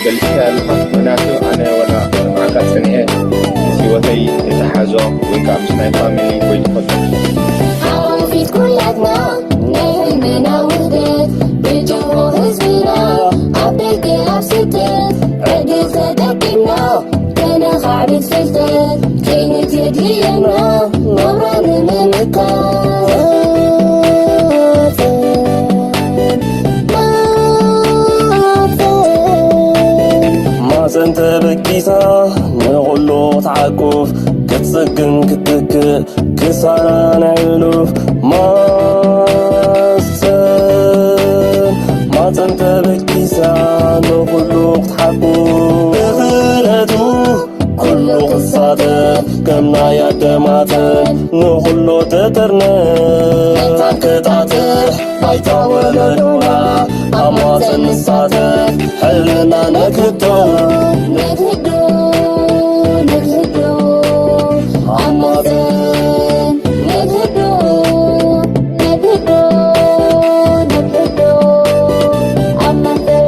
ገልጽካ ኣለኻ። ምክንያቱ ኣነ ወላ ንዓካ ጸኒሐ ምስ ህይወተይ የተሓዞ ወይ ከዓ ምስ ናይ ፋሚሊ ወይ ትፈልጦ ሓቆፊት ኩላትና ናይ ህልምና ውህደት ብጅሆ ህዝብና ኣብ ደገ ኣብ ስደት ዕድል ተጠቂምና ከነኻዕብት ፍልጠት ከይንትድልየና ናብራ ንምምካት ማፀን ተበጊሳ ንኹሉ ክትዓቁፍ ክትፅግን ክትክእ ክሳራ ናይ ሕሉፍ ማፀን ማፀን ተበጊሳ ንኹሉ ክትሓቁፍ ብኽእለቱ ኩሉ ክሳተፍ ከም ናይ ኣደማተ ንኹሉ ተጠርነ ክጣጥሕ ባይታ ወለዶና ኣብ ማፀን ንሳተፍ ሕልና ነክቶ ነክዶ ነክዶ ኣብ ማፀን ነክዶ ነክዶ ነክዶ ኣብ ማፀን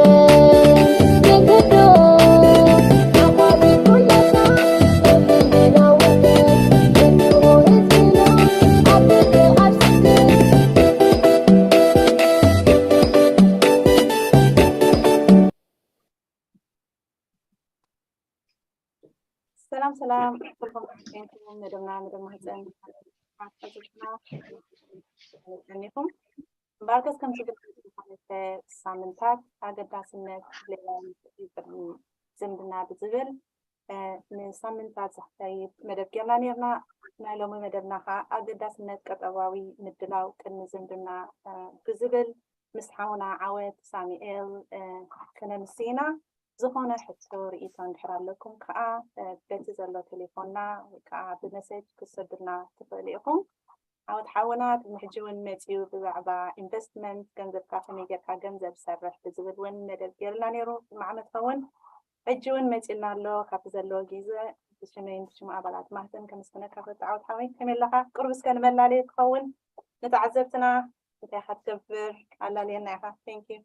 ነክዶ ሰላም ሰላም ኩልኩም መደብና መደብ ማህፀን ጸኒኹም እምበኣርከስ ከም ዝብል ሳምንታት ኣገዳስነት ሌላ ዝምድና ብዝብል ንሳምንታት ዘካይድ መደብ ጌርና ነርና። ናይ ሎሚ መደብና ከዓ ኣገዳስነት ቀጠባዊ ምድላው ቅድሚ ዝምድና ብዝብል ምስ ሓውና ዓወት ሳሚኤል ክነምስይና ዝኾነ ሕቶ ርእይቶ እንድሕር ኣለኩም ከዓ በቲ ዘሎ ቴሌፎንና ወይ ከዓ ብመሴጅ ክትሰዱልና ትኽእሉ ኢኹም። ዓወት ሓውና ቅድሚ ሕጂ እውን መፂኡ ብዛዕባ ኢንቨስትመንት ገንዘብካ ከመይ ጌርካ ገንዘብ ሰርሕ ብዝብል እውን መደብ ገይርልና ነይሩ። ማዕመት ኸውን ሕጂ እውን መፂልና ኣሎ። ካብቲ ዘለዎ ግዜ ብሽመይን ብሽሙ ኣባላት ማህተን ከመስግነካ ፈቱ። ዓወት ሓወይ ከመይ ኣለኻ? ቅሩብ እስከ ንመላለየ ክኸውን ንተዓዘብትና እንታይ ኢኻ ትገብር ኣላልየና ኢኻ። Thank you።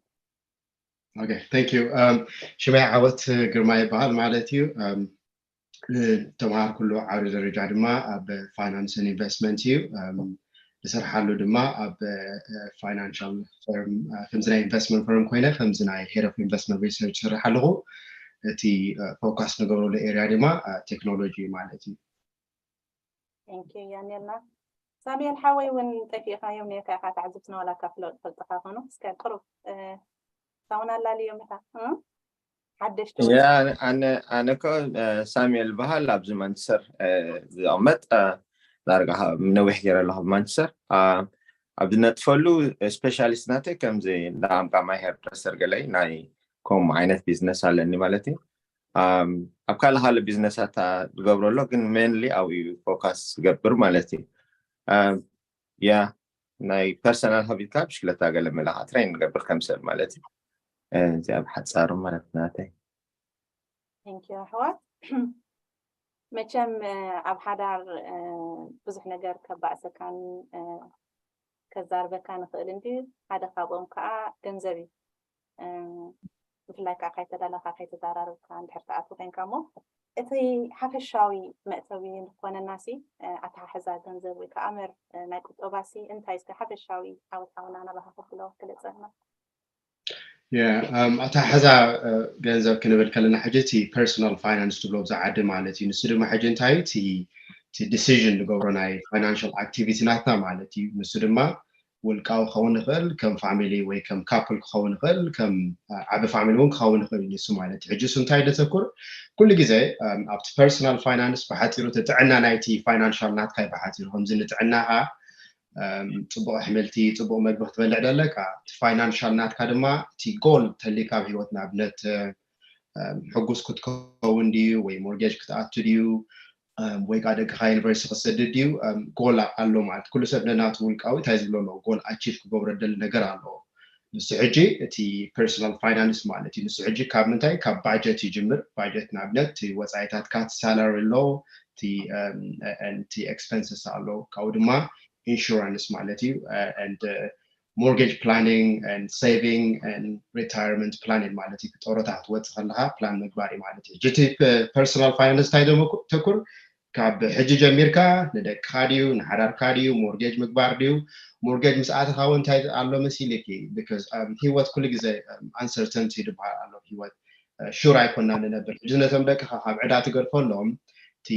Okay, thank you. Um, ሽመይ ዓወት ግርማ ይበሃል ማለት እዩ። Um, ተምሃር ኩሉ ዓውዲ ደረጃ ድማ ኣብ ፋይናንስን ኢንቨስትመንት እዩ። ዝሰርሓሉ ድማ ኣብ ፋይናንሻል ፈርም ከምዚ ናይ ኢንቨስትመንት ፈርም ኮይነ ከምዚ ናይ ሄድ ኦፍ ኢንቨስትመንት ሪሰርች ይሰርሕ ኣለኹ። እቲ ፎካስ ንገብረሉ ኤሪያ ድማ ቴክኖሎጂ ማለት እዩ። ቴንኪዩ ያኔልና ሳሙኤል ሓወይ እውን ጠፊእኻዮም ነርካ ኢኻ። ተዓዘብትና ዋላ ካብ ፍለጥ ፈልጥኻ ኮኑ እስከ ቅሩብ ሳሙና ኣላልዮም ኢኻ ሓደሽቲ ኣነ እኮ ሳሙኤል በሃል ኣብዚ ማንቸስተር ዝቕመጥ ዳርጋ ነዊሕ ገይረ ኣለኹ ኣብ ማንቸስተር ኣብ ዝነጥፈሉ ስፔሻሊስት ናተይ ከምዚ ንኣምቃ ማይ ሄር ድረሰር ገለይ ናይ ከምኡ ዓይነት ቢዝነስ ኣለኒ ማለት እዩ ኣብ ካልእ ካልእ ቢዝነሳት ዝገብሮ ኣሎ ግን ሜንሊ ኣብኡ እዩ ፎካስ ዝገብር ማለት እዩ ያ ናይ ፐርሰናል ሆቢካ ብሽክለታ ገለ መለኻ ትሬን ንገብር ከም ሰብ ማለት እዩ እዚኣ ብሓፃሩ ማለት ናተይ ቴንኪዩ ኣሕዋት መቸም ኣብ ሓዳር ብዙሕ ነገር ከባእሰካን ከዛርበካ ንኽእል እንዲ ሓደ ካብኦም ከዓ ገንዘብ እዩ ብፍላይ ከዓ ካይተዳለካ ካይተዛራርብካ እንድሕር ትኣቱ ኮይንካ እሞ እቲ ሓፈሻዊ መእተዊ ንክኾነና ሲ ኣተሓሕዛ ገንዘብ ወይ ከዓ መር ናይ ቁጠባ ሲ እንታይ እስከ ሓፈሻዊ ዓወት ሓውና ናባካ ከብሎ ክለፀልና ኣተሓሕዛ ገንዘብ ክንብል ከለና ሕጂ እቲ ፐርሶናል ፋይናንስ ትብሎ ብዛ ዓዲ ማለት እዩ ንሱ ድማ ሕጂ እንታይ እቲ ዲሲዥን ንገብሮ ናይ ፋይናንሽል ኣክቲቪቲ ናትና ማለት እዩ ንሱ ድማ ውልቃዊ ክኸውን ይኽእል ከም ፋሚሊ ወይ ከም ካፕል ክኸውን ይኽእል ከም ዓቢ ፋሚሊ እውን ክኸውን ይኽእል እዩ ንሱ ማለት እዩ ሕጂ እሱ እንታይ ደተኩር ኩሉ ግዜ ኣብቲ ፐርሶናል ፋይናንስ ብሓፂሩ እቲ ጥዕና ናይቲ ፋይናንሻል ናትካ እዩ ብሓፂሩ ከምዚ ንጥዕናኻ ፅቡቅ ኣሕምልቲ ፅቡቅ መግቢ ክትበልዕ ደለካ እቲ ፋይናንሻል ናትካ ድማ እቲ ጎል ተሊካ ኣብ ሂወት ንኣብነት ሕጉስ ክትከውን ድዩ ወይ ሞርጌጅ ክትኣቱ ድዩ ወይ ከዓ ደቅኻ ዩኒቨርሲቲ ክትሰድድ ድዩ ጎል ኣሎ ማለት ኩሉ ሰብ ነናቱ ውልቃዊ እንታይ ዝብሎ ኣለዎ ጎል ኣቺቭ ክገብሮ ደሊ ነገር ኣለዎ ንሱ ሕጂ እቲ ፐርሶናል ፋይናንስ ማለት እዩ ንሱ ሕጂ ካብ ምንታይ ካብ ባጀት ይጅምር ባጀት ንኣብነት እቲ ወፃኢታትካ እቲ ሳላሪ ኣሎ እቲ ኤክስፐንስስ ኣሎ ካብኡ ድማ ኢንሹራንስ ማለት እዩ mortgage planning and saving and retirement planning ማለት እዩ። ጡረታ ክትወፅእ ከለካ ፕላን ምግባር እዩ ማለት እዩ። ሕጂ እቲ personal finance እንታይ ደሞ ተኩር ካብ ሕጂ ጀሚርካ ንደቅካ ድዩ ንሓዳርካ ድዩ ሞርጌጅ ምግባር ድዩ ሞርጌጅ ምስ ኣተካ እውን እንታይ ኣሎ መሲልኪ because ህይወት ኩሉ ግዜ uncertainty ዝበሃል ኣሎ ህይወት ሹር ኣይኮና ንነብር ሕጂ ነቶም ደቅካ ካብ ዕዳ ትገድፈሎም እቲ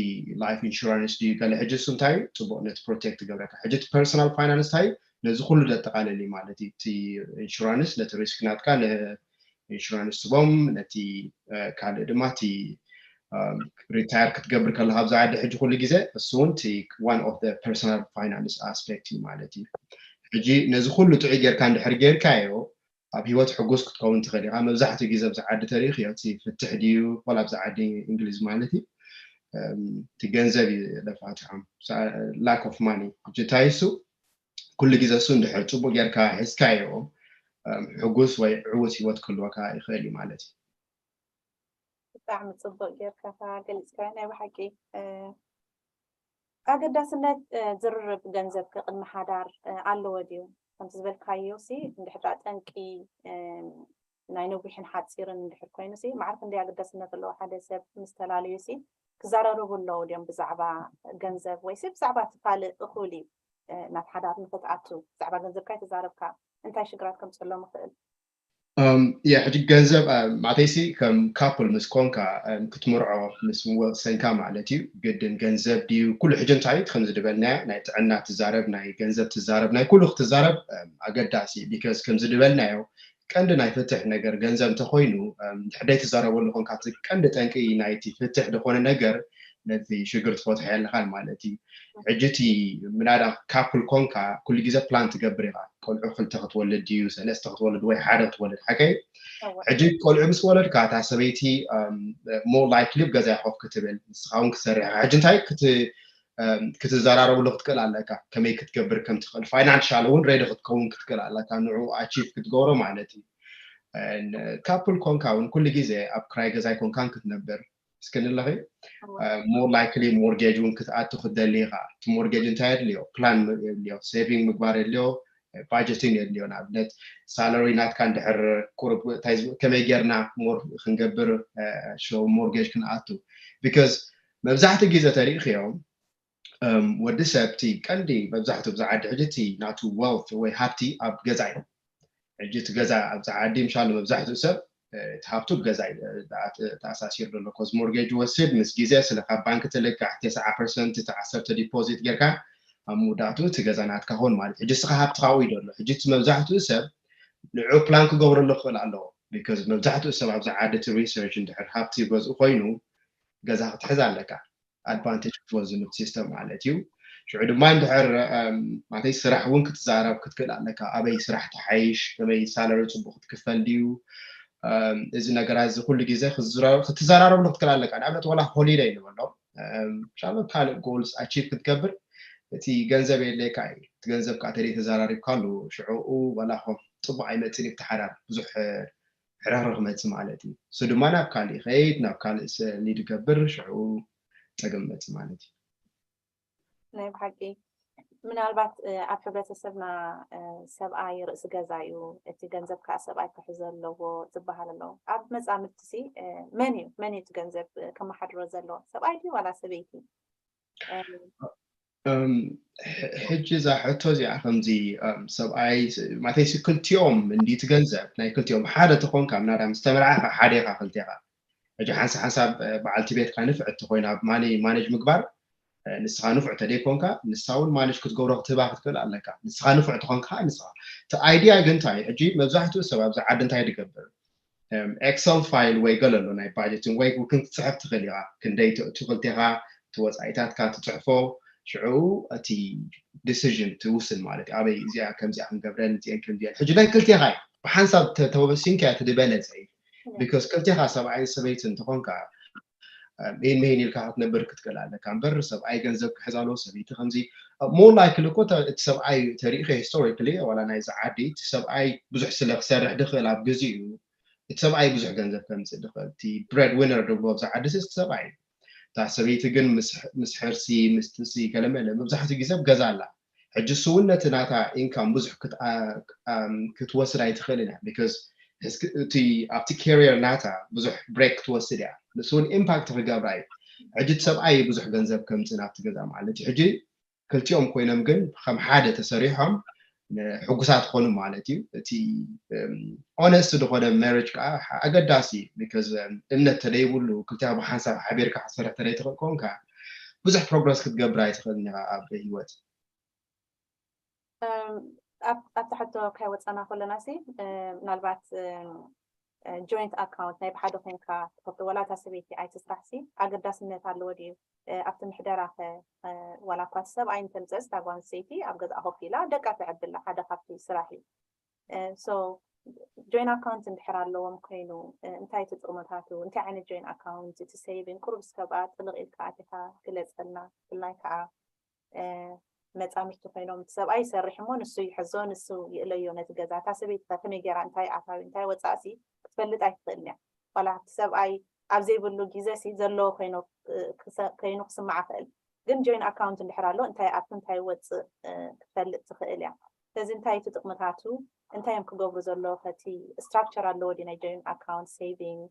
life insurance ድዩ ገለ ሕጂ እሱ እንታይ እዩ ፅቡቅ ነቲ protect ትገብረካ ሕጂ እቲ personal finance እንታይ ነዚ ኩሉ ዘጠቃልል እዩ ማለት እዩ እቲ insurance ነቲ risk ናትካ insurance ትቦም ነቲ ካልእ ድማ እቲ retire ክትገብር ከለካ ኣብዚ ዓዲ ሕጂ ኩሉ ግዜ እሱ እውን እቲ one of the personal finance aspect እዩ ማለት እዩ ሕጂ ነዚ ኩሉ ጥዑይ ጌርካ እንድሕር ጌርካዮ ኣብ ህይወት ሕጉስ ክትከውን ትኽእል ኢኻ መብዛሕትኡ ግዜ ኣብዚ ዓዲ ተሪእኽዮ እቲ ፍትሕ ድዩ ወላ ኣብዚ ዓዲ እንግሊዝ ማለት እዩ እቲ ገንዘብ እዩ ለፋትሖም lack of money ሕጂ እንታይ እሱ ኩሉ ግዜ እሱ እንድሕር ፅቡቅ ጌርካ ሒዝካዮ ሕጉስ ወይ ዕውት ህይወት ክህልወካ ይኽእል እዩ ማለት እዩ ብጣዕሚ ፅቡቅ ጌርካ ገሊፅካዮ ናይ ብሓቂ ኣገዳስነት ዝርርብ ገንዘብ ቅድሚ ሓዳር ኣለዎ ድዩ ከምቲ ዝበልካዮ ሲ እንድሕር ጠንቂ ናይ ነዊሕን ሓፂርን እንድሕር ኮይኑ ሲ ማዕረ ክንደይ ኣገዳስነት ኣለዎ ሓደ ሰብ ምስ ተላለዩ ሲ ክዘራረቡ ኣለዉ ድዮም ብዛዕባ ገንዘብ ወይ ሲ ብዛዕባ እቲ ካልእ እኹል እዩ ናብ ሓዳር ንክትኣቱ ብዛዕባ ገንዘብካ ኣይተዛረብካ እንታይ ሽግራት ከምፅሎም ይኽእል ያ ሕጂ ገንዘብ ማዕተይሲ ከም couple ምስ ኮንካ ክትምርዖ ምስ ወሰንካ ማለት እዩ ግድን ገንዘብ ድዩ ኩሉ ሕጂ እንታይ ከምዚ ዝበልናዮ ናይ ጥዕና ትዛረብ ናይ ገንዘብ ትዛረብ ናይ ኩሉ ክትዛረብ ኣገዳሲ because ከምዚ ዝበልናዮ ቀንዲ ናይ ፍትሕ ነገር ገንዘብ እንተኮይኑ ድሕደይ ትዛረበሉ ኮንካ ቀንዲ ጠንቂ ናይቲ ፍትሕ ዝኾነ ነገር ነቲ ሽግር ትፈትሖ ኣለኻን ማለት እዩ ሕጂ እቲ ምናዳ couple ኮንካ ኩሉ ግዜ ፕላን ትገብር ኢኻ ቆልዑ ክልተ ክትወልድ ድዩ ሰለስተ ክትወልድ ወይ ሓደ ክትወልድ ሓቀይ ሕጂ ቆልዑ ምስ ወለድካ እታ ሰበይቲ more likely ገዛ ኮፍ ክትብል ንስኻ እውን ክትሰርሕ ሕጂ እንታይ ክትዘራረብሉ ክትክእል ኣለካ ከመይ ክትገብር ከም ትኽእል financial እውን ready ክትከውን ክትክእል ኣለካ ንዑ achieve ክትገብሮ ማለት እዩ couple ኮንካ እውን ኩሉ ግዜ ኣብ ክራይ ገዛ ኣይኮንካን ክትነብር እስኪ ንለኺ more likely mortgage እውን ክትኣቱ ክትደሊ ኢኻ እቲ mortgage እንታይ የድልዮ plan የድልዮ saving ምግባር የድልዮ budgeting የድልዮ ንኣብነት salary ናትካ እንድሕር ቁሩብ እንታይ ከመይ ጌርና more ክንገብር mortgage ክንኣቱ because መብዛሕትኡ ግዜ ተሪእኽዮም ወዲ ሰብ እቲ ቀንዲ መብዛሕትኡ ብዛ ዓዲ ሕጂ እቲ ናቱ wealth ወይ ሃብቲ ኣብ ገዛ እዩ ሕጂ እቲ ገዛ ኣብዚ ዓዲ ምሻሉ መብዛሕትኡ ሰብ እቲ ሃብቱ ገዛ እዩ ተኣሳሲሩ ዘሎ ኮዝ ሞርጌጅ ወስድ ምስ ግዜ ስለ ካብ ባንክ ትልቃሕ ተስዓ ፐርሰንት እቲ ዓሰርተ ዲፖዚት ጌርካ ኣብ መወዳእትኡ እቲ ገዛ ናትካ ኾን ማለት ሕጂ ስኻ ሃብትኻ ውይ ዘሎ ሕጂ እቲ መብዛሕትኡ ሰብ ንዑ ፕላን ክገብረሉ ክኽእል ኣለዎ ቢካዝ መብዛሕትኡ ሰብ ኣብዚ ዓዲ እቲ ሪሰርች እንድሕር ሃብቲ ገዝኡ ኮይኑ ገዛ ክትሕዝ ኣለካ ኣድቫንቴጅ ክትወስድ እቲ ሲስተም ማለት እዩ ሽዑ ድማ እንድሕር ማለተይ ስራሕ እውን ክትዛረብ ክትክእል ኣለካ ኣበይ ስራሕ ትሓይሽ ከመይ ሳለሪ ፅቡቅ ክትክፈል ድዩ እዚ ነገራት እዚ ኩሉ ግዜ ክትዘራረብሉ ክትክእል ኣለካ ንኣብነት ዋላ ሆሊደይ ንበሎ ሻሎ ካልእ ጎልስ ኣቺቭ ክትገብር እቲ ገንዘብ የድለየካ እዩ እቲ ገንዘብ ከዓ ተደይ ተዘራሪብካሉ ሽዑኡ ዋላ ኾ ፅቡቅ ኣይመፅን እዩ ተሓዳር ብዙሕ ሕራረ ክመፅእ ማለት እዩ። እሱ ድማ ናብ ካልእ ይኸይድ፣ ናብ ካልእ ሰሊድ ይገብር፣ ሽዑ ፀገም ይመፅእ ማለት እዩ። ናይ ብሓቂ ምናልባት ኣብ ሕብረተሰብና ሰብኣይ ርእሲ ገዛ እዩ፣ እቲ ገንዘብ ከዓ ሰብኣይ ክሕዞ ኣለዎ ዝበሃል ኣሎ። ኣብ መፃምድቲ ሲ መን እዩ መን እዩ እቲ ገንዘብ ከመሓድሮ ዘለዎ? ሰብኣይ ድዩ ዋላ ሰበይቲ? ሕጂ እዛ ሕቶ እዚኣ ከምዚ ሰብኣይ ማለተይሲ ክልቲኦም እንዲ ትገንዘብ ናይ ክልቲኦም ሓደ ተኾንካ ምናዳ ምስ ተመርዓኻ ሓደ ኢኻ ክልቴኻ ሕጂ ሓንሳ ሓንሳብ በዓልቲ ቤትካ ንፍዕቲ ኮይና ማኒ ማኔጅ ምግባር ንስኻ ንፉዕ ተደይኮንካ ንሳ እውን ማኔጅ ክትገብሮ ክትህባ ክትክእል ኣለካ ንስኻ ንፉዕ ተኾንካ ንስኻ እቲ ኣይድያ ግን እንታይ ሕጂ መብዛሕትኡ ሰብ ኣብዚ ዓዲ እንታይ ትገብር ኤክሰል ፋይል ወይ ገለ ኣሎ ናይ ባጀትን ወይ ክንትፅሕፍ ትኽእል ኢኻ ክንደይ ትእቱ ክልቴኻ እቲ ወፃኢታትካ ትፅሕፎ ሽዑ እቲ ዲሲዥን ትውስን ማለት እዩ ኣበይ እዚኣ ከምዚኣ ክንገብረን እዚአን ከምዚአን ሕጂ ናይ ክልቴኻ እዩ ብሓንሳብ ተወሲንካ እቲ ዝበለፀ እዩ ቢካዝ ክልቴኻ ሰብኣይን ሰበይትን እንተኾንካ ይህን መሂን ኢልካ ክትነብር ክትክእል ኣለካ እምበር ሰብኣይ ገንዘብ ክሕዝ ኣለዎ ሰበይቲ ከምዚ ሞር ላይክሊ እኮ እቲ ሰብኣይ ተሪኢኸ ሂስቶሪክሊ ዋላ ናይዚ ዓዲ እቲ ሰብኣይ ብዙሕ ስለ ክሰርሕ ድኽእል ኣብ ግዜኡ እቲ ሰብኣይ ብዙሕ ገንዘብ ከምፅእ ድኽእል እቲ ብሬድ ዊነር ድብሎ ኣብዚ ዓዲ ስስ ሰብኣይ እታ ሰበይቲ ግን ምስ ሕርሲ ምስ ጥሲ ገለመለ መብዛሕትኡ ግዜ ኣብ ገዛ ኣላ ሕጂ እሱ እውን ነቲ ናታ ኢንካም ብዙሕ ክትወስድ ኣይትኽእልን እያ። Because እቲ ኣብቲ ካሪየር ናታ ብዙሕ ብሬክ ክትወስድ እያ። ንሱ እውን ኢምፓክት ክገብራ እዩ። ሕጂ እቲ ሰብኣይ ብዙሕ ገንዘብ ከምፅእ ናብቲ ገዛ ማለት እዩ። ሕጂ ክልቲኦም ኮይኖም ግን ከም ሓደ ተሰሪሖም ሕጉሳት ኾኑ ማለት እዩ። እቲ ኦነስት ዝኾነ ማሪጅ ከዓ ኣገዳሲ እዩ። ቢካዝ እምነት ተደይብሉ ክልቲኻ ብሓንሳብ ሓቢርካ ክትሰርሕ ተደይትኽእል ኮንካ ብዙሕ ፕሮግረስ ክትገብር ኣይትኽእልን ኢኻ ኣብ ህይወት። ኣብታ ሕቶ ካይወፃና ከለና ሲ ምናልባት ጆይንት ኣካውንት ናይ ብሓደ ኮይንካ ትኸፍቶ ዋላ እታ ሰበይቲ ኣይትስራሕ ሲ ኣገዳስነት ኣለዎ ድዩ? ኣብቲ ምሕደራ ከ ዋላ እኳ እቲ ሰብኣይ እንተምፀስ እታ ጓል ኣንስተይቲ ኣብ ገዛ ኮፍ ኢላ ደቃ ተዕብላ ሓደ ካብቲ ስራሕ እዩ። So ጆይን ኣካውንት እንድሕር ኣለዎም ኮይኑ እንታይ እቲ ጥቕምታቱ? እንታይ ዓይነት ጆይን ኣካውንት? እቲ ሴቪንግ ቁሩብ እስከ ብኣ ጥልቕ ኢልካ ኣቲኻ ግለፀልና። ብፍላይ ከዓ መፃምድቲ ኮይኖም እቲ ሰብኣይ ይሰርሕ እሞ ንሱ ይሕዞ ንሱ ይእለዮ ነቲ ገዛ። እታ ሰበይቲ ከ ከመይ ገይራ እንታይ ኣታዊ እንታይ ወፃእሲ ክትፈልጥ ኣይትኽእልን እያ። ዋላ እቲ ሰብኣይ ኣብ ዘይብሉ ግዜ ሲ ዘለዎ ኮይኑ ክስማዓ ክእል ግን ጆይን ኣካውንት እንድሕር ኣሎ እንታይ ኣቱ እንታይ ወፅእ ክትፈልጥ ትኽእል እያ። ስለዚ እንታይ እቲ ጥቕምታቱ እንታይ እዮም ክገብሩ ዘለዎ ከቲ ስትራክቸር ኣለዎ ዲ ናይ ጆይን ኣካውንት ሴቪንግ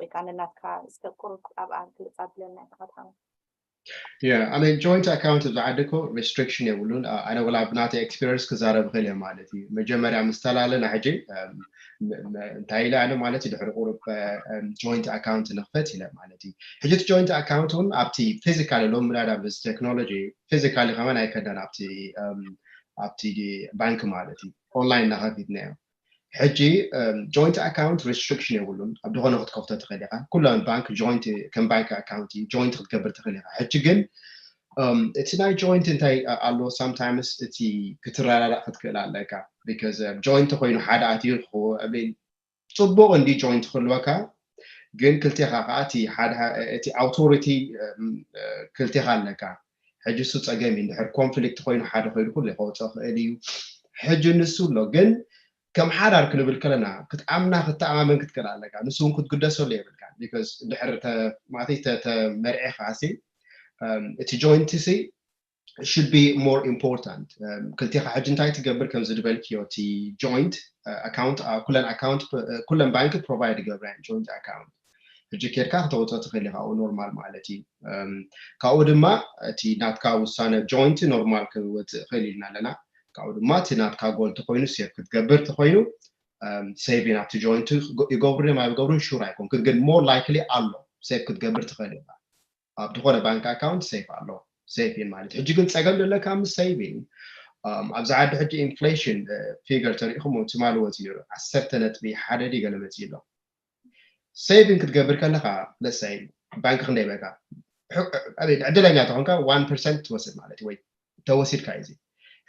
ወይ ከዓ ነናትካ እስከ ቁሩብ ኣብኣ ግልፅ ኣብለና ተኸታሙ። Yeah, I mean joint account እዚ ዓዲ እኮ ሪስትሪክሽን የብሉን። ኣነ ወላ ብናተይ ኤክስፒሪንስ ክዛረብ ይኽእል እየ ማለት እዩ። መጀመርያ ምስ ተላለና ሕጂ እንታይ ኢለ ኣነ ማለት እዩ ድሕሪ ቁሩብ ጆይንት ኣካውንት ንኽፈት ኢለ ማለት እዩ። ሕጂ እቲ ጆይንት ኣካውንት እውን ኣብቲ ፊዚካሊ ሎም ምዳዳ ብዚ ቴክኖሎጂ ፊዚካሊ ከማን ኣይከዳን ኣብቲ ኣብቲ ባንክ ማለት እዩ። ኦንላይን እናኸፊትናዮ ሕጂ ጆይንት ኣካውንት ሪስትሪክሽን የብሉን። ኣብ ዝኾነ ክትከፍቶ ትኽእል ኢኻ። ኩለን ባንክ ጆይንት ከም ባንክ ኣካውንት ጆይንት ክትገብር ትኽእል ኢኻ። ሕጂ ግን እቲ ናይ ጆይንት እንታይ ኣሎ ሳምታይምስ እቲ ክትረዳዳእ ክትክእል ኣለካ። ቢካዝ ጆይንት ኮይኑ ሓደ ኣትዩ ጽቡቕ እንዲ ጆይንት ክህልወካ ግን ክልቴኻ ከዓ እቲ ሓደ እቲ ኣውቶሪቲ ክልቴኻ ኣለካ። ሕጂ እሱ ፀገም እዩ። እንድሕር ኮንፍሊክት ኮይኑ ሓደ ኮይኑ ኩሉ ከወፅኦ ክእል እዩ። ሕጂ ንሱ ኣሎ ግን ከም ሓዳር ክንብል ከለና ክትኣምና ክትተኣማመን ክትክእል ኣለካ። ንሱ እውን ክትግደሰሉ የብልካ። ቢካዝ እንድሕር ማለተይ ተመርዒኻ ሲ እቲ ጆይንት ሲ should be more important። ክልቴኻ ሕጂ እንታይ ትገብር ከም ዝድበልክዮ እቲ ጆይንት ኣካውንት ኩለን ኣካውንት ኩለን ባንክ ፕሮቫይድ ይገብራ ጆይንት ኣካውንት ሕጂ ኬድካ ክተውፅኦ ትኽእል ኢኻ ኖርማል ማለት እዩ። ካብኡ ድማ እቲ ናትካ ውሳነ ጆይንት ኖርማል ክወፅእ ይኽእል ኢልና ኣለና። ካብኡ ድማ እቲ ናትካ ጎል ተኮይኑ ሴቭ ክትገብር ተኮይኑ ሴቪን ኣብቲ ጆይንት ይገብሩ ድም ኣይገብሩን ሹር ኣይኮንክን፣ ግን ሞር ላይክሊ ኣሎ ሴቭ ክትገብር ትኽእል ኢኻ። ኣብ ዝኾነ ባንክ ኣካውንት ሴፍ ኣሎ ሴፍ ማለት ሕጂ ግን ፀገም ዘለካ ምስ ሴቪንግ ኣብዚ ዓዲ ሕጂ ኢንፍሌሽን ፊገር ተሪኢኹም ትማሊ ወፂኡ ነይሩ ዓሰርተ ነጥቢ ሓደ ድዩ ገለ መፂኡ ኣሎ። ሴቪንግ ክትገብር ከለካ ለሳይ ባንክ ክንደይ በካ ዕድለኛ ተኾንካ ዋን ፐርሰንት ትወስድ ማለት ወይ ተወሲድካ እዩ።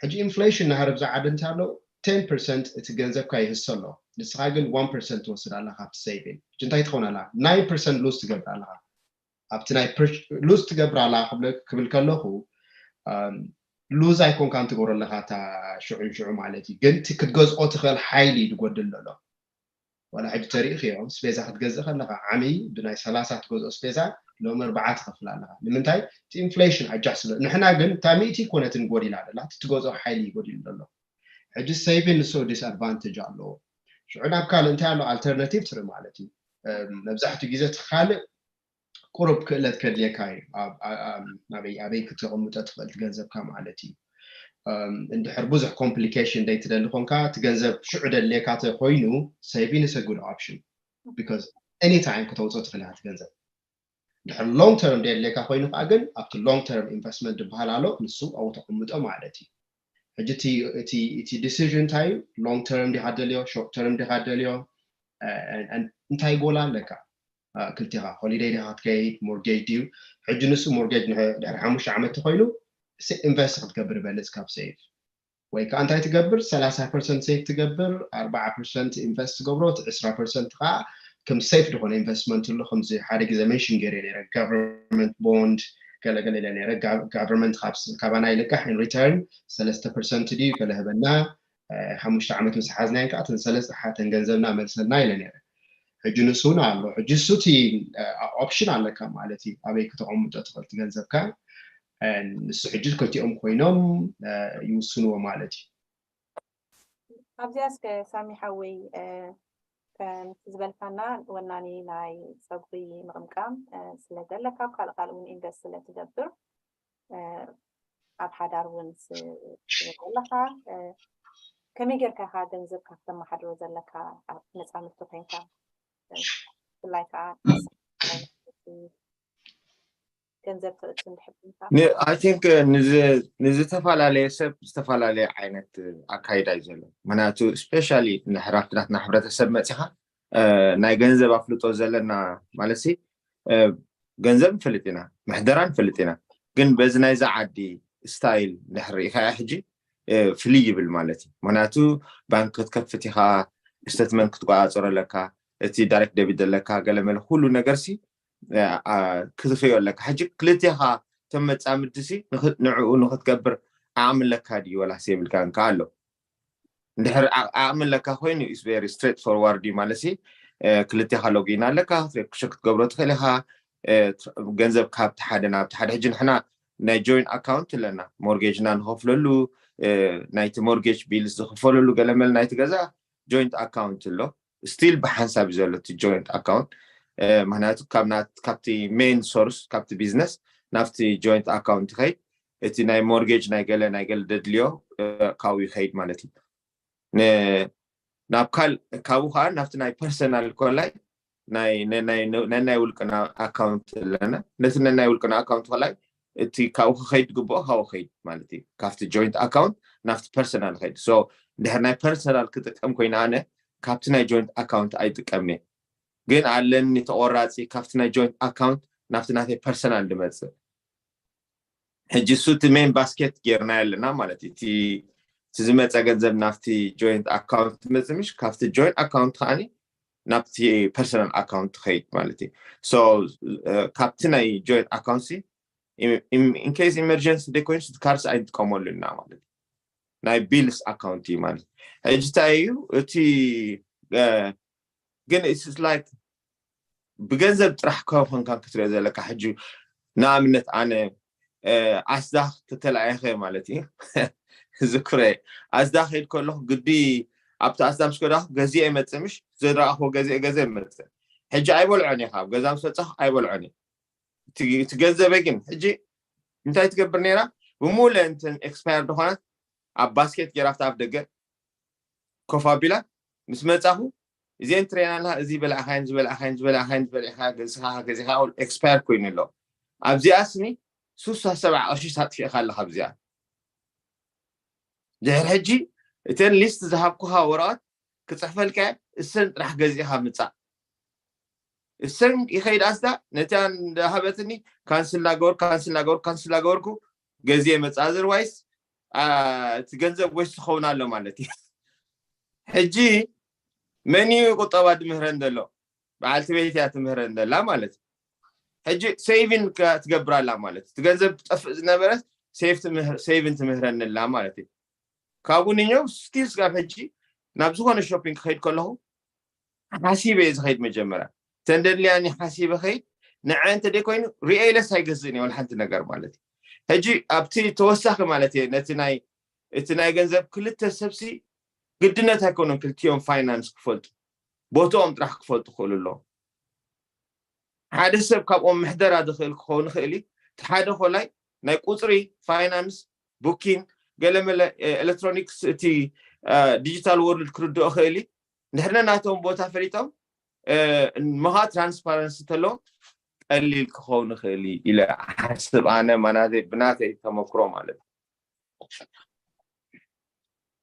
ሕጂ ኢንፍሌሽን ናሃር ብዛ ዓዲ እንታይ ኣሎ ቴን ፐርሰንት እቲ ገንዘብካ ይህሰ ኣሎ ንስኻ ግን ዋን ፐርሰንት ትወስድ ኣለካ ኣብቲ ሴቪንግ። ሕጂ እንታይ ትኸውን ኣላ ናይን ፐርሰንት ሉዝ ትገብር ኣለካ ኣብቲ ናይ ሉዝ ትገብር ኣላ ክብል ከለኹ ሉዝ ኣይኮንካን ትገብሮ ኣለካ እታ ሽዑ ሽዑ ማለት እዩ። ግን ክትገዝኦ ትኽእል ሓይሊ እዩ ዝጎድል ዘሎ። ዋላ ሕጂ ተሪእኽዮ ስፔዛ ክትገዝእ ከለካ ዓሚ ብናይ ሰላሳ ትገዝኦ ስፔዛ ሎሚ ኣርባዓ ትኸፍል ኣለካ። ንምንታይ? እቲ ኢንፍሌሽን ኣጃሕ ስለ ንሕና ግን እታ ሚእቲ ኮነትን ጎዲላ ደላ እቲ ትገዝኦ ሓይሊ እዩ ጎዲሉ ዘሎ። ሕጂ ሴቪን ንሱ ዲስኣድቫንቴጅ ኣለዎ። ሽዑ ናብ ካልእ እንታይ ኣሎ ኣልተርናቲቭ ትርኢ ማለት እዩ። መብዛሕትኡ ግዜ እቲ ካልእ ቁሩብ ክእለት ከድልየካ እዩ። ናበይ ኣበይ ክተቐምጦ ትኽእል ገንዘብካ ማለት እዩ። እንድሕር ብዙሕ ኮምፕሊኬሽን ደይ ትደሊ ኮንካ እቲ ገንዘብ ሽዑ ደድልየካ ተኮይኑ saving is a good option because any time ክተውፅኦ ትኽእል ኢኻ እቲ ገንዘብ። እንድሕር ሎንግ ተርም ደየድልየካ ኮይኑ ከዓ ግን ኣብቲ ሎንግ ተርም ኢንቨስትመንት ዝበሃል ኣሎ ንሱ ኣብኡ ተቐምጦ ማለት እዩ። ሕጂ እቲ ዲሲዥን እንታይ እዩ? ሎንግ ተርም ዲኻ ደልዮ ሾርት ተርም ዲኻ ደልዮ እንታይ ጎል ኣለካ? ክልቲኻ ሆሊደይ ዲኻ ክትከይድ ሞርጌጅ ድዩ? ሕጂ ንሱ ሞርጌጅ ድሕሪ ሓሙሽተ ዓመት ተኮይኑ ኢንቨስት ክትገብር ይበልፅ ካብ ሴፍ ወይ ከዓ እንታይ ትገብር ሰላሳ ፐርሰንት ሴፍ ትገብር ኣርባዓ ፐርሰንት ኢንቨስት ትገብሮ እቲ ዕስራ ፐርሰንት ከዓ ከም ሴፍ ዝኾነ ኢንቨስትመንት ኣሎ ከምዚ ሓደ ግዜ መንሽን ገይረ ነረ ጋቨርንመንት ቦንድ ገለገለ ኢለ ነረ ጋቨርንመንት ካባና ይልቃሕ ን ሪተርን ሰለስተ ፐርሰንት ድዩ ገለ ህበና ሓሙሽተ ዓመት ምስ ሓዝናየን ከዓ እተን ሰለስተ ሓተን ገንዘብና መልሰልና ኢለ ነረ። ሕጂ ንሱ እውን ኣሎ ሕጂ እሱ እቲ ኦፕሽን ኣለካ ማለት እዩ ኣበይ ክተቐምጦ ትኽእል ገንዘብካ። ንሱ ሕጂ ክልቲኦም ኮይኖም ይውስንዎ ማለት እዩ። ኣብዚኣ እስከ ሳሚ ሓወይ፣ ከምቲ ዝበልካና ወናኒ ናይ ፀጉሪ ምቕምቃም ስለ ዘለካ፣ ኣብ ካልእ ካልእ እውን ኢንቨስት ስለ ትገብር፣ ኣብ ሓዳር እውን ኣለካ፣ ከመይ ጌርካ ኢካ ገንዘብ ካብ ተመሓድሮ ዘለካ ኣብ መፃምድቲ ኮይንካ? ብፍላይ ከዓ ገንዘብ ትእቱ እንድሕር I think ንዝተፈላለየ ሰብ ዝተፈላለየ ዓይነት ኣካይዳ እዩ ዘሎ። ምክንያቱ ስፔሻሊ ንሕራፍትናትና ሕብረተሰብ መፂኻ ናይ ገንዘብ ኣፍልጦ ዘለና ማለት ገንዘብ ንፈልጥ ኢና፣ ምሕደራ ንፈልጥ ኢና። ግን በዚ ናይዛ ዓዲ ስታይል ድሕር ሪኢኻያ ሕጂ ፍልይ ይብል ማለት እዩ። ምክንያቱ ባንክ ክትከፍት ኢኻ፣ ስቴትመንት ክትቆፃፀሮ ኣለካ፣ እቲ ዳይሬክት ደቢት ዘለካ ገለመለ ኩሉ ነገር ሲ ክትኽዮ ኣለካ። ሕጂ ክልቴኻ እቶም መፃምድቲ ሲ ንዕኡ ንክትገብር ዓቕሚ ኣለካ ድዩ ወላስ የብልካን ከ ኣሎ። እንድሕር ዓቕሚ ኣለካ ኮይኑ is very straight forward እዩ ማለት ሲ ክልቴኻ ሎጊን ኣለካ፣ ክትረክሾ ክትገብሮ ትኽእል ኢኻ። ገንዘብ ካብቲ ሓደ ናብቲ ሓደ ሕጂ ንሕና ናይ ጆይንት ኣካውንት ኣለና፣ ሞርጌጅና ንኸፍለሉ ናይቲ ሞርጌጅ ቢልስ ዝኽፈለሉ ገለመል ናይቲ ገዛ ጆይንት ኣካውንት ኣሎ። ስቲል ብሓንሳብ እዩ ዘሎ እቲ ጆይንት ኣካውንት፣ ምክንያቱ ካብቲ ሜን ሶርስ ካብቲ ቢዝነስ ናብቲ ጆይንት ኣካውንት ይኸይድ። እቲ ናይ ሞርጌጅ ናይ ገለ ናይ ገለ ደድልዮ ካብኡ ይኸይድ ማለት እዩ። ናብ ካል ካብኡ ከዓ ናብቲ ናይ ፐርሰናል ኮላይ ናይ ናይ ውልቅና ኣካውንት ኣለና። ነቲ ናይ ውልቅና ኣካውንት ኮላይ እቲ ካብኡ ክኸይድ ግብኦ ካብኡ ከይድ ማለት እዩ። ካብቲ ጆይንት ኣካውንት ናብቲ ፐርሰናል ከይድ። ሶ እንድሕር ናይ ፐርሰናል ክጥቀም ኮይነ ኣነ ካብቲ ናይ ጆይንት ኣካውንት ኣይጥቀምን እየ። ግን ኣለኒ ተቆራፂ ካብቲ ናይ ጆይንት ኣካውንት ናብቲ ናተይ ፐርሰናል ድመፅእ። ሕጂ እሱ እቲ ሜን ባስኬት ጌርና ኣለና ማለት እዩ። እቲ ዝመፀ ገንዘብ ናብቲ ጆይንት ኣካውንት ትመፅእ ምሽ ካብቲ ጆይንት ኣካውንት ከዓኒ ናብቲ ፐርሰናል ኣካውንት ትኸይድ ማለት እዩ። ሶ ካብቲ ናይ ጆይንት ኣካውንት ሲ ኢንኬስ ኢመርጀንሲ ደኮይንስ ካርስ ኣይንጥቀመሉ እና ማለት እዩ። ናይ ቢልስ ኣካውንት እዩ ማለት እዩ። ሕጂ እንታይ እዩ እቲ ግን it's like ብገንዘብ ጥራሕ ከኮንካ ክትሪኦ ዘለካ። ሕጂ ንኣብነት ኣነ ኣስዳ ተተለኣየኸ ማለት እዩ ዝክረ ኣስዳ ከይድ ከለኩ ግዲ ኣብቲ ኣስዳ ምስ ከዳኩ ገዚአ ይመፅእ ምሽ ዘድረኣክዎ ገዚአ ገዘ ይመፅእ። ሕጂ ኣይበልዖን እየ ካብ ገዛ ምስ ወፃኩ ኣይበልዖን እየ። እቲ ገንዘበ ግን ሕጂ እንታይ ትገብር ነይራ ብሙለ እንትን ኤክስፓየር ዝኾነት ኣብ ባስኬት ገይራ ኣብቲ ኣፍ ደገ ኮፍ ኣቢላ ምስ መፃኹ እዚአን ትሬና ኣለካ እዚ በላዕካይን ዝበላዕካይን ዝበላዕካይን ዝበላዕካ ገዚኻ ገዚኻ ኤክስፓየር ኮይኑ ኣሎ። ኣብዚኣ ስኒ ሱሳ ሰብዓ ቅርሺ ሳጥፊእካ ኣለካ ኣብዚኣ። ድሕር ሕጂ እተን ሊስት ዝሃብኩካ ወረቐት ክፅሕፈልካ እሰን ጥራሕ ገዚእካ ምፃእ። እሰን ይኸይድ ኣስዳ ነቲኣ እንዳሃበትኒ ካንስል ናገበርኩ ካንስል ናገበርኩ ካንስል ናገበርኩ ገዚኤ መፃእ። ኣዘርዋይስ እቲ ገንዘብ ወይስ ዝኸውን ኣሎ ማለት እዩ። ሕጂ መን እዩ ቁጠባ ድምህረን ዘሎ? በዓልቲ ቤት እያ ትምህረን ዘላ ማለት እዩ። ሕጂ ሴቪን ትገብር ኣላ ማለት እዩ። እቲ ገንዘብ ትጠፍእ ዝነበረት ሴቪን ትምህረን ኣላ ማለት እዩ። ካብኡ ንኛው ስቲል ስጋብ ሕጂ ናብ ዝኾነ ሾፒንግ ክኸይድ ከለኹ ሓሲበ እየ ዝኸይድ። መጀመርያ ተንደድልያኒ ሓሲበ ኸይድ ንዐ እንተ ደይ ኮይኑ ሪኤለስ ኣይገዝእን እየ ሓንቲ ነገር ማለት እዩ። ሕጂ ኣብቲ ተወሳኺ ማለት እየ ነቲ ናይ እቲ ናይ ገንዘብ ክልተ ሰብሲ ግድነት ኣይኮኑን ክልቲኦም ፋይናንስ ክፈልጡ ቦትኦም ጥራሕ ክፈልጡ ክኽእሉ ኣለዎም። ሓደ ሰብ ካብኦም ምሕደራ ዝኽእል ክኸውን ይኽእል እዩ። እቲ ሓደ ኮላይ ናይ ቁፅሪ ፋይናንስ ቡኪን ገለመለ ኤሌክትሮኒክስ እቲ ዲጂታል ወርልድ ክርድኦ ክእል እዩ። ንድሕር ናቶም ቦታ ፈሊጦም ምኻ ትራንስፓረንሲ እንተለዎም ቀሊል ክኸውን ይኽእል እዩ ኢለ ሓስብ ኣነ ማናተይ ብናተይ ተመክሮ ማለት እዩ።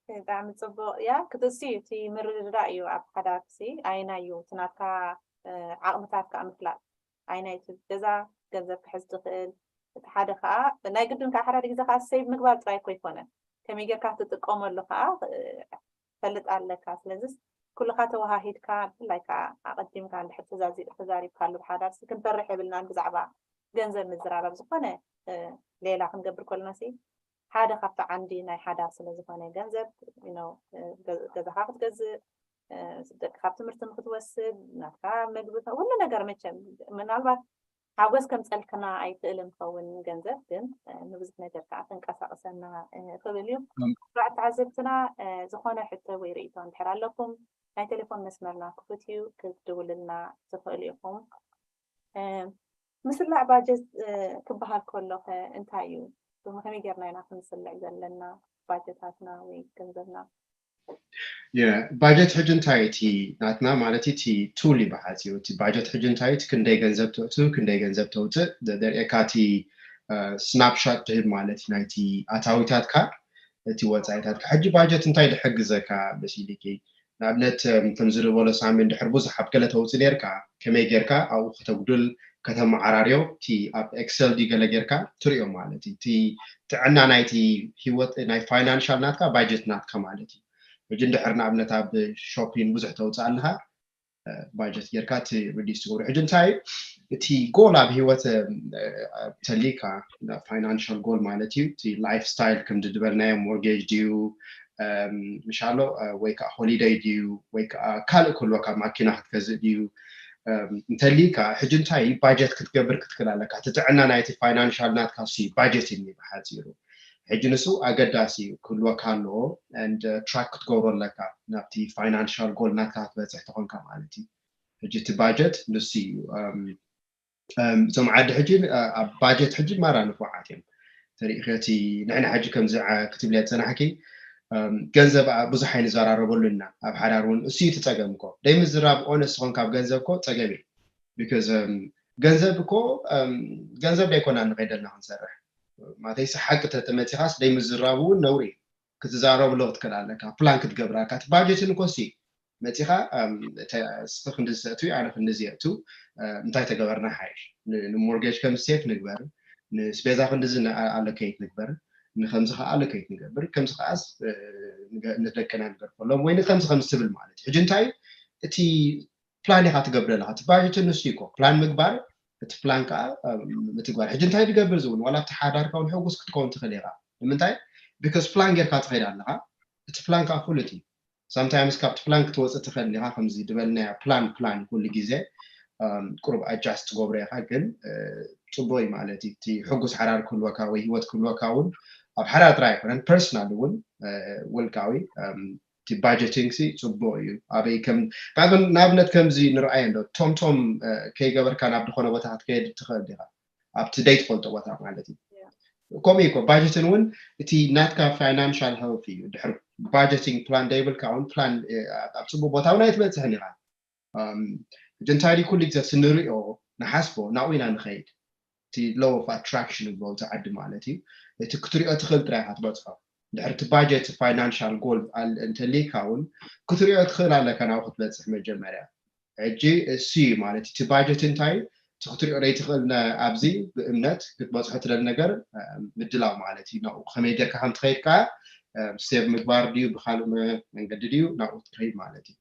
ብጣዕሚ ፅቡቅ እያ ክትእሲ እዩ እቲ ምርድዳእ እዩ ኣብ ሓዳርሲ ኣይናዩ እቲ ናትካ ዓቕምታት ከዓ ምፍላጥ ኣይናይቲ ገዛ ገንዘብ ክሕዝ ዝኽእል እቲ ሓደ ከዓ ናይ ግድን ከዓ ሓደ ግዜ ከዓ ሴቭ ምግባር ጥራይ እኮ ኣይኮነን ከመይ ጌርካ ትጥቀመሉ ከዓ ፈልጥ ኣለካ ስለዚ ኩልካ ተወሃሂድካ ብፍላይ ከዓ ኣቐዲምካ እንድሕር ተዛዚእ ተዛሪብካሉ ብሓዳርሲ ክንፈርሕ የብልናን ብዛዕባ ገንዘብ ምዝራረብ ዝኾነ ሌላ ክንገብር ከለና ሲ ሓደ ካብቲ ዓንዲ ናይ ሓዳር ስለ ዝኾነ ገንዘብ ገዛኻ ክትገዝእ ደቅኻ ኣብ ትምህርቲ ንክትወስድ ናትካ መግቢ ኩሉ ነገር መቸም ምናልባት ሓጎስ ከምፀልክና ኣይክእልን ክኸውን፣ ገንዘብ ግን ንብዙሕ ነገር ከዓ ክንቀሳቀሰና ክብል እዩ። ክቡራት ተዓዘብትና፣ ዝኾነ ሕቶ ወይ ርእይቶ እንድሕር ኣለኩም፣ ናይ ቴሌፎን መስመርና ክፉት እዩ፣ ክትድውልልና ትኽእሉ ኢኹም። ምስላዕ ባጀት ክበሃል ከሎ ከ እንታይ እዩ? ከመይ ጌርና ኢና ክንስልዕ ዘለና ባጀታትና ወይ ገንዘብና? ባጀት ሕጂ እንታይ እቲ ናትና ማለት እቲ ቱል ይበሃል እዩ። እቲ ባጀት ሕጂ እንታይ እቲ ክንደይ ገንዘብ ተእቱ፣ ክንደይ ገንዘብ ተውፅእ ዘርእየካ እቲ ስናፕሻት ትህብ ማለት እዩ ናይቲ ኣታዊታትካ፣ እቲ ወፃኢታትካ። ሕጂ ባጀት እንታይ ድሕግዘካ መሲልኪ? ንኣብነት ከምዚ ዝበሎ ሳሚ እንድሕር ብዙሕ ኣብ ገለ ተውፅእ ኔርካ ከመይ ጌርካ ኣብኡ ከተጉድል ከተመዓራርዮ እቲ ኣብ ኤክሰል ድዩ ገለ ጌርካ ትሪኦ ማለት እዩ። እቲ ጥዕና ናይቲ ህይወት ናይ ፋይናንሻል ናትካ ባጀት ናትካ ማለት እዩ። ሕጂ እንድሕር ንኣብነት ኣብ ሾፒን ብዙሕ ተውፅእ ኣለካ ባጀት ጌርካ እቲ ሪዲስ ትገብሮ። ሕጂ እንታይ እቲ ጎል ኣብ ህይወት ተሊካ ፋይናንሻል ጎል ማለት እዩ። እቲ ላይፍ ስታይል ከም ዝበልናዮ ሞርጌጅ ድዩ ምሻሎ ወይ ከዓ ሆሊደይ ድዩ ወይ ከዓ ካልእ ክህልወካ ማኪና ክትገዝእ ድዩ እንተሊካ ሕጂ እንታይ ባጀት ክትገብር ክትክል ኣለካ። እቲ ጥዕና ናይቲ ፋይናንሻል ናትካ ሲ ባጀት እዩ ብሓፂሩ። ሕጂ ንሱ ኣገዳሲ እዩ ክህልወካ ኣለዎ። ትራክ ክትገብሮ ኣለካ ናብቲ ፋይናንሻል ጎል ናትካ ክትበፅሕ ተኾንካ ማለት እዩ። ሕጂ እቲ ባጀት ንሱ እዩ። እዞም ዓዲ ሕጂ ኣብ ባጀት ሕጂ ማራ ንፉዓት እዮም። ተሪእኸቲ ንሕና ሕጂ ከምዚ ክትብልያ ዝፀናሕኪ ገንዘብ ብዙሕ ኣይንዘራረበሉ እና ኣብ ሓዳር እውን እሱ እዩ ትፀገም እኮ ደይ ምዝራብ ኦነስ ዝኾን ካብ ገንዘብ እኮ ፀገም እዩ። ቢካዝ ገንዘብ እኮ ገንዘብ ደይኮና ንኸይደልና ክንሰርሕ ማተይሲ ሓቂ ተተመፂኻስ ደይ ምዝራቡ እውን ነውሪ እዩ። ክትዛረብሎ ክትክእል ኣለካ ፕላን ክትገብር ኣለካ እቲ ባጀትን እኮ ሲ መፂኻ ስኺ ክንዲ ዝሰእቱ ኣነ ክንዲ ዝየእቱ እንታይ ተገበርና ሓይሽ ንሞርጌጅ ከም ሴፍ ንግበር ንስቤዛ ክንዲ ኣሎኬት ንግበር ንከምዚ ከዓ ኣሎኬት ንገብር ከምዚ ከዓስ ንደቅና ንገርፈሎም ወይ ንከምዚ ከምዚ ትብል ማለት እዩ ሕጂ እንታይ እቲ ፕላን ኢካ ትገብር ኣለካ እቲ ባጀት ንሱ ይኮ ፕላን ምግባር እቲ ፕላን ከዓ ምትግባር ሕጂ እንታይ ትገብር ዝውን ዋላ ኣብቲ ሓዳርካ እውን ሕጉስ ክትከውን ትኽእል ኢካ ንምንታይ ቢካስ ፕላን ጌርካ ትኸይድ ኣለካ እቲ ፕላን ከዓ ፍሉጥ እዩ ሳምታይምስ ካብቲ ፕላን ክትወፅእ ትኽእል ኢኻ ከምዚ ዝበልናዮ ፕላን ፕላን ኩሉ ግዜ ቁሩብ ኣጃስት ትገብሮ ኢኻ ግን ፅቡቅ እዩ ማለት እዩ እቲ ሕጉስ ሓዳር ክህልወካ ወይ ህይወት ክህልወካ እውን ኣብ ሓዳር ጥራይ ኣይኮነን ፐርሰናል እውን ውልቃዊ እቲ ባጀቲንግ ሲ ፅቡቅ እዩ ኣበይ ከም ንኣብነት ከምዚ ንርኣየ እንዶ ቶምቶም ከይገበርካ ናብ ዝኾነ ቦታ ክትከየድ ትኽእል ዲኻ ኣብቲ ደይ ትፈልጦ ቦታ ማለት እዩ ከምኡ እኮ ባጀትን እውን እቲ ናትካ ፋይናንሻል ሄልት እዩ ድሕር ባጀቲንግ ፕላን ደይብልካ እውን ፕላን ኣብ ፅቡቅ ቦታ እውን ኣይትበፅሕን ኢኻ ሕጂ እንታይ ኩሉ ግዜ ስንሪኦ ንሓስቦ ናብኡ ኢና ንኸይድ እቲ ሎው ኦፍ ኣትራክሽን ንብሎ እቲ ዓዲ ማለት እዩ እቲ ክትሪኦ ትኽእል ጥራይ ኢኻ ትበፅሖ ድሕር እቲ ባጀት ፋይናንሻል ጎል እንተሊካ እውን ክትሪኦ ትኽእል ኣለካ ናብኡ ክትበፅሕ መጀመርያ ሕጂ እሱ እዩ ማለት እቲ ባጀት እንታይ እቲ ክትሪኦ ዘይትኽእል ኣብዚ ብእምነት ክትበፅሖ ትደል ነገር ምድላው ማለት እዩ ናብኡ ከመይ ጌርካ ከም ትኸይድ ከዓ ሴቭ ምግባር ድዩ ብካልእ መንገዲ ድዩ ናብኡ ትኸይድ ማለት እዩ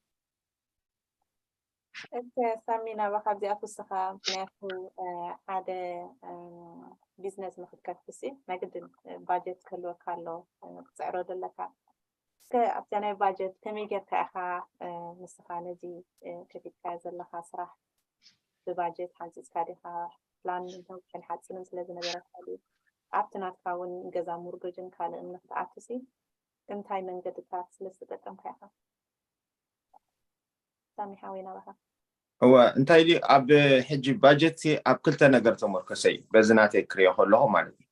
እተ ሳሚ ናባኻ ኣብዚኣ ክውስኻ ምክንያቱ ሓደ ቢዝነስ ንክትከፍትሲ ናይ ግድን ባጀት ክህልወካ ኣሎ ክትፅዕሮ ዘለካ እስከ ኣብዛ ናይ ባጀት ከመይ ጌርካ ኢኻ ንስኻ ነዚ ከፊትካዮ ዘለኻ ስራሕ ብባጀት ሓንፂፅካ ዲኻ ፕላን ነዊሕን ሓፂርን ስለ ዝነበረካ ድዩ ኣብቲ ናትካ እውን ገዛ ሙርገጅን ካልእን ንክትኣቱሲ እንታይ መንገድታት ስለ ዝተጠቀምካ ኢኻ ሳሚ ሓወይ ናባኻ እወ እንታይ ድዩ ኣብ ሕጂ ባጀት ኣብ ክልተ ነገር ተመርኮሰ እዩ በዚ ናተይ ክሪኦ ከለኹ ማለት እዩ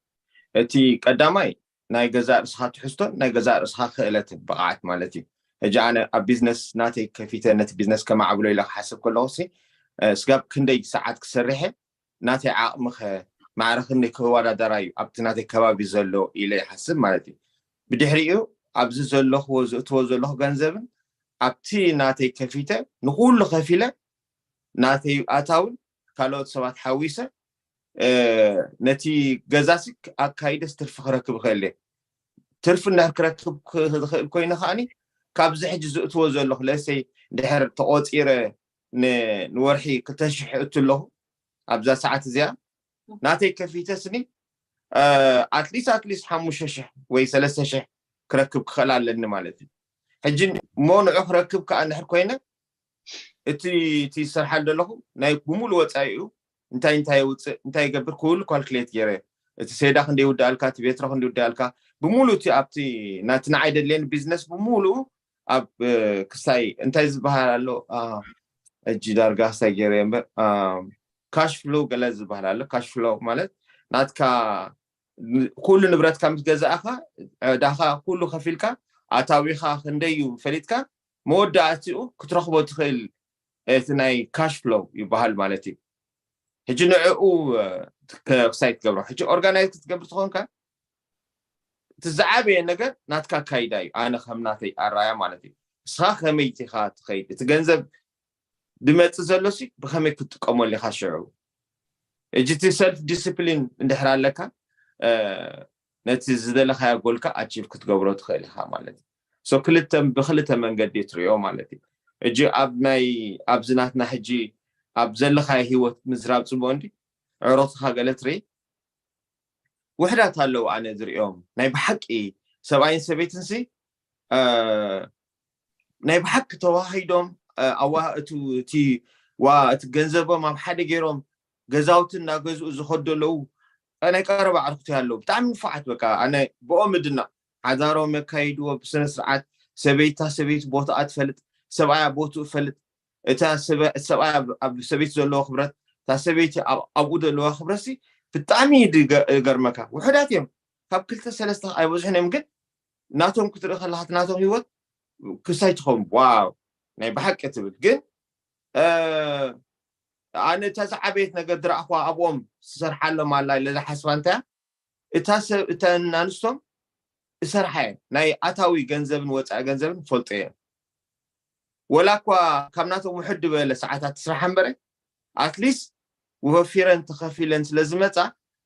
እቲ ቀዳማይ ናይ ገዛእ ርእስኻ ትሕዝቶን ናይ ገዛእ ርእስኻ ክእለትን ብቕዓት ማለት እዩ ሕጂ ኣነ ኣብ ቢዝነስ ናተይ ከፊተ ነቲ ቢዝነስ ከማዕብሎ ኢለ ክሓስብ ከለኹ ሲ ስጋብ ክንደይ ሰዓት ክሰርሐ ናተይ ዓቕሚ ኸ ማዕረ ክንደይ ክወዳደራ እዩ ኣብቲ ናተይ ከባቢ ዘሎ ኢለ ይሓስብ ማለት እዩ ብድሕሪኡ ኣብዚ ዘለኽዎ ዝእትዎ ዘለኹ ገንዘብን ኣብቲ ናተይ ከፊተ ንኩሉ ከፊለ ናተይ ኣታውን ካልኦት ሰባት ሓዊሰ ነቲ ገዛሲ ኣካይደስ ትርፊ ክረክብ ይኽእል እየ ትርፊ እንድሕር ክረክብ ዝኽእል ኮይነ ከዓኒ ካብዚ ሕጂ ዝእትዎ ዘለኹ ለሰይ እንድሕር ተቆፂረ ንወርሒ ክልተ ሽሕ እእቱ ኣለኹ ኣብዛ ሰዓት እዚኣ ናተይ ከፊተ ስኒ ኣትሊስት ኣትሊስት ሓሙሽተ ሽሕ ወይ ሰለስተ ሽሕ ክረክብ ክኽእል ኣለኒ ማለት እዩ ሕጂ እሞ ንዑ ክረክብ ከዓ እንድሕር ኮይነ እቲ እቲ ዝሰርሓሉ ዘለኹ ናይ ብምሉእ ወፃኢኡ እንታይ እንታይ የውፅእ እንታይ ይገብር ኩሉ ካልኩሌት ገይረ፣ እቲ ሴዳ ክንደ ይውዳእልካ፣ እቲ ቤትሮ ክንደ ይውዳእልካ፣ ብሙሉ እቲ ኣብቲ ናቲ ንዓይ ደድልየኒ ቢዝነስ ብሙሉ ኣብ ክሳይ እንታይ ዝበሃል ኣሎ፣ እጂ ዳርጋ ክሳይ ገይረ እምበር፣ ካሽ ፍሎ ገለ ዝበሃል ኣሎ። ካሽ ፍሎ ማለት ናትካ ኩሉ ንብረትካ ምስ ገዛእካ፣ ዕዳኻ ኩሉ ከፊልካ፣ ኣታዊኻ ክንደይ እዩ ፈሊጥካ፣ መወዳእትኡ ክትረኽቦ ትኽእል፣ እቲ ናይ ካሽ ፍሎ ይበሃል ማለት እዩ። ሕጂ ንዕኡ ክሳይ ትገብሮ፣ ሕጂ ኦርጋናይዝ ክትገብር ትኾንካ፣ እቲ ዝዓበየ ነገር ናትካ ኣካይዳ እዩ። ኣነ ከም ናተይ ኣራያ ማለት እዩ። እስኻ ከመይ ኢኻ ትኸይድ፣ እቲ ገንዘብ ድመፅእ ዘሎሲ ብኸመይ ክትጥቀመሉ ኢኻ ሽዑ። እጅቲ ሰልፍ ዲስፕሊን እንድሕር ኣለካ፣ ነቲ ዝደለኻዮ ጎልካ ኣቺቭ ክትገብሮ ትኽእል ኢኻ ማለት እዩ። ሶ ክልተ ብክልተ መንገዲ ትሪኦ ማለት እዩ። እጂ ኣብ ናይ ኣብዚ ናትና ሕጂ ኣብ ዘለኻዮ ሂወት ምዝራብ ፅቡቅ እንዲ ዕሮክትኻ ገለ ትርኢ ውሕዳት ኣለዉ ኣነ ዝሪኦም ናይ ብሓቂ ሰብኣይን ሰበይትንሲ ናይ ብሓቂ ተዋሂዶም ኣዋ እቲ ዋ እቲ ገንዘቦም ኣብ ሓደ ገይሮም ገዛውቲ እናገዝኡ ዝኸዱ ኣለዉ። ናይ ቀረባ ኣዕርክቲ ኣለዉ ብጣዕሚ ንፉዓት በቃ ኣነ ብኦም እድና ሓዳሮም የካይድዎ ብስነ ስርዓት። ሰበይታ ሰበይቲ ቦታኣ ትፈልጥ፣ ሰብኣያ ቦትኡ ፈልጥ። እታ ሰብኣይ ኣብ ሰበይቲ ዘለዎ ክብረት፣ እታ ሰበይቲ ኣብኡ ዘለዋ ክብረትሲ ብጣዕሚ ይገርመካ። ውሑዳት እዮም ካብ ክልተ ሰለስተ ኣይበዝሑን እዮም ግን ናቶም ክትርኢ ከለካ ናቶም ሂወት ክሳይ ትኸውን ዋው ናይ ብሓቂ ትብል ግን ኣነ እታ ዝዓበየት ነገር ዝረኣኽዋ ኣብኦም ዝሰርሓሎም ኣላ ኢለ ዝሓስባ እንታይ እታ ሰብ እተን ኣንስቶም ዝሰርሓ እየን ናይ ኣታዊ ገንዘብን ወፃኢ ገንዘብን ፈልጦ እየን ወላ እኳ ካብ ናቶም ውሕድ ዝበለ ሰዓታት ትስራሓ እምበረ ኣትሊስት ወፊረን ተኸፊለን ስለ ዝመፃ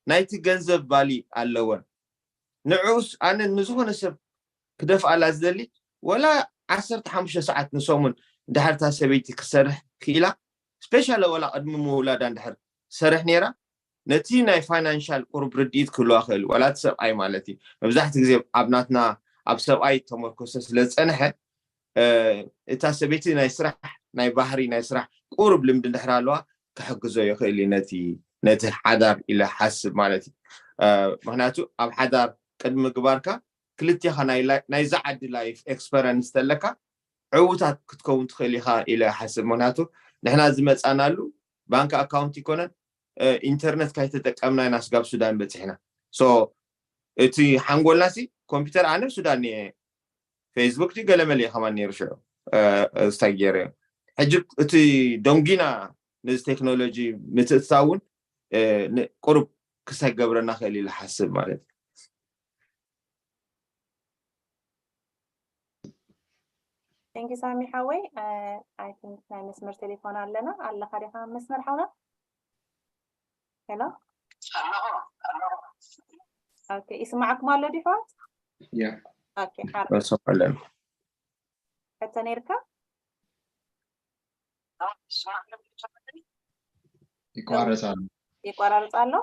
ናይቲ ገንዘብ ቫሊ ኣለወን ንዕኡስ ኣነ ንዝኾነ ሰብ ክደፍኣላ ዝደሊ ወላ ዓሰርተ ሓሙሽተ ሰዓት ንሰሙን እንድሕር እታ ሰበይቲ ክሰርሕ ክኢላ ስፔሻሊ ወላ ቅድሚ ምውላዳ እንድሕር ትሰርሕ ነይራ ነቲ ናይ ፋይናንሻል ቁሩብ ርድኢት ክህልዋ ክእል ዋላ እቲ ሰብኣይ ማለት እዩ መብዛሕቲ ግዜ ኣብ ናትና ኣብ ሰብኣይ ተመርኮሰ ስለ ዝፀንሐ እታ ሰበይቲ ናይ ስራሕ ናይ ባህሪ ናይ ስራሕ ቁሩብ ልምዲ እንድሕር ኣለዋ ክሕግዞ ይኽእል እዩ ነቲ ነቲ ሓዳር ኢለ ሓስብ ማለት እዩ ምክንያቱ ኣብ ሓዳር ቅድሚ ምግባርካ ክልቴኻ ናይዛ ዓዲ ላይፍ ኤክስፐረንስ ተለካ ዕዉታት ክትከውን ትኽእል ኢኻ ኢለ ሓስብ ምክንያቱ ንሕና ዝመፃናሉ ባንክ ኣካውንት ይኮነን ኢንተርነት ካይተጠቀምና ኢና ስጋብ ሱዳን በፂሕና እቲ ሓንጎልና ሲ ኮምፒተር ኣነ ሱዳን ፌስቡክ ዲ ገለመለ ከማን ነይሩ ሽዑ ስታይ ገይረ ሕጂ እቲ ደንጊና ነዚ ቴክኖሎጂ ምትእትታውን ቁሩብ ክሳይ ገብረና ክእል ኢለ ሓስብ ማለት እዩ Thank you ሳሚ ሓወይ I think ናይ መስመር ቴሌፎን ኣለና ኣለካ ዲካ ኣብ መስመር ሓውና ሄሎ ኦኬ ይስማዓኩም ኣሎ ዲሕዋት ያ ኦኬ ሓር በሰፈለን ሕቶ ነርካ ይቋረጽ ኣሎ ይቋራርጽ ኣሎ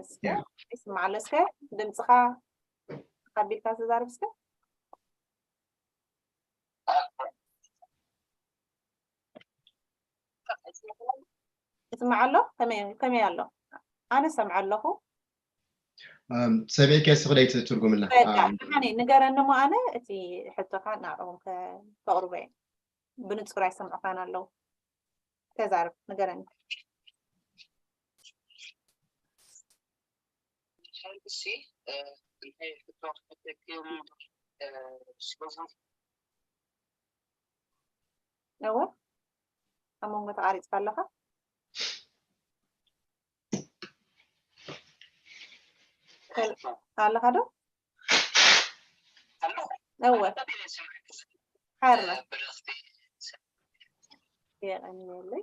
እስከ ያ ይስማዕ ኣሎ እስከ ድምፅኻ ካቢልካ ተዛርብ እስከ ይስማዕ ኣሎ ከመይ ከመይ ኣሎ ኣነ ሰምዐ ኣለኹ ሰሚዕኪ ስኽደይ ትርጉምላ በቃ ሓኒ ንገረኒ ሞ ኣነ እቲ ሕቶኻ ናብኦም ከቕርቦ እየ ብንጹር ኣይሰምዑኻን ኣለዉ ተዛረብ ንገረኒ ሲ እንታይ ሕቶ ክሕተኪ እዮም ስለዚ እወ ኣብ መንጎ ተቓሪፅካ ኣለኻ ኣለኻ ዶ እወ ሓርና የቐንየለይ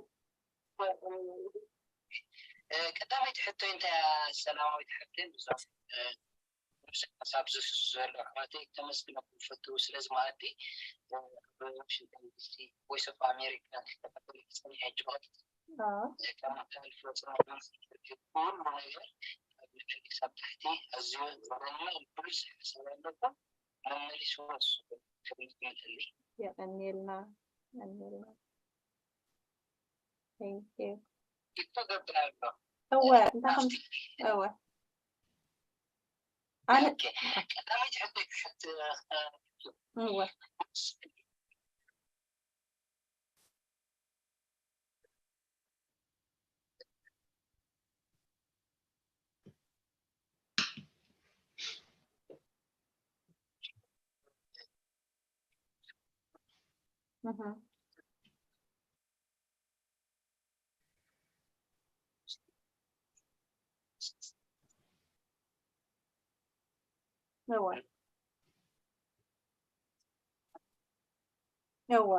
ቀዳመይቲ ሕቶ እንታይ ሰላማዊት ሓፍተይ ብዙ ሓሳብ ዘፍስሱ ዘሎ ኣሕዋተይ ከመስግነኩም ፈትው ስለዚ መኣዲ ኣብ ዋሽንግተን ዲሲ ቮይስ ኦፍ ኣሜሪካ ተፈተሪት ፀኒሐ ጅሆት ከማተልፎ ፅናት መምስል ኩሉ ነገር ኣብ ልዕሊ ክሳብ ታሕቲ ኣዝዩ ዘደንቕ ብሉፅ ሓሳብ ኣለኩም መመሊስዎ ንሱ ክብል ይመልሊ የቐንየልና የቐንየልና Thank you. ይተገብር ኣሎ እወ እንታይ ከም እወ ኣነ ቀዳመይቲ ሕቶ ይሕት እወ እወ እወ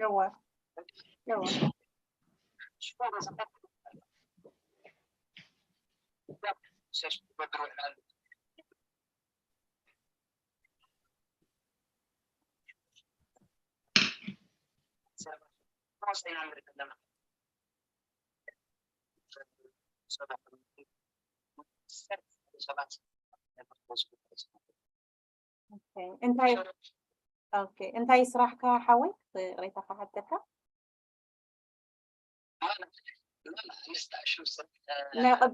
እወ ሰባት እንታይ ኦኬ እንታይ ስራሕካ ሓወይ? ቅሬታ ክሓተካ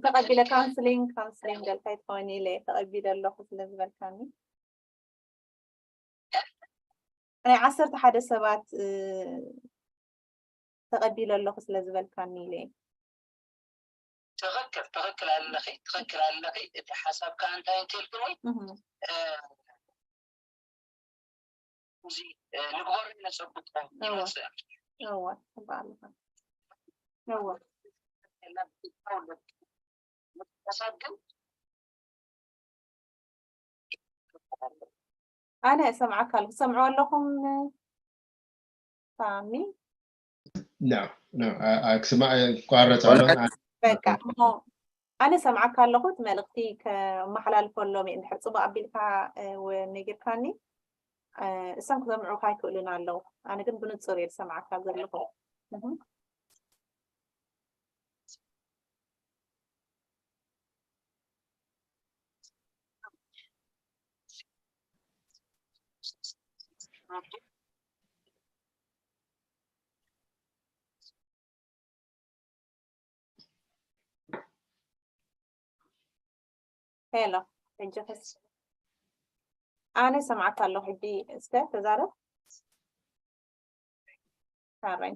ተቐቢለ ካውንስሊንግ ካውንስሊንግ ገልካ ይትኾኒ ኢለ ተቐቢለ ኣለኹ ስለ ዝበልካኒ ናይ ዓሰርተ ሓደ ሰባት ተቐቢለ ኣለኹ ስለ ዝበልካኒ ኢለ ትኽክል ትኽክል ኣለኺ ትኽክል ኣለኺ እቲ ሓሳብ ከዓ እንታይ እንተልክኒ እዚ ንግበሮ ኢለ ሰብኩት ይመስል እወ ትኽክል ኣለኻ እወ ሓሳብ ግን ኣነ እሰምዓካ ኣለኹ ትሰምዑ ኣለኹም ሳሚ ክስማዕ ቋረፅ ኣሎ በቃ እሞ ኣነ ሰምዓካ ኣለኹ እቲ መልእኽቲ ከመሓላልፈሎም እየ እንድሕር ፅቡቅ ኣቢልካ ነጊርካኒ እሶም ክሰምዑካ ኣይክእሉን ኣለዉ ኣነ ግን ብንፁር እየ ዝሰምዓካ ዘለኹ ሄሎ ሕጂ ከስ ኣነ ሰምዓካ ኣለኹ ሕጂ እስከ ተዛረብ ካረኝ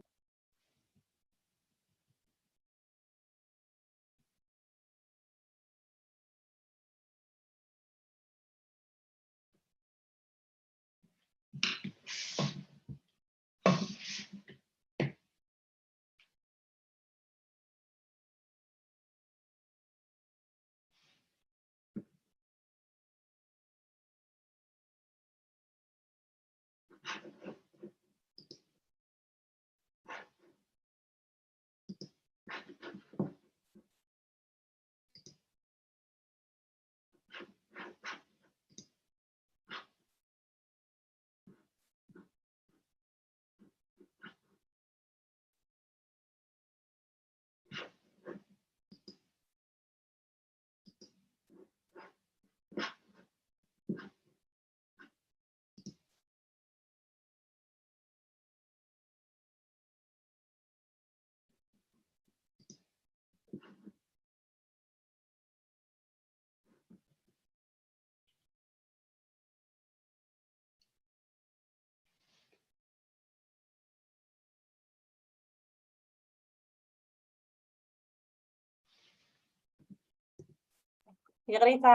ይቕሬታ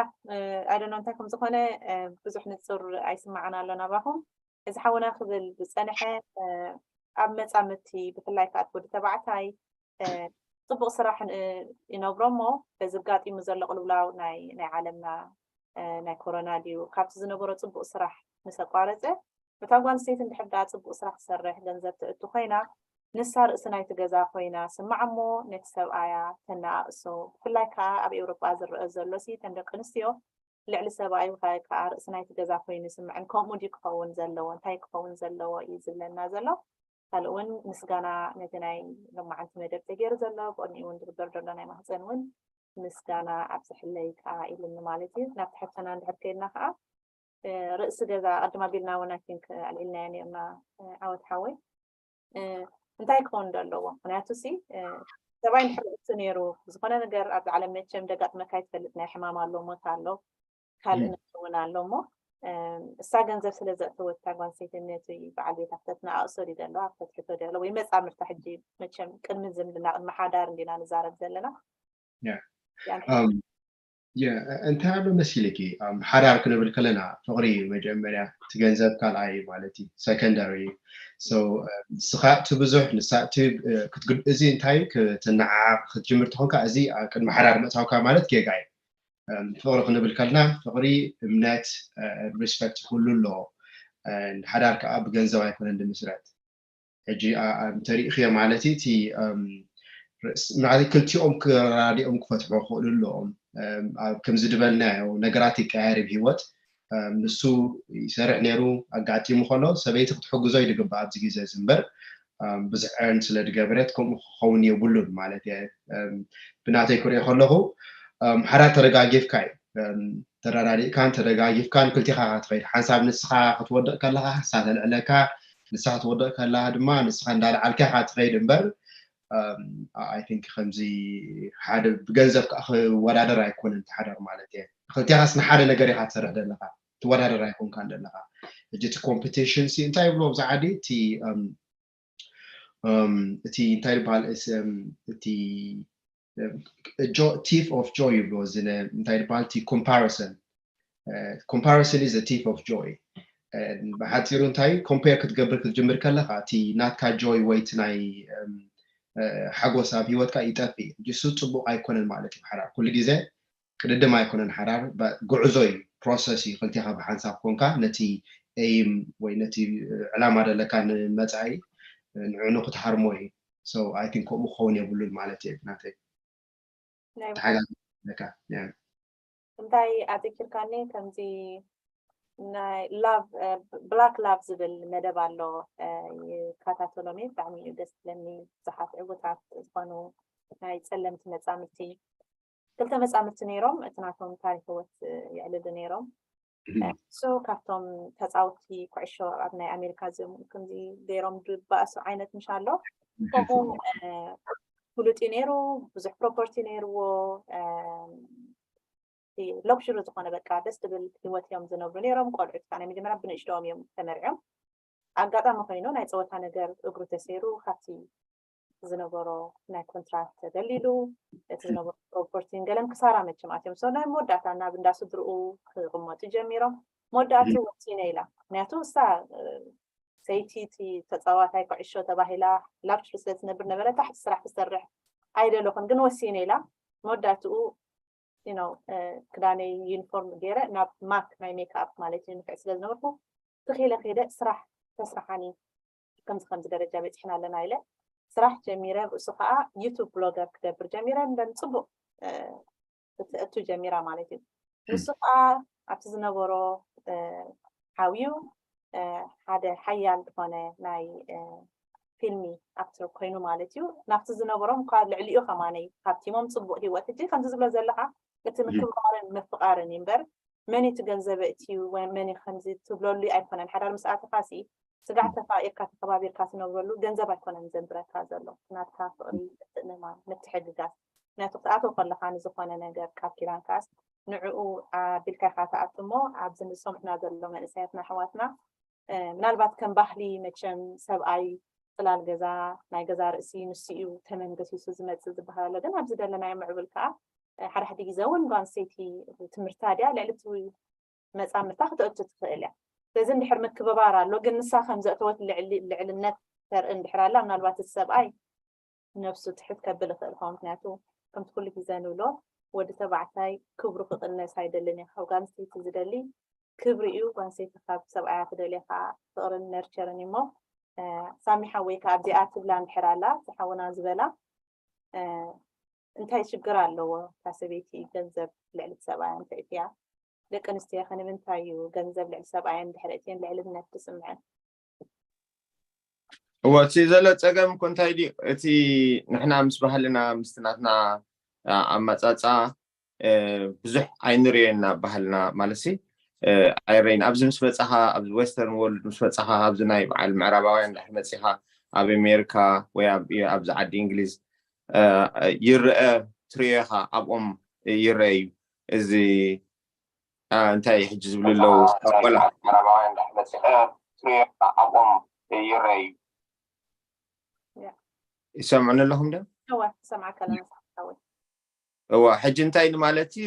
ኣይደኖ እንታይ ከም ዝኾነ ብዙሕ ንጹር ኣይስማዓን ኣሎ ናባኹም። እዚ ሓውና ክብል ዝጸንሐ ኣብ መጻምድቲ ብፍላይ ከኣ ወዲ ተባዕታይ ጽቡቕ ስራሕ ይነብሮ እሞ በዚ ኣጋጢሙ ዘሎ ቅልውላው ናይ ናይ ዓለምና ናይ ኮሮና ድዩ ካብቲ ዝነበሮ ጽቡቕ ስራሕ ምስ ኣቋረጸ እታ ጓል ኣንስተይቲ እንድሕር ደኣ ጽቡቕ ስራሕ ትሰርሕ ገንዘብ ተእቱ ኮይና ንሳ ርእሲ ናይቲ ገዛ ኮይና ስማዕ እሞ ነቲ ሰብኣያ ተነኣእሶ። ብፍላይ ከኣ ኣብ ኤውሮጳ ዝረአ ዘሎ ሲ እተን ደቂ ኣንስትዮ ልዕሊ ሰብኣዩ ከኣ ርእሲ ናይቲ ገዛ ኮይኑ ይስምዐን። ከምኡ ድዩ ክኸውን ዘለዎ? እንታይ ክኸውን ዘለዎ እዩ ዝብለና ዘሎ። ካልእ እውን ምስጋና ነቲ ናይ ሎማዓንቲ መደብ ተገይሩ ዘሎ ብቕድሚኡ እውን ዝግበር ዘሎ ናይ ማህፀን እውን ምስጋና ኣብዝሕለይ ከኣ ኢሉኒ ማለት እዩ። ናብቲ ሕቶና እንድሕር ከይድና ከኣ ርእሲ ገዛ ቅድም ኣቢልና እውን ኣይ ቲንክ ኣልዒልናዮ ነርና ዓወት ሓወይ እንታይ ክኸውን ዶ ኣለዎ? ምክንያቱ ሲ ሰብኣይ እንድሕር ርእሲ ነይሩ ዝኾነ ነገር ኣብዚ ዓለም መቸም ደጋጥመካ ይትፈልጥ ናይ ሕማም ኣሎ ሞት ኣሎ ካልእ ነገር እውን ኣሎ እሞ እሳ ገንዘብ ስለ ዘእተወት እታ ጓል ኣንስተይቲ ነቲ በዓል ቤታ ክተትነኣእሶ ድዩ ደለዋ ክተትሕቶ ድዩ ኣለዋ ወይ መጻምርታ ሕጂ መቸም ቅድሚ ዝምድና ቅድሚ ሓዳር እንዲና ንዛረብ ዘለና እንታይ ኣሎ መሲልኪ ሓዳር ክንብል ከለና ፍቕሪ እዩ መጀመርያ እቲ ገንዘብ ካልኣይ ማለት እዩ ሰከንደሪ እዩ ንስኻ እቲ ብዙሕ ንሳ እቲ እዚ እንታይ ክትነዓዓቕ ክትጅምር ትኾንካ እዚ ቅድሚ ሓዳር ምእታውካ ማለት ጌጋ እዩ ፍቕሪ ክንብል ከልና ፍቕሪ እምነት ሪስፐክት ኩሉ ኣለዎ ሓዳር ከዓ ብገንዘብ ኣይኮነን ድምስረት ሕጂ እንተሪእኽዮ ማለት እቲ ማለት ክልቲኦም ክራዲኦም ክፈትሑ ክኽእሉ ኣለዎም ከምዚ ድበልናዮ ነገራት ይቀያየር ብ ህይወት ንሱ ይሰርሕ ነይሩ ኣጋጢሙ ከሎ ሰበይቲ ክትሕግዞ ይድግባ ኣብዚ ግዜ እዚ እምበር ብዙሕ ዕርን ስለ ድገበረት ከምኡ ክኸውን የብሉን ማለት እየ ብናተይ ክሪኦ ከለኹ ሓዳር ተረጋጊፍካ እዩ ተረዳዲእካን ተደጋጊፍካን ክልቲኻ ትኸይድ ሓንሳብ ንስኻ ክትወድቕ ከለኻ ንሳ ተልዕለካ ንሳ ክትወድቕ ከለኻ ድማ ንስኻ እንዳልዓልካ ኢኻ ትኸይድ እምበር ኣይ ቲንክ ከምዚ ሓደ ብገንዘብ ከዓ ክወዳደር ኣይኮነን ትሓደር ማለት እየ ክልቲኻስ ንሓደ ነገር ኢኻ ትሰርሕ ዘለኻ ትወዳደር ኣይኮንካን ዘለኻ ሕጂ እቲ ኮምፒቲሽን ሲ እንታይ ይብሎ ኣብዚ ዓዲ እቲ እቲ እንታይ ይበሃል እቲ ቲፍ ኦፍ ጆይ ይብሎ እዚ እንታይ ይበሃል እቲ ኮምፓሪሰን ኮምፓሪሰን is the thief of joy ብሓፂሩ እንታይ ኮምፔር ክትገብር ክትጅምር ከለካ እቲ ናትካ ጆይ ወይ እቲ ናይ ሓጎስ ኣብ ሂወትካ ይጠፍእ እሱ ፅቡቅ ኣይኮነን ማለት እዩ ሓዳር ኩሉ ግዜ ቅድድም ኣይኮነን ሓዳር ጉዕዞ እዩ ፕሮሰስ እዩ ክልቲኻ ብሓንሳብ ኮንካ ነቲ ኤይም ወይ ነቲ ዕላማ ዘለካ ንመፃኢ ንዕኑ ክትሃርሞ እዩ so I think ከምኡ ክኸውን የብሉን ማለት እየ ብናተይ ተሓጋግካ እንታይ ኣዘኪርካኒ ከምዚ ናይ ላቭ ብላክ ላቭ ዝብል መደብ ኣሎ ይከታተሎም እየ ብጣዕሚ እዩ ደስ ዝብለኒ ብዙሓት ዕውታት ዝኾኑ ናይ ፀለምቲ መፃምድቲ ክልተ መፃምድቲ ነይሮም እቲ ናቶም ታሪክ ህይወት የዕልሉ ነይሮም እሱ ካብቶም ተፃወቲ ኩዕሾ ኣብ ናይ ኣሜሪካ እዚኦም ከምዚ ገይሮም ድባእሱ ዓይነት ምሽ ኣሎ ከምኡ ፍሉጥ እዩ ነይሩ ብዙሕ ፕሮፐርቲ ነይርዎ ሎክሽሪ ዝኾነ በቃ ደስ ትብል ህይወት እዮም ዝነብሩ ነይሮም ቆልዑ ናይ መጀመርያ ብንእሽተኦም እዮም ተመርዕዮም ኣጋጣሚ ኮይኑ ናይ ፀወታ ነገር እግሩ ተሰይሩ ካብቲ ዝነበሮ ናይ ኮንትራት ተደሊሉ እቲ ዝነበሮ ፕሮፐርቲን ገለን ክሳራ መቸም ኣትዮም so ናይ መወዳእታ ናብ እንዳ ስድርኡ ክቕመጡ ጀሚሮም መወዳእቱ ወሲነ ኢላ ምክንያቱ እሳ ሰይቲ እቲ ተፃዋታይ ኩዕሾ ተባሂላ ላብችሉ ስለ ትነብር ነበረ ታሕቲ ስራሕ ክሰርሕ ኣይደለኹን ግን ወሲነ ኢላ መወዳእትኡ ክዳነይ ዩኒፎርም ገይረ ናብ ማክ ናይ ሜክኣፕ ማለት እዩ ንፍዕ ስለ ዝነበርኩ ትኺለ ከይደ ስራሕ ተስራሓኒ ከምዚ ከምዚ ደረጃ በፂሕና ኣለና ኢለ ስራሕ ጀሚረ ብእሱ ከዓ ዩቱብ ብሎገር ክገብር ጀሚረ እንደን ፅቡቅ ክትእቱ ጀሚራ ማለት እዩ ንሱ ከዓ ኣብቲ ዝነበሮ ሓውዩ ሓደ ሓያል ዝኾነ ናይ ፊልሚ ኣክተር ኮይኑ ማለት እዩ ናብቲ ዝነበሮም እኳ ልዕሊኡ ከማነይ ካብ ቲሞም ፅቡቅ ሂወት ሕጂ ከምዚ ዝብሎ ዘለካ እቲ ምክብባርን ምፍቃርን እዩ እምበር መን እቲ ገንዘበ እትዩ መን ከምዚ ትብለሉ ኣይኮነን ሓዳር ምስ ኣተካ ሲ ስጋዕ ተፋቂርካ ተከባቢርካ ትነብረሉ ገንዘብ ኣይኮነን ዘንብረካ ዘሎ ናትካ ፍቅሪ ምትእምማን ምትሕግጋዝ ምክንያቱ ክትኣተው ከለካ ንዝኮነ ነገር ቃል ኪዳን ከዓስ ንዕኡ ኣቢልካ ኢካ ትኣቱ እሞ ኣብዚ ዝሰምዑና ዘሎ መንእሰያትና ኣሕዋትና ምናልባት ከም ባህሊ መቸም ሰብኣይ ፅላል ገዛ ናይ ገዛ ርእሲ ንሱ እዩ ተመን ገሲሱ ዝመፅእ ዝበሃል ኣሎ ግን ኣብዚ ዘለናዮ ምዕብል ከዓ ሓደ ሓደ ግዜ እውን ጓል ኣንስተይቲ ትምህርታ ድያ ልዕሊ እቲ መፃምድታ ክተእቱ ትኽእል እያ። ስለዚ እንድሕር ምክብባር ኣሎ፣ ግን ንሳ ከም ዘእተወት ልዕሊ- ልዕልነት ተርኢ እንድሕር ኣላ፣ ምናልባት እቲ ሰብኣይ ነብሱ ትሕት ከብል ይኽእል ይኸውን። ምክንያቱ ከምቲ ኩሉ ግዜ ንብሎ፣ ወዲ ተባዕታይ ክብሩ ክቕነስ ኣይደልን እዩ። ካብ ጓል ኣንስተይቲ ዝደሊ ክብሪ እዩ። ጓል ኣንስተይቲ ካብ ሰብኣያ ትደልየ ከዓ ፍቕርን ነርቸርን እዩ። እሞ ሳሚ ሓወይ ከዓ ኣብዚኣ ትብላ እንድሕር ኣላ፣ ዝሓውና ዝበላ እንታይ ሽግር ኣለዎ? እታ ሰበይቲ ገንዘብ ልዕሊ ሰብኣያ እንተእትያ፣ ደቂ ኣንስትዮ ከ ንምንታይ እዩ ገንዘብ ልዕሊ ሰብኣየን ድሕሪ እትየን ልዕልነት ዝስምዐን? እወ፣ እቲ ዘሎ ፀገም እኮ እንታይ ድዩ? እቲ ንሕና ምስ ባህልና ምስቲ ናትና ኣማፃፃ ብዙሕ ኣይንርእዮና ባህልና ማለት ሲ ኣይረይን። ኣብዚ ምስ መፃኻ፣ ኣብዚ ዌስተርን ወርልድ ምስ መፃኻ፣ ኣብዚ ናይ በዓል ምዕራባውያን ድሕር መፂኻ፣ ኣብ ኣሜሪካ ወይ ኣብዚ ዓዲ እንግሊዝ ይረአ፣ ትርእዮ ኢኻ፣ ኣብኦም ይረአ እዩ። እዚ እንታይ ሕጂ ዝብሉ ኣለዉ? ቆላ ይሰምዑኒ ኣለኹም ዶ? እወ ሕጂ እንታይ ንማለት እዩ?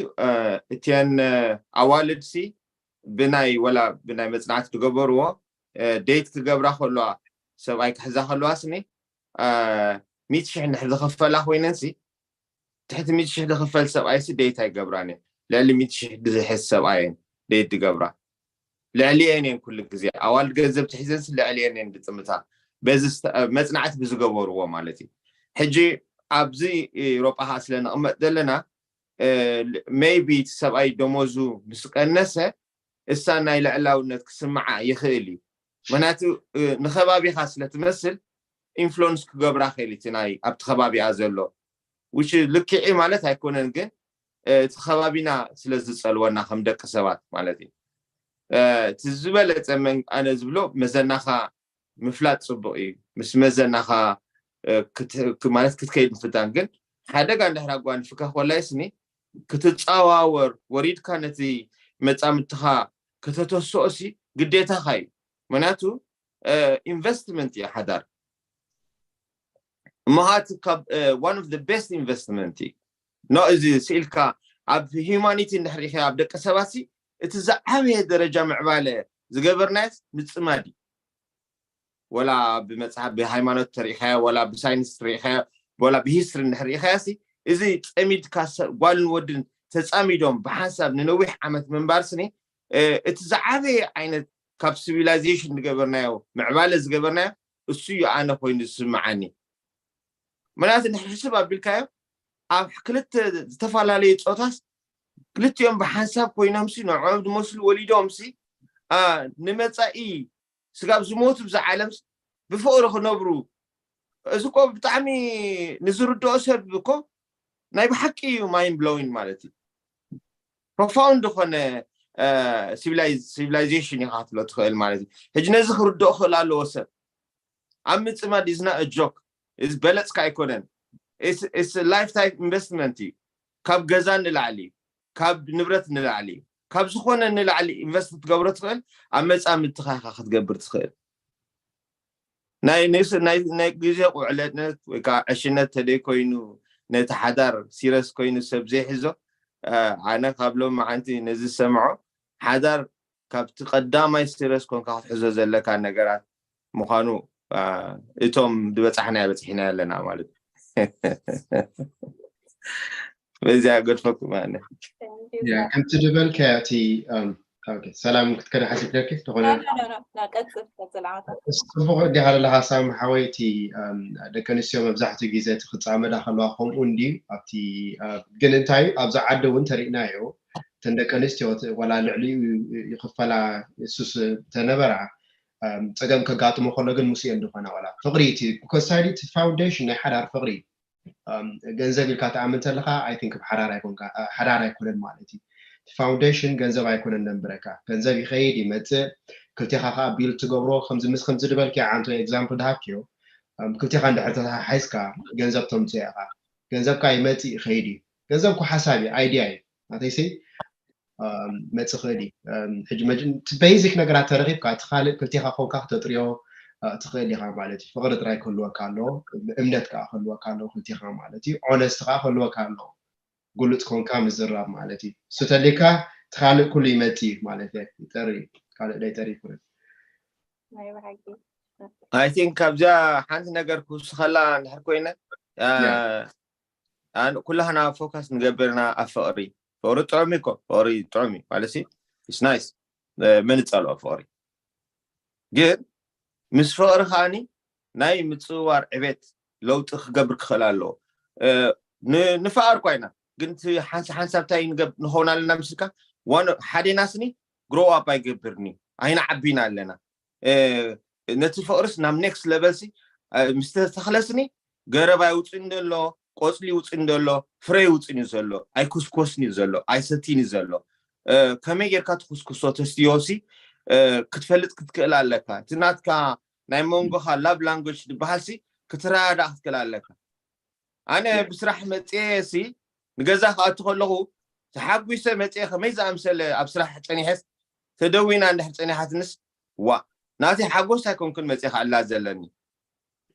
እቲን ኣዋልድ ሲ ብናይ ወላ ብናይ መፅናዕቲ ዝገበርዎ ዴት ክገብራ ከለዋ፣ ሰብኣይ ክሕዛ ከለዋ ስኒ ሚእቲ ሽሕ እንድሕር ዝኽፈላ ኮይነን ሲ ትሕቲ ሚእቲ ሽሕ ዝኽፈል ሰብኣይ ሲ ዴት ኣይገብራን እየን። ልዕሊ ሚእቲ ሽሕ ዝሕዝ ሰብኣይ እየን ዴት ዝገብራ። ልዕሊኤን እየን ኩሉ ግዜ ኣዋልድ ገንዘብ ትሒዘን ሲ ልዕሊኤን እየን ዝጥምታ። በዚ መፅናዕቲ ብዝገበርዎ ማለት እዩ። ሕጂ ኣብዚ ኤውሮጳ ከዓ ስለ ንቕመጥ ዘለና maybe እቲ ሰብኣይ ደሞዙ ምስ ቀነሰ እሳ ናይ ልዕላውነት ክስምዓ ይኽእል እዩ። ምክንያቱ ንከባቢኻ ስለ ትመስል ኢንፍሉንስ ክገብራ ክእል እቲ ናይ ኣብቲ ከባቢኣ ዘሎ ውሽ ልክዒ ማለት ኣይኮነን፣ ግን እቲ ከባቢና ስለ ዝፀልወና ከም ደቂ ሰባት ማለት እዩ። እቲ ዝበለፀ ኣነ ዝብሎ መዘናኻ ምፍላጥ ፅቡቅ እዩ። ምስ መዘናኻ ማለት ክትከይድ ምፍታን፣ ግን ሓደጋ እንድሕር ኣጓኒፍካ ኮላይ ስኒ ክትፃዋወር ወሪድካ ነቲ መፃምድትኻ ከተተስኦ ሲ ግዴታኻ እዩ። ምክንያቱ ኢንቨስትመንት እዩ ሓዳር። እሞሃት ካብ one of the best investment እዩ። ኖ እዚ ስኢልካ ኣብ ሂዩማኒቲ እንድሕር ኢኻ ኣብ ደቂ ሰባት ሲ እቲ ዝዓበየ ደረጃ ምዕባለ ዝገበርናዮስ ምፅማድ እዩ። ወላ ብመፅሓፍ ብሃይማኖት ተሪኢኻዮ ወላ ብሳይንስ ተሪኢኻዮ ወላ ብሂስትሪ እንድሕር ርኢኻዮ ሲ እዚ ፀሚድካ ሰብ ጓልን ወድን ተፃሚዶም ብሓንሳብ ንነዊሕ ዓመት ምንባር ስኒ እቲ ዝዓበየ ዓይነት ካብ ሲቪላይዜሽን ዝገበርናዮ ምዕባለ ዝገበርናዮ እሱ እዩ ኣነ ኮይኑ ዝስምዓኒ። ምክንያቱ እንድሕር ሕስብ ኣቢልካዮ ኣብ ክልተ ዝተፈላለዩ ፆታስ ክልቲኦም ብሓንሳብ ኮይኖምሲ ንዕኦም ዝመስሉ ወሊዶምሲ ንመፃኢ ስጋብ ዝሞቱ ብዛ ዓለምስ ብፍቕሪ ክነብሩ እዚ እኮ ብጣዕሚ ንዝርድኦ ሰብ እኮ ናይ ብሓቂ እዩ mind blowing ማለት እዩ። ፕሮፋውንድ ዝኾነ ሲቪላይዜሽን ኢኻ ክትብሎ ትኽእል ማለት እዩ። ሕጂ ነዚ ክርድኦ ክኽእል ኣለዎ ሰብ ኣብ ምፅማድ is not a joke። እዚ በለፅካ ኣይኮነን። It's life time investment እዩ። ካብ ገዛ ንላዕሊ እዩ። ካብ ንብረት ንላዕሊ እዩ። ካብ ዝኾነ ንላዕሊ ኢንቨስት ክትገብሮ ትኽእል ኣብ መፃምድትኻ ኢኻ ክትገብር ትኽእል። ናይ ናይ ግዜ ቁዕለነት ወይ ከዓ ዕሽነት ተደይ ኮይኑ ነቲ ሓዳር ሲረስ ኮይኑ ሰብ ዘይሕዞ ኣነ ካብ ሎም መዓንቲ ነዚ ዝሰምዖ ሓዳር ካብቲ ቀዳማይ ሲረስ ኮንካ ክትሕዞ ዘለካ ነገራት ምዃኑ እቶም ዝበፃሕናዮ በፂሕና ኣለና ማለት እዩ። በዚያ ገድፈኩም ኣነ ከምቲ ዝበልካዮ እቲ ሰላም ክትከደ ሓሲብ ደርኪ ተኾነ ፅቡቅ እንዲህ ኣለኻ ሳም ሓወይቲ ደቂ ኣንስትዮ መብዛሕትኡ ግዜ እቲ ክፃመዳ ከለዋ ከምኡ እንዲ ኣብቲ ግን እንታይ ኣብዚ ዓዲ እውን ተሪእናዮ እተን ደቂ ኣንስትዮ ወላ ልዕሊኡ ይኽፈላ ሱስ ተነበራ ፀገም ከጋጥሞ ከሎ ግን ምስኡ እንድኾና ወላ ፍቕሪ እቲ ኮሳይድ እቲ ፋውንዴሽን ናይ ሓዳር ፍቕሪ ገንዘብ ኢልካ ትኣምን ተለካ ኣይ ቲንክ ሓዳር ኣይኮነን ማለት እዩ። ፋውንዴሽን ገንዘብ ኣይኮነን ነንብረካ፣ ገንዘብ ይኸይድ ይመፅእ፣ ክልቴኻ ከዓ ቢልድ ትገብሮ ከምዚ ምስ ከምዚ ዝበልክዮ ዓንቶ ኤግዛምፕል ድሃብክዮ ክልቴኻ እንድሕር ተተሓሒዝካ ገንዘብ ተምፅኦ ኢኻ። ገንዘብካ ይመፅእ ይኸይድ እዩ። ገንዘብ እኮ ሓሳብ እዩ፣ ኣይድያ እዩ። ናተይሲ መፅእ ይኽእል እዩ። ሕጂ ቤዚክ ነገራት ተረኺብካ እቲ ካልእ ክልቴኻ ኮንካ ክተጥርዮ ትኽእል ኢኻ ማለት እዩ። ፍቕሪ ጥራይ ክህልወካ ኣለዎ፣ እምነት ከዓ ክህልወካ ኣለዎ ክልቴኻ ማለት እዩ። ኦነስት ከዓ ክህልወካ ኣለዎ። ግሉፅ ኮንካ ምዝራብ ማለት እዩ። እሱ ተሊካ እቲ ካልእ ኩሉ ይመፅእ እዩ ማለት እየ። ይጠሪ ካልእ ዳይጠሪ ይኩነ ናይ ብሓቂ I think ካብዚኣ ሓንቲ ነገር ክውስኸላ እንድሕር ኮይነ ኩላህና ፎካስ ንገብርና ኣብ ፍቕሪ። ፍቕሪ ጥዑም እኮ ፍቕሪ ጥዑም እዩ ማለት ሲ it's nice መን ጸልኦ ፍቕሪ። ግን ምስ ፍቕሪ ከዓኒ ናይ ምጽዋር ዕቤት ለውጢ ክገብር ክኽእል ኣለዎ። ንፍቓር እኳ ኢና ግን ሓንሳ ሓንሳብ እንታይ ንኸውን ኣለና ምስልካ ዋን ሓዴና ስኒ ግሮው ኣፕ ኣይገብርን እዩ። ኣይንዓቢና ኣለና። ነቲ ፍቕርስ ናብ ኔክስት ለቨል ሲ ምስ ተተኽለ ስኒ ገረብ ኣይውፅእን ዘሎ፣ ቆፅሊ ይውፅእን ዘሎ፣ ፍረ ይውፅእን እዩ ዘሎ፣ ኣይኩስኮስን እዩ ዘሎ፣ ኣይሰትን እዩ ዘሎ። ከመይ ጌርካ ትኩስኩሶ ተስትዮ ሲ ክትፈልጥ ክትክእል ኣለካ። እቲ ናትካ ናይ መንጎኻ ላቭ ላንጉጅ ዝበሃል ሲ ክትረዳእ ክትክእል ኣለካ። ኣነ ብስራሕ መፅየ ሲ ንገዛ ክኣቱ ከለኹ ተሓጒሰ መፅየ ከመይ ዝኣምሰለ ኣብ ስራሕ ፀኒሐስ ተደዊና እንድሕር ፀኒሓትንስ ዋ ናተይ ሓጎስ ኣይኮንኩን መፅየ ክኣላ ዘለኒ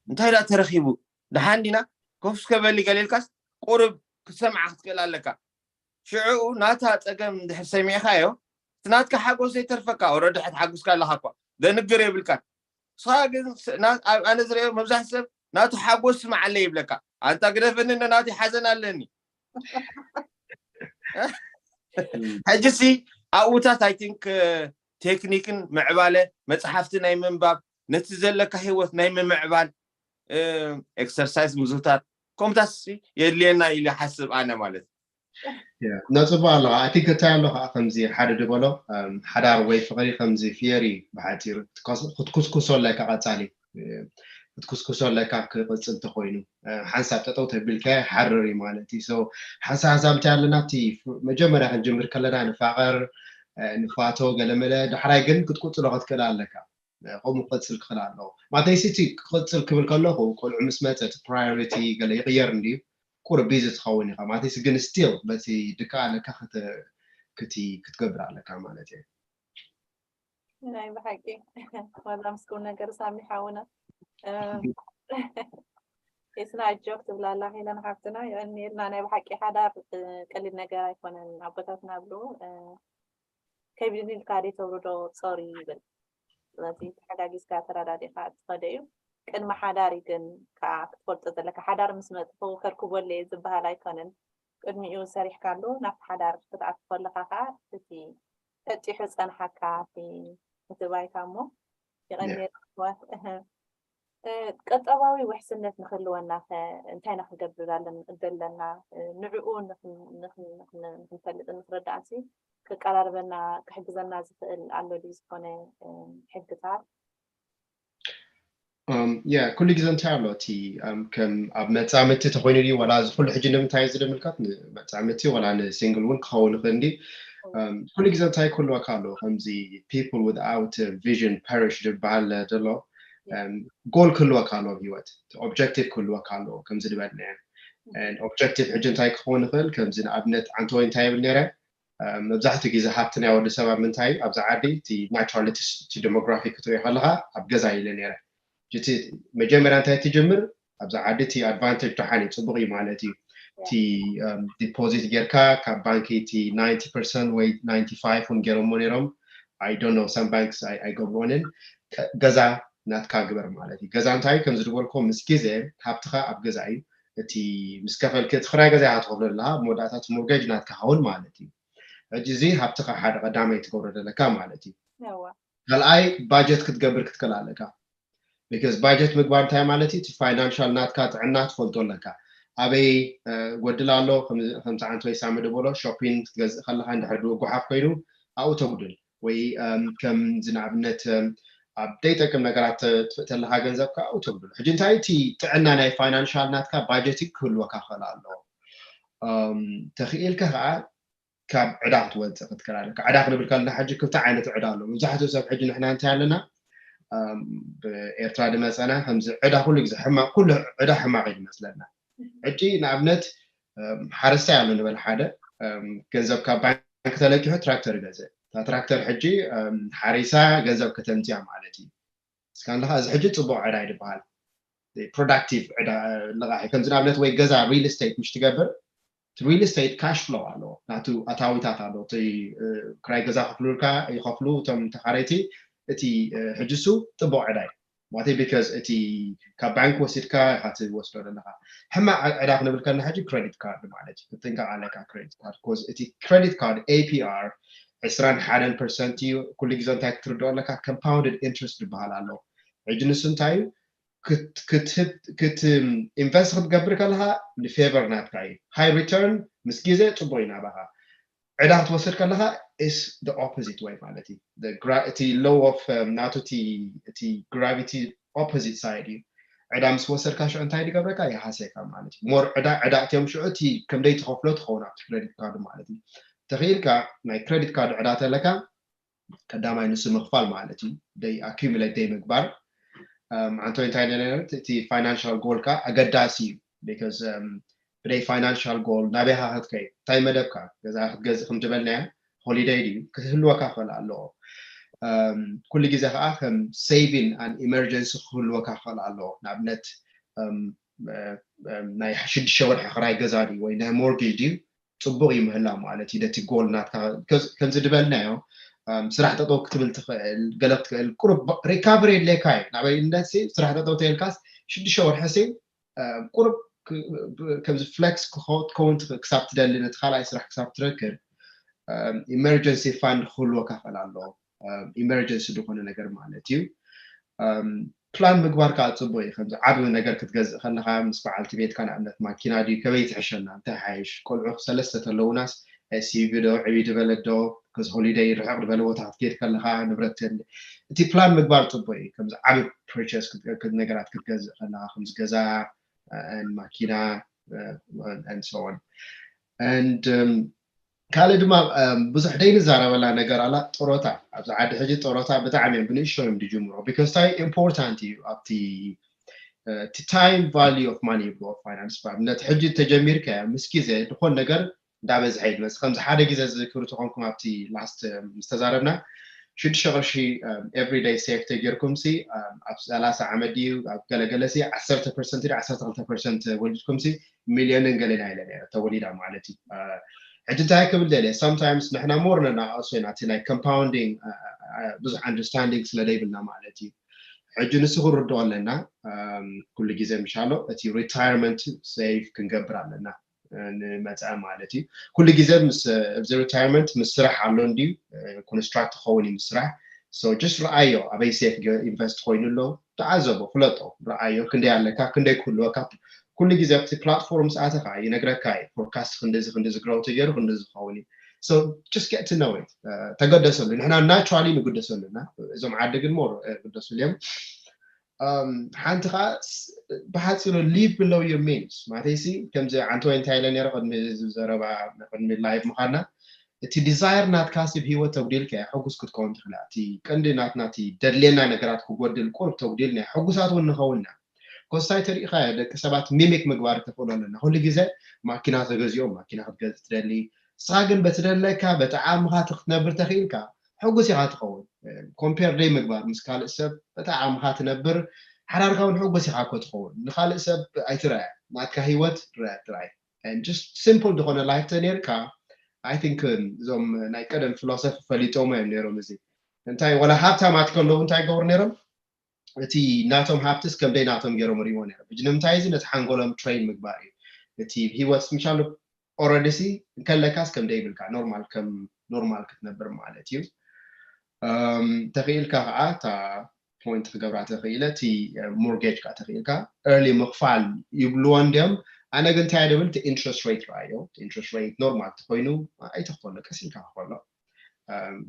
እንታይ ዳ ተረኺቡ ደሓን ዲና ኮፍ እስከ በሊ ገለ ኢልካስ ቁርብ ክትሰምዓ ክትክእል ኣለካ። ሽዕኡ ናታ ፀገም እንድሕር ሰሚዕካዮ እቲ ናትካ ሓጎስ ዘይተርፈካ ወረዲ ሕት ሓጉስካ ኣለካ እኳ ደንግር የብልካን። ንስኻ ግን ኣነ ዝረዮ መብዛሕቲ ሰብ ናቱ ሓጎስ ስምዓለይ ይብለካ። ኣንታ ግደፈኒ እንዶ ናተይ ሓዘን ኣለኒ። ሕጂ ሲ ኣብኡታት I think ቴክኒክን ምዕባለ መፅሓፍቲ ናይ ምንባብ ነቲ ዘለካ ሂወት ናይ ምምዕባል ኤክሰርሳይዝ ምዝውታር ከምኡታት የድልየና ኢሉ ሓስብ ኣነ ማለት ነፅቡ ኣለካ እቲ እንታይ ኣሎ ከዓ ከምዚ ሓደ ድበሎ ሓዳር ወይ ፍቅሪ ከምዚ ፊየሪ ብሓፂሩ ክትኩስኩሶ ኣለካ ቀፃሊ ክትኩስኩሶ ኣለካ ክቅፅል ተኮይኑ ሓንሳብ ጠጠው ተቢልካ ሓርር እዩ ማለት እዩ ሓንሳብ ሓንሳብ እንታይ ኣለና እቲ መጀመርያ ክንጅምር ከለና ንፋቀር ንፋቶ ገለመለ ዳሕራይ ግን ክትቁፅሎ ክትክእል ኣለካ ከምኡ ክቅፅል ክኽእል ኣለዎ ማተይሲ እቲ ክቅፅል ክብል ከለኹ ቆልዑ ምስ መፀ እቲ ፕራዮሪቲ ገለ ይቅየር እንድዩ ቁርብ ቢዚ ትኸውን ኢኻ ማተይሲ ግን ስቲል በቲ ድካ ኣለካ ክትገብር ኣለካ ማለት እዩ ናይ ብሓቂ ዋላ ምስ ቁም ነገር ሳሚ ሓውና የስና ጆክ ትብላ ኣላ ሄለን ሓፍትና የቀኒልና ናይ ብሓቂ ሓዳር ቀሊል ነገር ኣይኮነን ኣቦታትና ብሉ ከቢድኒ ኢልካ ደይ ተውርዶ ጾር እዩ ይብል ስለዚ ተሓጋጊዝካ ተረዳዲእካ እትኸደ እዩ ቅድሚ ሓዳር ግን ከዓ ክትፈልጦ ዘለካ ሓዳር ምስ መጥፉ ከርክቦለ ዝበሃል ኣይኮነን ቅድሚኡ ሰሪሕካሉ ናብቲ ሓዳር ክትኣትፎ ኣለካ ከዓ እቲ ተጢሑ ዝፀንሓካ እቲ ባይታ እሞ የቐኒየልክወት ቀጠባዊ ውሕስነት ንክህልወና ከ እንታይ ኢና ክንገብር ኣለና ንዕኡ ንክንፈልጥን ንክረዳእን ሲ ከቀራርበና ክሕግዘና ዝክእል ኣሎ ድዩ ዝኮነ ሕግታት ያ ኩሉ ግዜ እንታይ ኣሎ እቲ ከም ኣብ መፃምድቲ ተኮይኑ ድዩ ዋላ እዚ ኩሉ ሕጂ ንምንታይ እዚ ንምልከት ንመፃምድቲ ዋላ ንሲንግል እውን ክኸውን ይኽእል እንዲ ኩሉ ግዜ እንታይ ክህልወካ ኣለዎ ከምዚ people without vision perish ዝበሃል ዘሎ ጎል ክህልወካ ኣለዎ ህይወት ኦብጀክቲቭ ክህልወካ ኣለዎ ከምዚ ዝበልና ኦብጀክቲቭ ሕጂ እንታይ ክኸውን ይኽእል ከምዚ ንኣብነት ዓንተወይ እንታይ ይብል ነይረ መብዛሕትኡ ግዜ ሃብቲ ናይ ወዲ ሰብ ኣብ ምንታይ ኣብዚ ዓዲ እቲ ናቹራል እቲ ዲሞግራፊ ክትሪኦ ከለካ ኣብ ገዛ ኢለ ነይረ እቲ መጀመርያ እንታይ ትጅምር ኣብዚ ዓዲ እቲ ኣድቫንቴጅ ደሓን እዩ ፅቡቅ እዩ ማለት እዩ እቲ ዲፖዚት ጌርካ ካብ ባንኪ እቲ ናይንቲ ፐርሰንት ወይ ናይንቲ ፋይቭ እውን ገይሮሞ ነይሮም I don't know some banks ኣይገብርኦንን ገዛ ናትካ ግበር ማለት እዩ ገዛ እንታይ ከም ዝድበልኮ ምስ ግዜ ሃብትካ ኣብ ገዛ እዩ እቲ ምስ ከፈልክ እቲ ክራይ ገዛ ኢካ ትከፍሎ ዘለካ መወዳእታ እቲ ሞርጌጅ ናትካ ከውን ማለት እዩ ሕጂ እዚ ሃብትካ ሓደ ቀዳማይ ትገብሮ ዘለካ ማለት እዩ ካልኣይ ባጀት ክትገብር ክትክእል ኣለካ because ባጀት ምግባር እንታይ ማለት እዩ እቲ ፋይናንሻል ናትካ ጥዕና ትፈልጦ ኣለካ ኣበይ ጎድል ኣሎ ከምቲ ዓንተ ወይ ሳሚ ድበሎ ሾፒን ክትገዝእ ከለካ እንድሕር ድውጉሓፍ ኮይኑ ኣብኡ ተጉድል ወይ ከምዚ ንኣብነት ኣብ ደይጠቅም ነገራት ትፍእተለካ ገንዘብካ ኣብኡ ተጉድል ሕጂ እንታይ እቲ ጥዕና ናይ ፋይናንሻል ናትካ ባጀት ክህልወካ ክእል ኣለዎ ተኽኢልካ ከዓ ካብ ዕዳ ክትወፅእ ክትክእል ኣለካ ዕዳ ክንብል ከለና ሕጂ ክልተ ዓይነት ዕዳ ኣሎ መብዛሕትኡ ሰብ ሕጂ ንሕና እንታይ ኣለና ብኤርትራ ድመፀና ከምዚ ዕዳ ኩሉ ግዜ ሕማቅ ኩሉ ዕዳ ሕማቅ እዩ ዝመስለና ሕጂ ንኣብነት ሓረስታይ ኣሎ ንበል ሓደ ገንዘብ ካብ ባንክ ተለቂሑ ትራክተር ይገዝእ እታ ትራክተር ሕጂ ሓሪሳ ገንዘብ ከተምፅያ ማለት እዩ እስካ ኣለካ እዚ ሕጂ ፅቡቅ ዕዳ ይድበሃል ፕሮዳክቲቭ ዕዳ ልቃሒ ከምዚ ንኣብነት ወይ ገዛ ሪል ስቴት ምሽ ትገብር real estate cash flow ኣሎ ናቱ ኣታዊታት ኣሎ እቲ ክራይ ገዛ ከፍሉልካ ይኸፍሉ እቶም ተኻረይቲ እቲ ሕጅሱ ጥቡቕ ዕዳይ ማለተይ because እቲ ካብ ባንክ ወሲድካ ኢኻ ትወስዶ ዘለኻ ሕማቕ ዕዳ ክንብል ከለና ሕጂ credit card ማለት እዩ ክትጥንቀቕ ኣለካ credit card cause እቲ credit card APR ዕስራን ሓደን ፐርሰንት እዩ ኩሉ ግዜ እንታይ ክትርድኦ ኣለካ compounded interest ዝበሃል ኣሎ ሕጂ ንሱ እንታይ እዩ ክትህብ ክት invest ክትገብር ከለካ ንፌቨር ናትካ እዩ high return ምስ ግዜ ፅቡቅ እዩ ናባካ ዕዳ ክትወስድ ከለካ is the opposite way ማለት እዩ እቲ law of ናቱ እቲ gravity opposite side እዩ ዕዳ ምስ ወሰድካ ሽዑ እንታይ ዝገብረካ ይሃሰካ ማለት እዩ more ዕዳ ዕዳ እትዮም ሽዑ እቲ ከምደይ ትኸፍሎ ትኸውን ኣብቲ credit card ማለት እዩ ተኽኢልካ ናይ credit card ዕዳ ተለካ ቀዳማይ ንሱ ምኽፋል ማለት እዩ ደይ accumulate ደይ ምግባር ኣንቶ እንታይ እቲ financial goal ካ ኣገዳሲ እዩ because ብደይ financial goal ናበይካ ክትከይ እንታይ መደብካ ገዛ ክትገዝእ ከም ዝበልናያ holiday ድዩ ክህልወካ ክእል ኣለዎ ኩሉ ግዜ ከዓ ከም saving and emergency ክህልወካ ክእል ኣለዎ ንኣብነት ናይ ሽዱሽተ ወርሒ ክራይ ገዛ ድዩ ወይ ናይ mortgage ድዩ ፅቡቅ እዩ ምህላው ማለት እዩ ነቲ goal ናትካ ከምዚ ዝበልናዮ ስራሕ ጠጠው ክትብል ትኽእል ገለ ክትክእል ቁሩብ recovery የድልየካ እዩ ናበይ እምነት ስራሕ ጠጠው ተልካስ ሽዱሽተ ወርሒ ቁሩብ ከምዚ flex ክትከውን ክሳብ ትደሊ ነቲ ካልኣይ ስራሕ ክሳብ ትረክብ emergency fund ክህልወካ ክእል ኣለዎ emergency ዝኾነ ነገር ማለት እዩ plan ምግባር ከዓ ፅቡቅ እዩ ከምዚ ዓብ ነገር ክትገዝእ ከለካ ምስ በዓልቲ ቤትካ ንኣብነት ማኪና ድዩ ከበይ ትሕሸና እንታይ ሓይሽ ቆልዑ ሰለስተ ተለውናስ SUV ዶ ዕብይ ዝበለ ዶ ከዚ holiday ርሕቅ ዝበለ ቦታ ክትከይድ ከለካ ንብረት ተሊ እቲ plan ምግባር ፅቡቅ እዩ ከምዚ ዓብ purchase ነገራት ክትገዝእ ከለካ ከምዚ ገዛ ማኪና and so on and ካልእ ድማ ብዙሕ ደይ ንዛረበላ ነገር ኣላ ጦሮታ ኣብዚ ዓዲ ሕጂ ጦሮታ ብጣዕሚ እዮም ብንእሽቶ እዮም ዝጅምሮ because ታይ important እዩ ኣብቲ እቲ time value of money ይብልዎ finance ባ ነቲ ሕጂ ተጀሚርካ ምስ ግዜ ዝኾን ነገር እንዳበዝሐ ይመፅ ከምዚ ሓደ ግዜ ዝክሩ ተኾንኩም ኣብቲ last ምስተዛረብና ሽዱሽተ ቅርሺ everyday save ተጌርኩም ሲ ኣብ ሰላሳ ዓመት ድዩ ኣብ ገለገለ ሲ ዓሰርተ ፐርሰንት ዲ ዓሰርተ ክልተ ፐርሰንት ወሊድኩም ሲ ሚልዮንን ገለና ኢለ ነረ ተወሊዳ ማለት እዩ ሕጂ እንታይ ክብል ደለ sometimes ንሕና more ነናኣእሶ ኢና እቲ ናይ compounding ብዙሕ understanding ስለ ዘይብልና ማለት እዩ ሕጂ ንሱ ክንርድኦ ኣለና ኩሉ ግዜ ምሻሎ እቲ retirement save ክንገብር ኣለና ንመፀ ማለት እዩ ኩሉ ግዜ ኣብዚ retirement ምስ ስራሕ ኣሎ እንድዩ construct ክኸውን እዩ ምስ ስራሕ so just ረኣዮ ኣበይ safe invest ኮይኑ ኣሎ ተዓዘቦ ፍለጦ ረኣዮ ክንደይ ኣለካ ክንደይ ክህልወካ ኩሉ ግዜ ኣብቲ platform ዝኣተኻ ይነግረካ እዩ forecast ክንድዚ ክንድዚ grow ተገይሩ ክንድዚ ዝኸውን እዩ so just get to know it ተገደሰሉ ንሕና naturally ንግደሰሉ እና እዞም ዓዲ ግን more ግደሱሉ እዮም ሓንቲ ከዓ ብሓፂሩ live below your means ማለተይሲ ከምዚ ዓንተ ወይ እንታይ ኢለ ነረ ቅድሚ ዘረባ ቅድሚ live ምዃና እቲ desire ናትካ ስብ ህይወት ተጉዲልካ ሕጉስ ክትከውን ትኽእል እቲ ቀንዲ ናትና እቲ ደድልየና ነገራት ክጎድል ቁርብ ተጉዲልና ሕጉሳት እውን ንኸውንና ኮስታይ ተሪኢኻ ደቂ ሰባት mimic ምግባር ተኽእሎ ኣለና ኩሉ ግዜ ማኪና ተገዚኦም ማኪና ክትገዝ ትደሊ ንስኻ ግን በቲ ደለካ በቲ ዓቕምኻ ክትነብር ተኽኢልካ ሕጉስ ኢኻ ትኸውን compare ደይ ምግባር ምስ ካልእ ሰብ በቲ ዓቕምኻ ትነብር ሓዳርካ እውን ሕጉስ ኢኻ እኮ ትኸውን ንኻልእ ሰብ ኣይትረኣያ ናትካ ህይወት ርኣያ ጥራይ just simple ዝኾነ life ተነርካ I think እዞም ናይ ቀደም philosophy ፈሊጦሞ እዮም ነይሮም እዚ እንታይ ወላ ሃብታማት ከለዉ እንታይ ይገብሩ ነይሮም እቲ ናቶም ሃብትስ ከም ደይ ናቶም ገይሮም ሪዎ ነይሮም ሕጂ ንምንታይ እዚ ነቲ ሓንጎሎም train ምግባር እዩ እቲ ህይወት ምሻሉ already ሲ እንከለካስ ከም ደይ ይብልካ normal ከም normal ክትነብር ማለት እዩ ተኽኢልካ ከዓ እታ point ክገብራ ተኽኢለ እቲ mortgage ከዓ ተኽኢልካ early ምኽፋል ይብልዎ እንዲዮም ኣነ ግን እንታይ ደብል እቲ interest rate ረኣዮ interest rate normal ተኮይኑ ኣይተኽፈሎ ቀስ ኢልካ ክፈሎ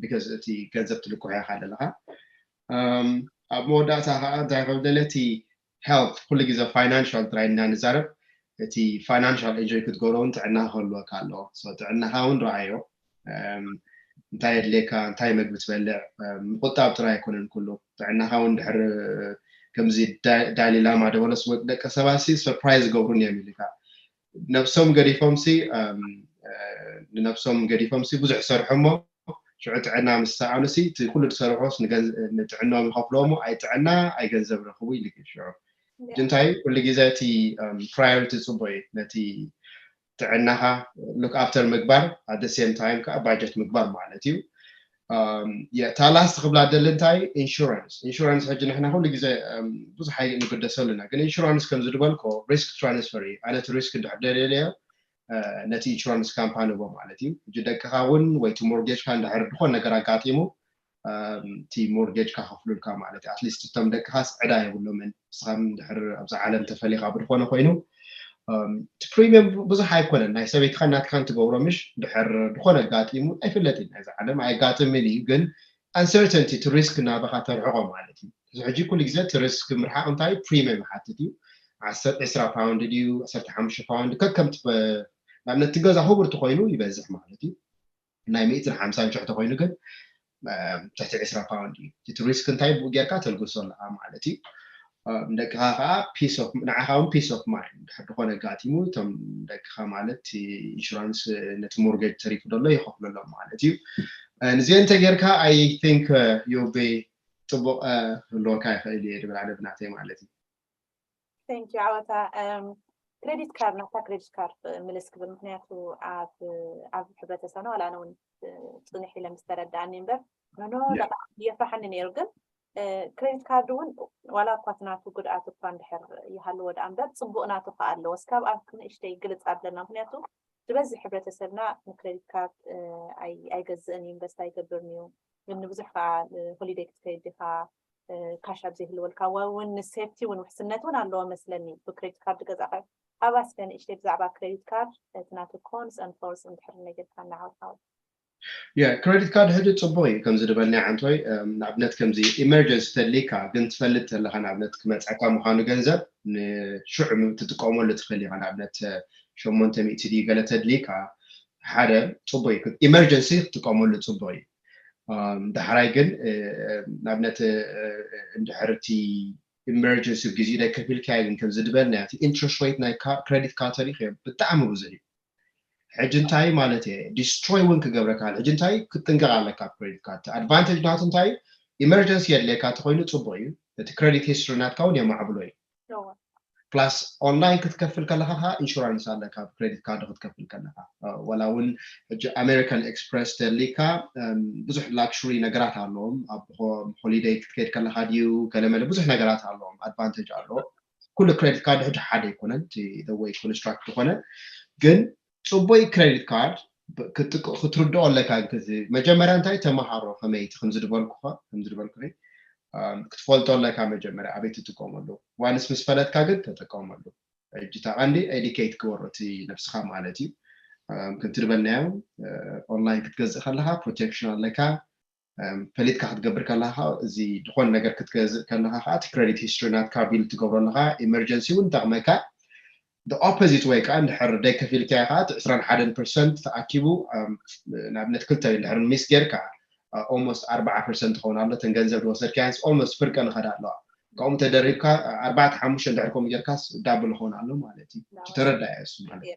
because እቲ ገንዘብ ትልኩሕ ኢኻ ዘለካ ኣብ መወዳእታ ከዓ እንታይ ክብል ደለ እቲ health ኩሉ ግዜ financial ጥራይ እና ንዛረብ እቲ financial enjoy ክትገብሮ እውን ጥዕና ክህልወካ ኣለዎ ጥዕናካ እውን ረኣዮ እንታይ የድልየካ እንታይ መግቢ ትበልዕ ምቁጣብ ጥራይ ኣይኮነን ኩሉ ጥዕናካ እውን ድሕር ከምዚ ዳሊ ላማ ደበለስ ደቂ ሰባት ሲ surprise ዝገብሩን እዮም ኢልካ ነብሶም ገዲፎም ሲ ንነብሶም ገዲፎም ሲ ብዙሕ ሰርሑ እሞ ሽዑ ጥዕና ምስ ሰኣኑ ሲ እቲ ኩሉ ዝሰርሖስ ንጥዕናኦም ይኸፍልዎ እሞ ኣይ ጥዕና ኣይ ገንዘብ ረኽቡ ኢሉ ሽዑ እንታይ ኩሉ ግዜ እቲ priority ፅቡቅ እዩ ነቲ ጥዕናኻ look after ምግባር at the same time ከዓ budget ምግባር ማለት እዩ። እታ last ክብላ ደሊ እንታይ ኢንሹራንስ ኢንሹራንስ ሕጂ ንሕና ኩሉ ግዜ ብዙሕ ኣይንግደሰሉ ኢና፣ ግን ኢንሹራንስ ከም ዝድበልኮ risk transfer እዩ። ኣነ እቲ risk እንድሕር ደልየለዮ ነቲ ኢንሹራንስ ካምፓኒ ቦ ማለት እዩ። ሕጂ ደቅኻ እውን ወይ እቲ ሞርጌጅካ እንድሕር ድኾን ነገር ኣጋጢሙ እቲ ሞርጌጅካ ከፍሉልካ ማለት እዩ። ኣትሊስት እቶም ደቅኻስ ዕዳ የብሎምን። ንስኻ ድሕር ኣብዛ ዓለም ተፈሊኻ ብድኾነ ኮይኑ እቲ ፕሪሚየም ብዙሕ ኣይኮነን። ናይ ሰበይትኻ ናትካን ትገብሮ ምሽ ድሕር ድኾነ ኣጋጢሙ ኣይፍለጥን። ናይዛ ዓለም ኣየጋጥምን እዩ፣ ግን uncertainty እቲ ሪስክ ናባኻ ተርሕቆ ማለት እዩ። እዚ ሕጂ ኩሉ ግዜ እቲ ሪስክ ምርሓቕ እንታይ ፕሪሚየም ይሓትት እዩ። ዕስራ ፓውንድ ድዩ ዕስራ ሓሙሽተ ፓውንድ ከከምቲ ንኣብነት እቲ ገዛ ክቡር ተኮይኑ ይበዝሕ ማለት እዩ። ናይ ሚእትን ሓምሳን ሽሕ ተኮይኑ ግን ትሕቲ ዕስራ ፓውንድ እዩ። እቲ ሪስክ እንታይ ብኡ ጌርካ ተልግሶ ኣለካ ማለት እዩ። ንደቅኻ ከዓ ንዓኻ እውን peace of mind ድሕር ድኾነ ኣጋጢሙ እቶም ደቅኻ ማለት ኢንሹራንስ ነቲ ሞርጌጅ ተሪፉ ደሎ ይኸፍለሎም ማለት እዩ። ንዚአ እንተ ጌርካ I think you'll be ፅቡቕ ክህልወካ ይኽእል እየ ድብል ኣነ ብናተይ ማለት እዩ። Thank you ዓወታ። ክሬዲት ካርድ ናታ ክሬዲት ካርድ ምልስ ክብል፣ ምክንያቱ ኣብ ኣብ ሕብረተሰብና ዋላ ኣነ እውን ፅንሕ ኢለ ምስ ተረዳእኒ እምበር ኖኖ የፍራሓኒ ነይሩ። ግን ክሬዲት ካርድ እውን ዋላ እኳ እቲ ናቱ ጉድኣት እኳ እንድሕር ይሃልዎ ደኣ እምበር ፅቡቕ ናቱ ከዓ ኣለዎ። እስካብ ኣብ ንእሽተይ ግልፅ ኣብለና፣ ምክንያቱ ዝበዝሕ ሕብረተሰብና ንክሬዲት ካርድ ኣይገዝእን እዩ፣ ኢንቨስት ኣይገብርን እዩ። ግን ንብዙሕ ከዓ ሆሊደይ ክትከይድ ዲኻ ካሽ ኣብ ዘይህልወልካ እውን ንሴፍቲ እውን ውሕስነት እውን ኣለዎ መስለኒ። ብክሬዲት ካርድ ገዛእካ ኣብ ኣስከ ንእሽተይ ብዛዕባ ክሬዲት ካርድ እቲ ናቱ cons and pros እንድሕር ነጊርካ እናዓወት ዓወት። ክሬዲት ካርድ ሕጂ ፅቡቅ እዩ። ከምዚ ዝበልናዮ ዓንቶይ ንኣብነት ከምዚ ኢመርጀንሲ ተድሊካ ግን ትፈልጥ ተለካ ንኣብነት ክመፀካ ምኳኑ ገንዘብ ንሽዑ ትጥቀመሉ ትኽእል ኢኻ። ንኣብነት ሸሞንተ ሚእቲ ድዩ ገለ ተድሊካ ሓደ ፅቡቅ እዩ። ኢመርጀንሲ ክትጥቀመሉ ፅቡቅ እዩ። ዳሕራይ ግን ንኣብነት እንድሕር እቲ ኢመርጀንሲ ግዜኡ ደይ ከፊልካዮ ግን ከምዚ ዝበልናዮ እቲ ኢንትረስት ሬት ናይ ክሬዲት ካርድ ተሪእካዮ ብጣዕሚ ብዙሕ እዩ። ሕጂ እንታይ ማለት እየ ዲስትሮይ እውን ክገብረካ ሕጂ እንታይ ክትጥንቀቅ ኣለካ። ክሬዲት ካርድ ኣድቫንቴጅ ናቱ እንታይ ኢመርጀንሲ የድልየካ ተኮይኑ ፅቡቅ እዩ። እቲ ክሬዲት ሂስትሪ ናትካ እውን የማዕብሎ እዩ። ፕላስ ኦንላይን ክትከፍል ከለካ ከዓ ኢንሹራንስ ኣለካ ክሬዲት ካርድ ክትከፍል ከለካ። ዋላ እውን ሕጂ ኣሜሪካን ኤክስፕረስ ተሊካ ብዙሕ ላክሹሪ ነገራት ኣለዎም። ኣብ ሆሊደይ ክትከይድ ከለካ ድዩ ገለመለ ብዙሕ ነገራት ኣለዎም ኣድቫንቴጅ ኣለዎ። ኩሉ ክሬዲት ካርድ ሕጂ ሓደ ኣይኮነን ወይ ኮንስትራክት ዝኾነ ግን ፅቡይ ክሬዲት ካርድ ክትርድኦ ኣለካ። መጀመርያ እንታይ ተመሃሮ ከመይ ከምዝድበልኩ ከምዝድበልኩ ክትፈልጦ ኣለካ። መጀመርያ ኣበይ ትጥቀመሉ ዋንስ ምስ ፈለጥካ ግን ተጠቀመሉ። ሕጂ እታ ቀንዲ ኤዲኬት ግበሮ እቲ ነብስኻ ማለት እዩ። ከምቲ ዝበልናዮ ኦንላይን ክትገዝእ ከለካ ፕሮቴክሽን ኣለካ። ፈሊጥካ ክትገብር ከለካ እዚ ድኾን ነገር ክትገዝእ ከለካ ከዓ እቲ ክሬዲት ሂስትሪ ናትካ ቢልድ ትገብሮ ኣለካ። ኢመርጀንሲ እውን ይጠቅመካ። ኦፖዚት ወይ ከዓ እንድሕር ደይ ከፊልካዮ ከዓ እቲ ዕስራን ሓደን ፐርሰንት ተኣኪቡ ንኣብነት ክልተ እንድሕር ሚስ ጌርካ ኦልሞስት ኣርባዓ ፐርሰንት ትኸውን ኣሎ። እተን ገንዘብ ዝወሰድካየንስ ኦልሞስት ፍርቀ ንኸዳ ኣለዋ። ከምኡ ተደሪብካ ኣርባዕተ ሓሙሽተ እንድሕር ከምኡ ጌርካስ ዳብል ይኸውን ኣሎ ማለት እዩ። ተረዳየ እሱ ማለት እዩ።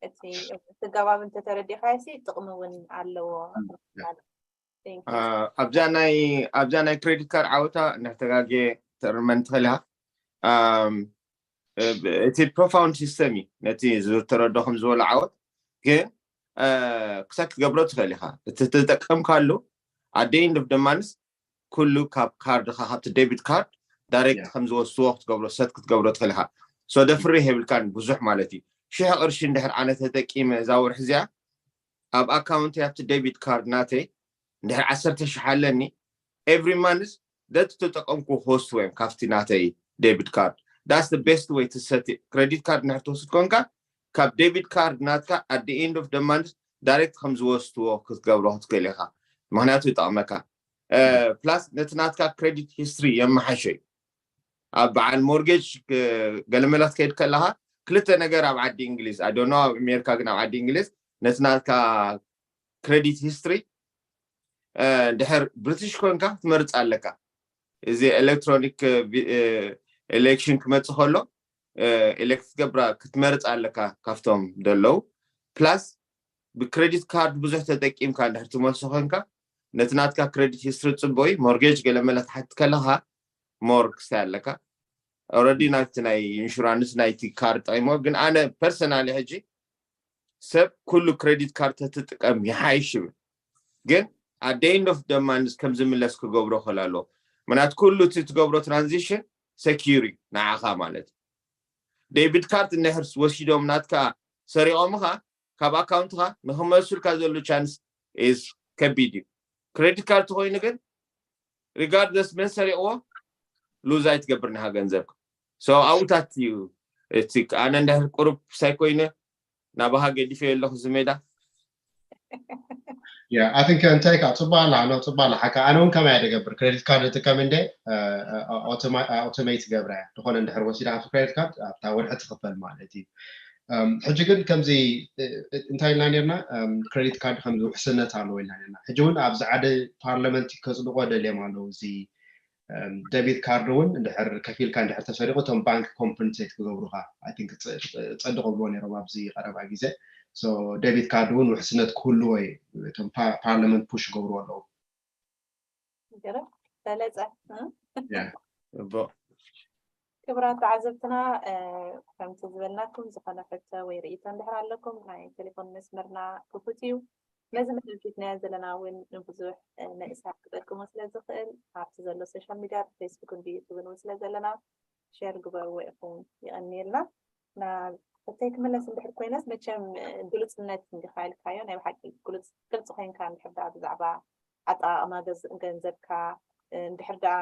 እቲ እቲ ኣገባብ እንተተረዲኻዮ ሲ ጥቕሚ እውን ኣለዎ። ኣብዛ ናይ ኣብዛ ናይ ክሬዲት ካርድ ዓወታ እንዳተጋጌ ተርመን ትኽእል ኢኻ። እቲ ፕሮፋውንድ ሲስተም እዩ ነቲ ዝተረዶ ከም ዝበሎ ዓወት ግን ክሳብ ክትገብሮ ትኽእል ኢኻ። እቲ ተጠቀምካሉ ኣደ ኢንድ ኦፍ ደማንስ ኩሉ ካብ ካርድኻ ካብቲ ዴቢት ካርድ ዳይሬክት ከም ዝወስድዎ ክትገብሮ ሰት ክትገብሮ ትኽእል ኢኻ። ሶ ደፍርህ የብልካን ብዙሕ ማለት እዩ። ሽሕ ቅርሺ እንድሕር ኣነ ተጠቂመ እዛ ወርሒ እዚኣ ኣብ ኣካውንተይ ኣብቲ ዴቢት ካርድ ናተይ እንድሕር ዓሰርተ ሽሕ ኣለኒ ኤቭሪ ማንስ ደቲ ተጠቀምኩ ኮስት ወይም ካብቲ ናተይ ዴቢት ካርድ that's the best way to set it። ክሬዲት ካርድ እንድሕር ትወስድ ኮንካ ካብ ዴቢት ካርድ ናትካ at the end of the month ዳይሬክት ከም ዝወስድዎ ክትገብሮ ክትክእል ኢኻ። ምክንያቱ ይጠቕመካ። ፕላስ ነቲ ናትካ ክሬዲት ሂስትሪ የመሓሾ እዩ። ኣብ በዓል ሞርጌጅ ገለመለ ክትከይድ ከለካ ክልተ ነገር ኣብ ዓዲ እንግሊዝ ኣዶኖ ኣብ ኣሜሪካ ግን ኣብ ዓዲ እንግሊዝ ነቲ ናትካ ክሬዲት ሂስትሪ ድሕር ብሪቲሽ ኮንካ ክትመርፅ ኣለካ። እዚ ኤሌክትሮኒክ ኤሌክሽን ክመፅእ ከሎ ኤሌክት ገብራ ክትመርፅ ኣለካ ካብቶም ደለው ፕላስ ብክሬዲት ካርድ ብዙሕ ተጠቂምካ እንድሕር ትመልሶ ኮንካ ነቲ ናትካ ክሬዲት ሂስትሪ ፅቡቅ እዩ። ሞርጌጅ ገለመለ ክትሓትት ከለካ ሞር ክስታይ ኣለካ። ኦረዲ ናብቲ ናይ ኢንሹራንስ ናይቲ ካርድ ጠቂሞ ግን ኣነ ፐርሰናሊ ሕጂ ሰብ ኩሉ credit card ተትጥቀም ይሓይሽ ይብል። ግን at the end of the month ከም ዝምለስ ክገብሮ ክእል ኣለዎ። ምክንያቱ ኩሉ እቲ ትገብሮ transaction secure እዩ ንዓኻ ማለት እዩ። Debit card እንድሕር ወሲዶም ናትካ ሰሪቖምኻ ካብ ኣካውንትኻ ንክመልሱልካ ዘሎ chance is ከቢድ እዩ። Credit card ተኮይኑ ግን regardless መን ሰሪቕዎ lose ኣይትገብር ንሃ ገንዘብካ። So ኣብኡታት እዩ እቲ ኣነ እንድሕር ቁሩብ ሳይ ኮይነ ናባኻ ገዲፈዮ ኣለኹ እዚ ሜዳ። Yeah, I think እንታይ ከዓ ፅቡቅ ኣላ ኖ ፅቡቅ ኣላ ሓካ ኣነ እውን ከማይ ደገብር credit card እጥቀም እንደ automate ገብረ ዝኾነ እንድሕር ወሲዳ ካብ credit card ኣብታ ወርሒ ትኽፈል ማለት እዩ። ሕጂ ግን ከምዚ እንታይ ኢልና ነርና credit card ከምዚ ውሕስነት ኣለዎ ኢልና ነርና። ሕጂ እውን ኣብዚ ዓዲ ፓርላመንት ከፅድቆ ደልዮም ኣለዉ እዚ debit card እውን እንድሕር ከፊልካ እንድሕር ተሰሪቁ እቶም ባንክ compensate ክገብሩካ I think ፀድቅ ብሎ ነሮም ኣብዚ ቀረባ ግዜ። So debit card እውን ውሕስነት ክህልዎ እዩ እቶም ፓርላመንት push ገብሩ ኣለዉ። በለፀ ክቡራት ተዓዘብትና ከምቲ ዝበልናኩም ዝኾነ ሕቶ ወይ ርእይቶ እንድሕር ኣለኩም ናይ ቴሌፎን መስመርና ክፉት እዩ። ነዚ መደብ ሒዝናዮ ዘለና እውን ንብዙሕ መንእሰያት ክጠቅሞ ስለ ዝኽእል ኣብቲ ዘሎ social media ፌስቡክን ብዩቱብን እውን ስለ ዘለና share ግበርዎ ኢኹም። የቐንየልና። ናብ ሕቶይ ክምለስ እንድሕር ኮይነስ መቸም ግሉፅነት እንዲኻ ኢልካዮ ናይ ብሓቂ ግልፂ ኮይንካ እንድሕር ደኣ ብዛዕባ ኣጠቃቅማ ገንዘብካ እንድሕር ደኣ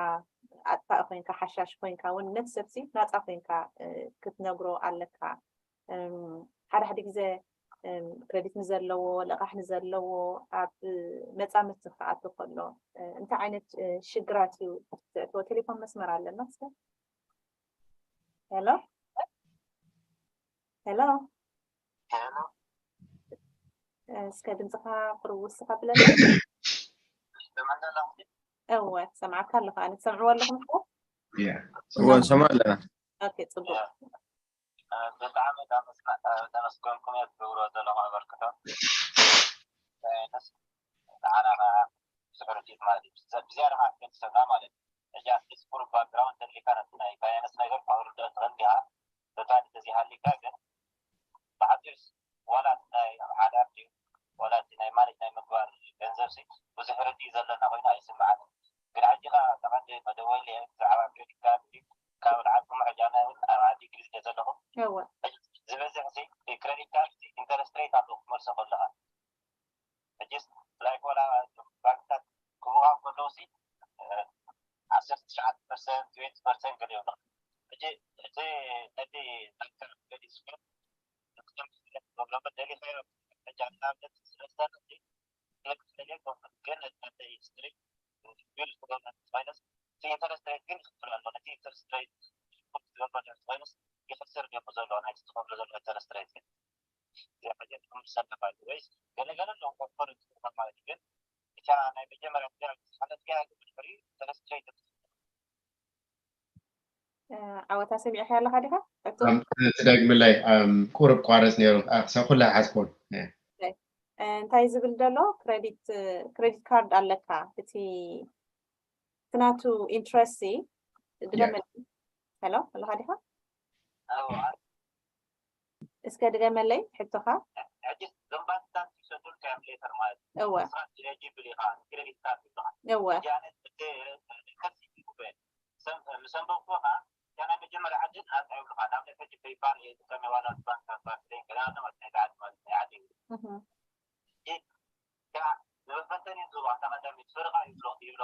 ኣጥፋእ ኮይንካ ሓሻሽ ኮይንካ እውን ነቲ ሰብሲ ናፃ ኮይንካ ክትነግሮ ኣለካ። ሓደ ሓደ ግዜ credit ንዘለዎ ልቃሕ ንዘለዎ ኣብ መፃምድቲ ክኣቱ ከሎ እንታይ ዓይነት ሽግራት እዩ ዘእትዎ? ቴሌፎን መስመር ኣለና እስከ hello hello እስከ ድምፅኻ ቁሩብ ውስኽ ኣብለና። እወ ሰምዓካ ኣለኹ ኣነ። ትሰምዕዎ ኣለኹም? እወ ንሰምዕ ኣለና። ኦኬ ፅቡቅ። ብጣዕሚ ተመስገንኩም እየ ትገብሮ ዘለኹም ኣበርክቶ። ንዓና ብዙሕ ርድኢት ማለት እዩ። ብዝያዳ ከዓ ትፈልጥ ሰብና ማለት እዩ። ሕጂ ኣትሊስት ቁሩብ ባክግራውንድ ተልኢልካ ነቲ ናይ ፋይናንስ ነገር ካብ ርድኦ ትኽእል ዲኻ? ተታሊ ተዘይሃሊካ ግን ብሓፂር ዋላ እቲ ናይ ኣምሓዳር ድዩ ዋላ እቲ ናይ ማኔጅ ናይ ምግባር ገንዘብ ሲ ብዙሕ ርድኢት ዘለና ኮይኑ ኣይስምዓንን። ግን ሕጂ ከዓ ተቐንዲ መደወሊ እየ ብዛዕባ ክሬዲት ካርድ ድዩ ካብ ልዓልኩም ሕጂ ኣነ እውን ኣብ ዓዲ እንግሊዝ እየ ዘለኹ። ዝበዝሕ ሲ ክሬዲት ካርድ ኢንተረስት ሬት ኣለዎ ክትመልሶ ከለኻ ሕጂስ ላይክ ዋላ ባንክታት ክቡቃ ከለውሲ ዓሰርተ ትሽዓተ ፐርሰንት ትዌንቲ ፐርሰንት ገሊኦም ሕጂ እቲ ነቲ ባንከር ገዲስኩም ክትገብሮ ደሊኻዮ ሕጂ ንኣብነት ስለዝሰርሕ ግን እቲ ኢንተረስት ሬት ግን ይኽፍል ኣሎ ነቲ ኢንተረስት ሬት ክትገብሮ ኮይኑስ ይኽስር ገሙ ዘሎ ናይ ትኽፍሎ ዘሎ ኢንተረስት ሬት ግን ዝያሕጀት ክምልሰልካ ማለት ወይስ ገለገለ ኣለዉ ኮርፖሬት ማለት ግን እታ ናይ መጀመርያ ሓለፍያ ብድሕሪ ተረስትሬት ዓወታ ሰሚዕካ ኣለካ ዲካ ትደግምለይ ቁርብ ቋረፅ ነይሩ ሰብ ኩላ ሓዝኮን እንታይ ዝብል ዘሎ ክሬዲት ክሬዲት ካርድ ኣለካ እቲ ትናቱ ኢንትረስት ድገመለይ ሄሎ ኣለካ ዲካ እስከ ድገመለይ ሕቶኻ። ሕጂ እዞም ባንክታት ዝሰዱልካ እዮም ሌተር ማለት እዩ። እወ ንስኻ ኢለጂብል ኢኻ ክሬዲት ካርድ ይብሉኻ። እወ ሕጂ ኣነ እቲ ሪከርድ ይጉበ ሰብ ምስ ኣንበብኩ ከዓ እታ ናይ መጀመርያ ዓድን ኣብታ ይብሉኻ። ንኣብነት ሕጂ ፔይፓል እየ ዝጥቀም ዋላ ባንክ ባንክ ደንክ ዳ ማለት ናይ ዓዲ ማለት ናይ ዓዲ እዩ። እህ ንመፈተኒ ዝብሎ ኣታ ቀዳሚት ፈረቓ ይብሎ ይብሎ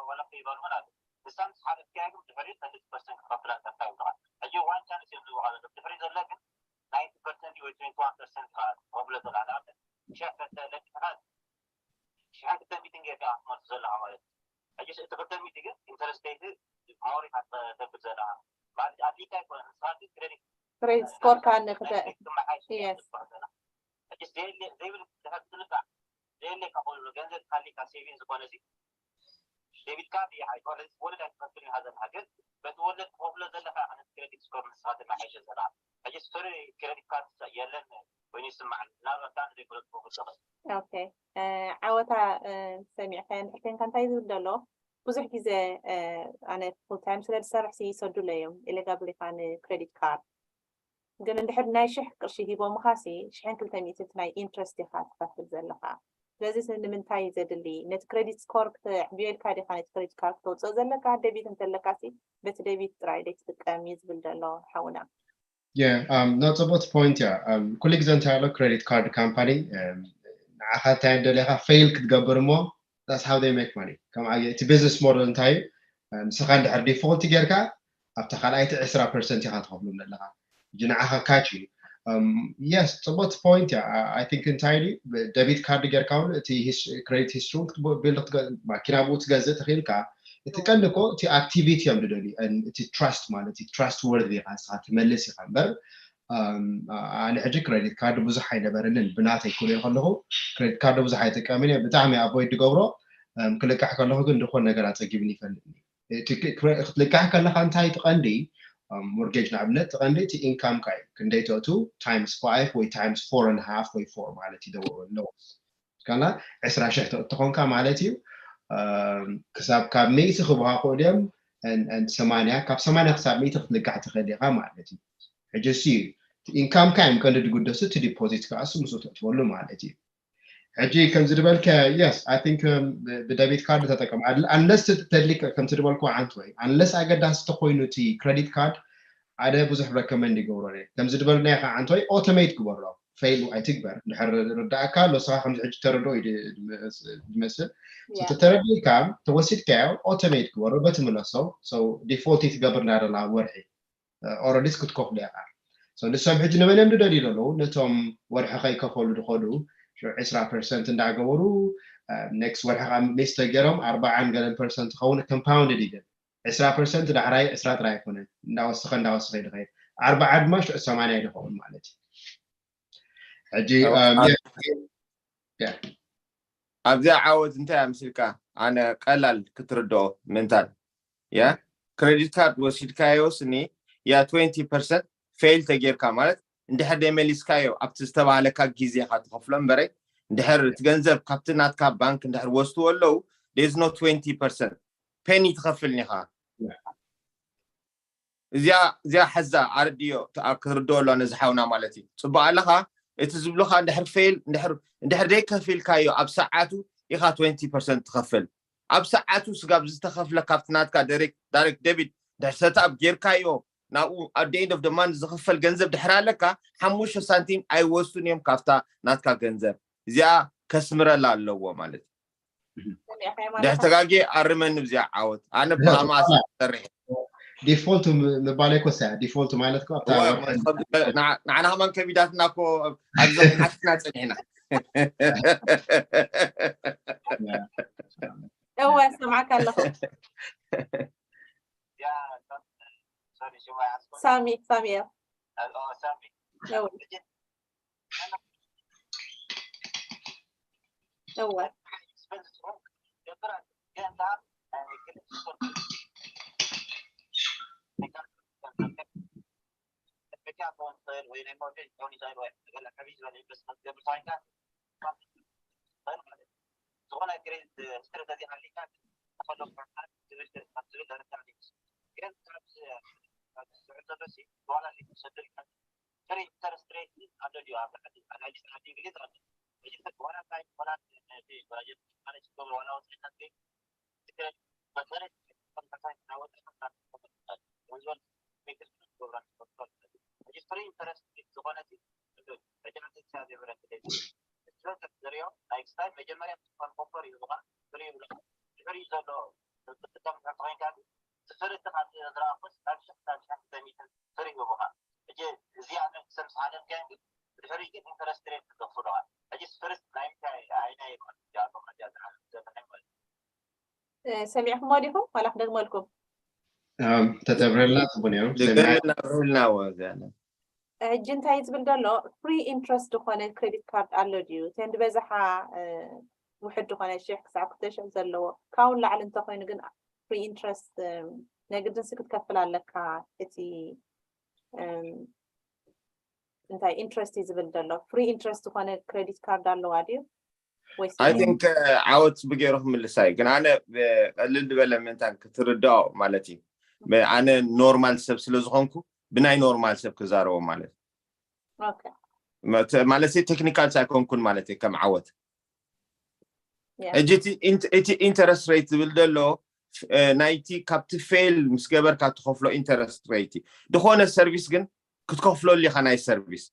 ወለፍ ይበሉ ማለት ንሳ ምስ ሓለፍካያ ግን ድሕሪት ሰለስተ ፐርሰንት ክኸፍላ ጠፍታ ይብልኻ ሕጂ ዋን ቻንስ እዮም ዝብልኻ ዘሎ ድሕሪ ዘሎ ግን ናይንቲ ፐርሰንት ወይ ትዌንቲ ዋን ፐርሰንት ከፍሎ ዘላ ንኣብነት ሸሕ ለቂሕኻ ሽሕን ክልተ ሚእትን ጌርካ ክትመልሶ ዘለኻ ማለት እዩ ሕጂ እቲ ክልተ ሚእቲ ግን ኢንተረስት ሬት ሞር ኢኻ ተብል ዘለኻ ማለት ኣድሊካ ኣይኮነን ንስኻ ግን ክሬዲት ክሬዲት ስኮርካ ንክተ ክመሓሽ Yes. ሕጂ ዘይብል ድሕር ትልካዕ ዘየድልየካ ኮይኑ ገንዘብ ካሊካ ሴቪንግ ዝኾነ ሲ ዴቢት ካርድ ይሓይሽ ማለት ወለድ ኣይትኸፍልን ኢኻ ዘለካ ግን በቲ ወለድ ትኸፍሎ ዘለካ ኢኻ ነቲ ክሬዲት ስኮር ንስኻ ተመሓይሸ ዘለካ ሕጂ ስቶሪ ክሬዲት ካርድ የለን ኮይኑ ይስማዓኒ ምናልባት ከዓ ንዘይፈለጥኩ ክኸውን ይኽእል ኦኬ ዓወታ ሰሚዕካ እንድሕር ኮንካ እንታይ ዝብል ዘሎ ብዙሕ ግዜ ኣነ ፉል ታይም ስለ ዝሰርሕ ሲ ይሰዱለ እዮም ኢሌጋብል ኢኻ ንክሬዲት ካርድ ግን እንድሕር ናይ ሽሕ ቅርሺ ሂቦምኻ ሲ ሽሕን ክልተ ሚእቲ እቲ ናይ ኢንትረስት ኢኻ ትኸፍል ዘለኻ። ስለዚ ስ- ንምንታይ እዩ ዘድሊ? ነቲ ክሬዲት ስኮር ክተዕብዮ ኢልካ ዲኻ ነቲ ክሬዲት ካርድ ክተውፅኦ ዘለካ? ደቢት እንተለካ ሲ በቲ ደቢት ጥራይ ደይ ትጥቀም እዩ ዝብል ዘሎ ሓውና። Yeah, um, that's a good point. Yeah, um, ኩሉ ግዜ እንታይ ኣሎ ክሬዲት ካርድ ካምፓኒ ንዓኻ እንታይ ደለኻ ፌል ክትገብር እሞ that's how they make money። ከም ኣየ- እቲ ቢዝነስ ሞደል እንታይ እዩ? ንስኻ እንድሕር ዲፎልት ጌርካ ኣብታ ካልኣይቲ ዕስራ ፐርሰንት ኢኻ ትኸፍሎም ዘለኻ። ሕጂ ንዓኻ ካች እዩ። የስ ጽቡቅ ፖይንት እያ። ኣይ ቲንክ እንታይ ድዩ ደቢት ካርድ ጌርካ እውን እቲ ክሬዲት ሂስትሪ ቢልድ ማኪና ብኡ ትገዝእ ትኽኢልካ። እቲ ቀንዲ እኮ እቲ ኣክቲቪቲ እዮም ዝደልዩ እቲ ትራስት ማለት እዩ። ትራስት ወርዚ ኢኻ ንስኻ ትመልስ ኢኻ እምበር ኣነ ሕጂ ክሬዲት ካርድ ብዙሕ ኣይነበረንን ብናተይ ክሪኦ ከለኹ ክሬዲት ካርድ ብዙሕ ኣይጥቀምን እየ። ብጣዕሚ ኣቮይድ ዝገብሮ ክልቃሕ ከለኹ ግን ዝኾን ነገር ኣፀጊብን ይፈልጥኒ ክትልቃሕ ከለካ እንታይ ትቀንዲ ሞርጌጅ ንኣብነት ትቀንዲ እቲ ኢንካም ካ እዩ ክንደይ ተእቱ ታይምስ ፋይቭ ወይ ታይምስ ፎር ን ሃፍ ወይ ፎር ማለት እዩ ኣለዎ ካና ዕስራ ሽሕ ተእቱ ተኾንካ ማለት እዩ ክሳብ ካብ ሚእቲ ክብሃ ክእሉ እዮም ሰማንያ ካብ ሰማንያ ክሳብ ሚእቲ ክትልቃሕ ትኽእል ኢኻ ማለት እዩ ሕጂ ሲ ኢንካም ካ እዮም ቀንዲ ዝጉደሱ እቲ ዲፖዚት ከዓ እሱ ምስኡ ተእትወሉ ማለት እዩ ሕጂ ከምዚ ዝበልከ yes I think ብደቢት ካርድ ተጠቀም unless ተድሊክ ከምቲ ዝበልኩ ዓንት ወይ unless ኣገዳሲ ተኮይኑ እቲ ክሬዲት ካርድ ኣደ ብዙሕ recommend ይገብሮ ከምዚ ዝበልናዮ ከዓ ዓንት ወይ automate ግበሮ ፌል ኣይትግበር ድሕር ርዳእካ ኣሎ ስኻ ከምዚ ሕጂ ተረድኦ እዩ ዝመስል ተተረዲእካ ተወሲድካዮ automate ግበሮ በቲ ምለሶ default ትገብር ናደላ ወርሒ ኦረዲስ ክትከፍሉ ኢኻ ንሶም ሕጂ ንመን እዮም ዝደልዩ ዘለዉ ነቶም ወርሒ ከይከፈሉ ዝኸዱ ዕስራ ፐርሰንት እንዳገበሩ ኔክስት ወርሒ ከዓ ሚስ ተገይሮም ኣርባዓን ገለን ፐርሰንት ትኸውን ኮምፓውንድ ይብል ዕስራ ፐርሰንት ዳሕራይ ዕስራ ጥራይ ኣይኮነን እንዳወሰኸ እንዳወሰኸ ይድኸይድ ኣርባዓ ድማ ሽዑ ሰማንያ ይድኸውን ማለት እዩ ሕጂ ኣብዚኣ ዓወት እንታይ ኣምስልካ ኣነ ቀላል ክትርድኦ ምንታን ያ ክሬዲት ካርድ ወሲድካዮ ስኒ ያ ትወንቲ ፐርሰንት ፌል ተጌርካ ማለት እንድሕር ደይመሊስካዮ ኣብቲ ዝተባህለካ ግዜኻ ትኸፍሎ እምበረይ እንድሕር እቲ ገንዘብ ካብቲ ናትካ ባንክ እንድሕር ወስድዎ ኣለዉ there's no twenty percent ፔኒ ትኸፍል ኒኻ እዚኣ እዚኣ ሓዛ ኣረድዮ ክትርድኦ ኣሎ ነዚ ሓውና ማለት እዩ ፅቡቅ ኣለካ እቲ ዝብሉካ እንድሕር ፌል እንድሕር ደይከፊልካዮ ኣብ ሰዓቱ ኢካ ትወንቲ ፐርሰንት ትከፍል ኣብ ሰዓቱ ስጋብ ዝተከፍለ ካብቲ ናትካ ዳይሬክት ደቢት ድሕር ሰትኣፕ ጌርካዮ ናብኡ at the end of the month ዝክፈል ገንዘብ ድሕር ኣለካ ሓሙሽተ ሳንቲም ኣይወስዱን እዮም ካብታ ናትካ ገንዘብ እዚኣ ከስምረላ ኣለዎ ማለት እዩ ድሕር ተጋጌ ኣርመኒ ብዚኣ ዓወት ኣነ ብኣማስ ሰርሕ ዲፎልት ምባለይ ኮሳ ዲፎልት ማለት ንዓና ከማን ከቢዳትና ኮ ኣብዚ ሓትና ፀኒሕና እወ ሰማዕካ ኣለኹ ሳሚ ሳሚ እወ እወ ዝኾነ ግሬድ ስትሪ ተዚኣ ኣሊካ ተኸሎ ፕሮግራም ዝብል ዝብል ደረጃ ግን ካብ ዝስዕብ ዘሎ ሲ ዋላ ሊትሰደድ ፍሪ ኢንተረስት ሬት ኣሎ ድዩ ኣብ ዓዲ ዓዲ ዓዲ እንግሊዝ ኣሎ ሕጂ ዋላ እንታይ ዋላ ነቲ ባጀት ማኔጅ ክገብሩ ዋላ ወፅዒታት ግን መሰረት ናወጣ ወንዞን ሜክስ ገብራ ሕጂ ፍሪ ኢንተረስት ዝኾነት ሕጂ ዓንተ ክሳብ የብረት ስለዚ ዘሪኦ ናይ ክስታይ መጀመርያ ትኾን ኮፈር እዩ ዝኾን ፍሪ ይብሎ ድሕሪ ዘሎ ዝጥቀም ተኾይንካ ዝፈለጥ ካብ ዝረኣኹስ ካብ ሽሕ ካብ ሽሕ ክልተ ሚእትን ፍሪ ይህቡኻ ሕጂ እዚኣ ሰብ ዝሓለፍካዮ ግን ድሕሪ ግን ኢንተረስት ሬት ክከፍሉኻ ሕጂ ፈርስት ናይ ምንታይ ኣይናይ ማለት እያ ቶም ነዚኣ ዝሓለፍ ዘለና ማለት ሰሚዕኩሞ ዲኹም ዋላ ክደግመልኩም ተተብረልና ጽቡቅ ነይሩ ድገልና ብርህልና ወዘነ ሕጂ እንታይ ዝብል ዘሎ ፍሪ ኢንትረስት ዝኾነ ክሬዲት ካርድ ኣሎ ድዩ እተን ዝበዝሓ ውሕድ ዝኾነ ሽሕ ክሳብ ክልተ ሽሕ ዘለዎ ካብኡ ንላዕሊ እንተኮይኑ ግን ፍሪ ኢንትረስት ናይ ግድንሲ ክትከፍል ኣለካ እቲ እንታይ ኢንትረስት እዩ ዝብል ዘሎ ፍሪ ኢንትረስት ዝኾነ ክሬዲት ካርድ ኣለዋ ድዩ I think ዓወት ብገይሩ ክምልሳ እዩ ግን ኣነ ቀልል ዝበለ ምንታን ክትርዳኦ ማለት እዩ ኣነ ኖርማል ሰብ ስለ ዝኾንኩ ብናይ ኖርማል ሰብ ክዛረቦ ማለት ማለት ቴክኒካል ሳይኮንኩን ማለት ከም ዓወት ሕጂ እቲ ኢንተረስት ሬት ዝብል ዘሎ ናይቲ ካብቲ ፌል ምስ ገበርካ ትኸፍሎ ኢንተረስት ሬት። ዝኾነ ሰርቪስ ግን ክትከፍለሉ ኢኻ። ናይ ሰርቪስ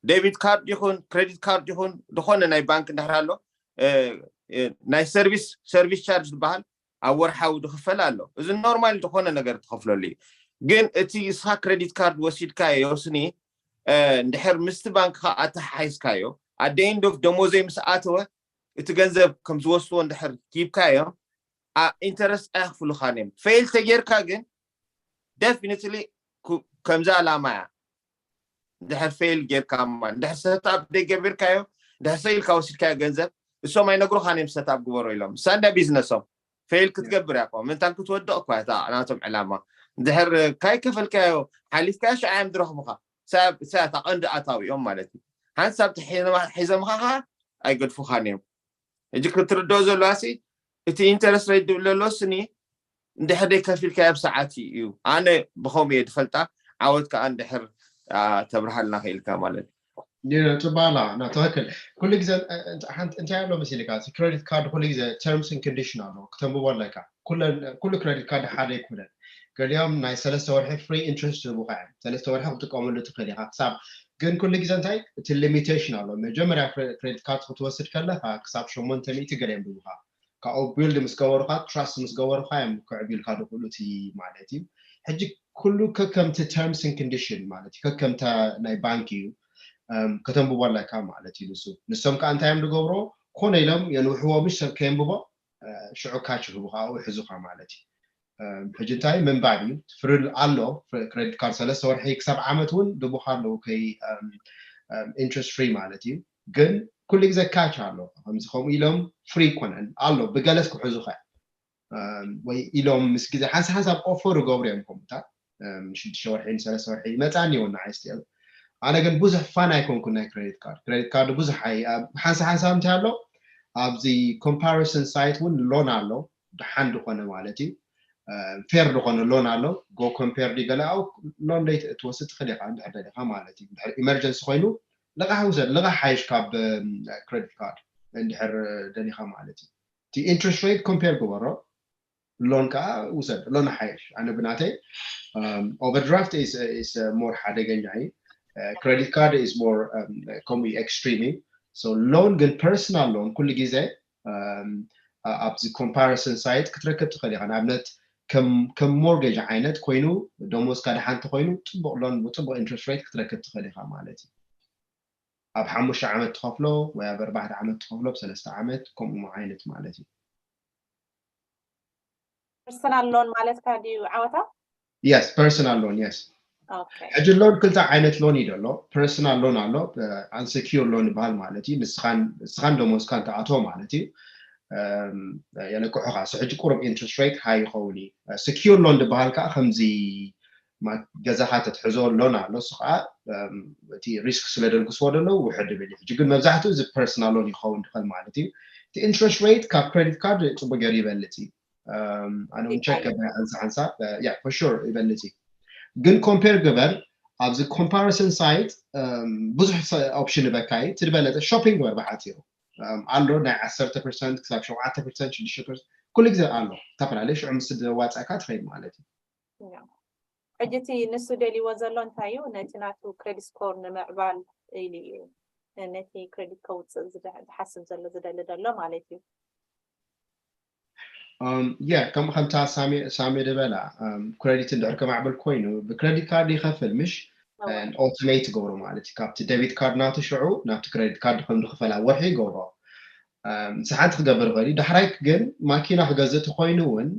ዴቢት ካርድ ይኹን ክሬዲት ካርድ ይኹን ዝኾነ ናይ ባንክ እንድሕር ኣሎ ናይ ሰርቪስ ሰርቪስ ቻርጅ ዝበሃል ኣብ ወርሓዊ ዝኽፈል ኣሎ። እዚ ኖርማል ዝኾነ ነገር ትኸፍለሉ እዩ። ግን እቲ እስኻ ክሬዲት ካርድ ወሲድካዮ ስኒ እንድሕር ምስቲ ባንክኻ ኣተሓሒዝካዮ ኣደ ኢንድ ኦፍ ደሞዘይ ምስ ኣተወ እቲ ገንዘብ ከም ዝወስድዎ እንድሕር ሂብካዮም ኢንተረስት ኣየኽፍሉኻን እዮም። ፌል ተጌርካ ግን ደፊኒትሊ ከምዚ ኣላማ እያ። እንድሕር ፌል ጌርካ ማ እንድሕር ሰታፕ ደይገቢርካዮ እንድሕር ሰ ኢልካ ወሲድካዮ ገንዘብ እሶም ኣይነግሩኻን እዮም ሰታፕ ግበሮ ኢሎም። ሳንዳ ቢዝነሶም ፌል ክትገብር እያ እኮ ምንታን ክትወድቕ እኳ እታ ናቶም ዕላማ። እንድሕር ካይከፈልካዮ ሓሊፍካዮ ሽዓ እዮም ዝረኽቡኻ። እሳታ ቀንዲ ኣታዊኦም ማለት እዩ። ሓንሳብ ሒዘምኻ ከዓ ኣይገድፉኻን እዮም። ሕጂ ክትርድኦ ዘለዋ ሲ እቲ ኢንተረስት ሬት ድብል ዘሎ ስኒ እንድሕር ደይ ከፊልካ ኣብ ሰዓት እዩ። ኣነ ብኸምኡ እየ ዝፈልጣ። ዓወት ከዓ እንድሕር ተብርሃልና ክኢልካ ማለት እዩ። ጽባላ ና ትክክል። ኩሉ ግዜ እንታይ ኣሎ መሲልካ ክሬዲት ካርድ ኩሉ ግዜ terms and condition ኣሎ ክተንብቦ ኣለካ። ኩሉ ክሬዲት ካርድ ሓደ ኣይኮነን። ገሊኦም ናይ ሰለስተ ወርሒ ፍሪ ኢንትረስት ዝህቡካ እዮም። ሰለስተ ወርሒ ክትጥቀመሉ ትኽእል ኢኻ ክሳብ ግን ኩሉ ግዜ እንታይ እቲ ሊሚቴሽን ኣሎ። መጀመርያ ክሬዲት ካርድ ክትወስድ ከለካ ክሳብ ሸሞንተ ሚእቲ ገለ የንብቡካ። ካብኡ ቢልድ ምስ ገበሩካ ትራስት ምስ ገበሩካ እዮም ክዕብዩልካ ዝኽእሉ እቲ ማለት እዩ። ሕጂ ኩሉ ከከምቲ terms and condition ማለት እዩ ከከምታ ናይ ባንክ እዩ ከተንብቦ ኣለካ ማለት እዩ። ንሱ ንሶም ከዓ እንታይ እዮም ዝገብሮ ኮነ ኢሎም የንውሕዎ ምሽ ሰብ ከየንብቦ ሽዑ ካች ይህቡካ ኣብኡ ይሕዙካ ማለት እዩ። ሕጂ እንታይ ምንባብ እዩ ፍሪ ኣሎ። ክሬዲት ካርድ ሰለስተ ወርሒ ክሳብ ዓመት እውን ድቡካ ኣለዉ ከይ ኢንትረስት ፍሪ ማለት እዩ። ግን ኩሉ ግዜ ካች ኣሎ። ከምዚ ከምኡ ኢሎም ፍሪ ይኮነን ኣሎ ብገለስ ክሕዙካ ወይ ኢሎም ምስ ግዜ ሓንሳ ሓንሳብ ኦፈር ይገብሩ እዮም። ከምኡታት ሽዱሽተ ወርሒ ሰለስተ ወርሒ ይመፃኒ ይሆን ንዓይ ስቲል ኣነ ግን ብዙሕ ፋን ኣይኮንኩን ናይ ክሬዲት ካርድ። ክሬዲት ካርድ ብዙሕ ሓንሳ ሓንሳብ እንታይ ኣሎ ኣብዚ ኮምፓሪሰን ሳይት እውን ሎን ኣሎ ድሓን ዝኾነ ማለት እዩ። ፌር ዝኾነ ሎን ኣሎ ጎ ኮምፔር ገለ ኣው ሎን ደይ ትወስድ ትኽእል ኢኻ እንድሕር ደሊኻ ማለት እዩ። እንድሕር ኢመርጀንሲ ኮይኑ ልቓሕ ውሰድ። ልቓሕ ሓይሽ ካብ ክሬዲት ካርድ እንድሕር ደሊኻ ማለት እዩ። እቲ ኢንትረስት ሬት ኮምፔር ግበሮ ሎን ከዓ ውሰድ። ሎን ሓይሽ ኣነ ብናተይ ኦቨርድራፍት ኢስ ሞር ሓደገኛ እዩ። ክሬዲት ካርድ ኢስ ሞር ከምኡ ኤክስትሪም እዩ። ሎን ግን ፐርሰናል ሎን ኩሉ ግዜ ኣብዚ ኮምፓሪሰን ሳይት ክትረክብ ትኽእል ኢኻ። ንኣብነት ከም ሞርጌጅ ዓይነት ኮይኑ ደሞዝካ ድሓንቲ ኮይኑ ፅቡቅ ሎን ብፅቡቅ ኢንትረስት ሬት ክትረክብ ትኽእል ኢኻ ማለት እዩ። ኣብ ሓሙሽተ ዓመት ትኸፍሎ ወይ ኣብ ኣርባዕተ ዓመት ትኸፍሎ ብሰለስተ ዓመት ከምኡ ዓይነት ማለት እዩ። ፐርሰናል ሎን ማለትካ ድዩ ዓወታ? የስ ፐርሰናል ሎን የስ። ኦኬ ሕጂ ሎን ክልተ ዓይነት ሎን እዩ ዘሎ። ፐርሰናል ሎን ኣሎ ኣንሰኪር ሎን ይበሃል ማለት እዩ። ንስኻን ንስኻን ደሞዝካን ትኣትዎ ማለት እዩ። የለቅሑኻ እሱ ሕጂ ቁሩብ ኢንትረስት ሬት ሃይ ይኸውን እዩ። ሰኪር ሎን ዝበሃል ከዓ ከምዚ ገዛኻ ተትሕዞ ሎን ኣሎ እሱ ከዓ እቲ ሪስክ ስለ ደልግስዎ ደለዉ ውሕድ ይብል እዩ። ሕጂ ግን መብዛሕትኡ እዚ ፐርሰናል ሎን ይኸውን ድኽእል ማለት እዩ። እቲ ኢንትረስት ሬት ካብ ክሬዲት ካርድ ፅቡቅ ገይሩ ይበልፅ እዩ። ኣነ እውን ቸክ ገበ ሓንሳ ሓንሳ ያ ፎር ሹር ይበልፅ እዩ። ግን ኮምፔር ግበር ኣብዚ ኮምፓሪሰን ሳይት ብዙሕ ኦፕሽን ይበካ እዩ። እቲ ዝበለፀ ሾፒንግ ግበር ብሓፂሩ ኣሎ ናይ ዓሰርተ ፐርሰንት ክሳብ ሸውዓተ ፐርሰንት ሽዱሽተ ፐርሰንት ኩሉ ግዜ ኣሎ። ዝተፈላለዩ ሽዑ ምስ ዘዋፀእካ ትኸይድ ማለት እዩ። ሕጂ እቲ ንሱ ደልይዎ ዘሎ እንታይ እዩ? ነቲ ናቱ ክሬዲት ስኮር ንምዕባል ኢሉ እዩ ነቲ ክሬዲት ከውፅእ ዝሓስብ ዘሎ ዝደሊ ዘሎ ማለት እዩ። የ ከም ከምታ ሳሜ ዝበላ ክሬዲት እንድሕር ከማዕብል ኮይኑ ብክሬዲት ካርድ ይኸፍል ምሽ ኦቶሜት ትገብሮ ማለት እዩ። ካብቲ ደቢት ካርድ ናቱ ሽዑ ናብቲ ክሬዲት ካርድ ከም ዝኽፈል ኣብ ወርሒ ይገብሮ። ንስሓንቲ ክገብር ይኽእል እዩ። ዳሕራይ ግን ማኪና ክገዝእ ተኮይኑ እውን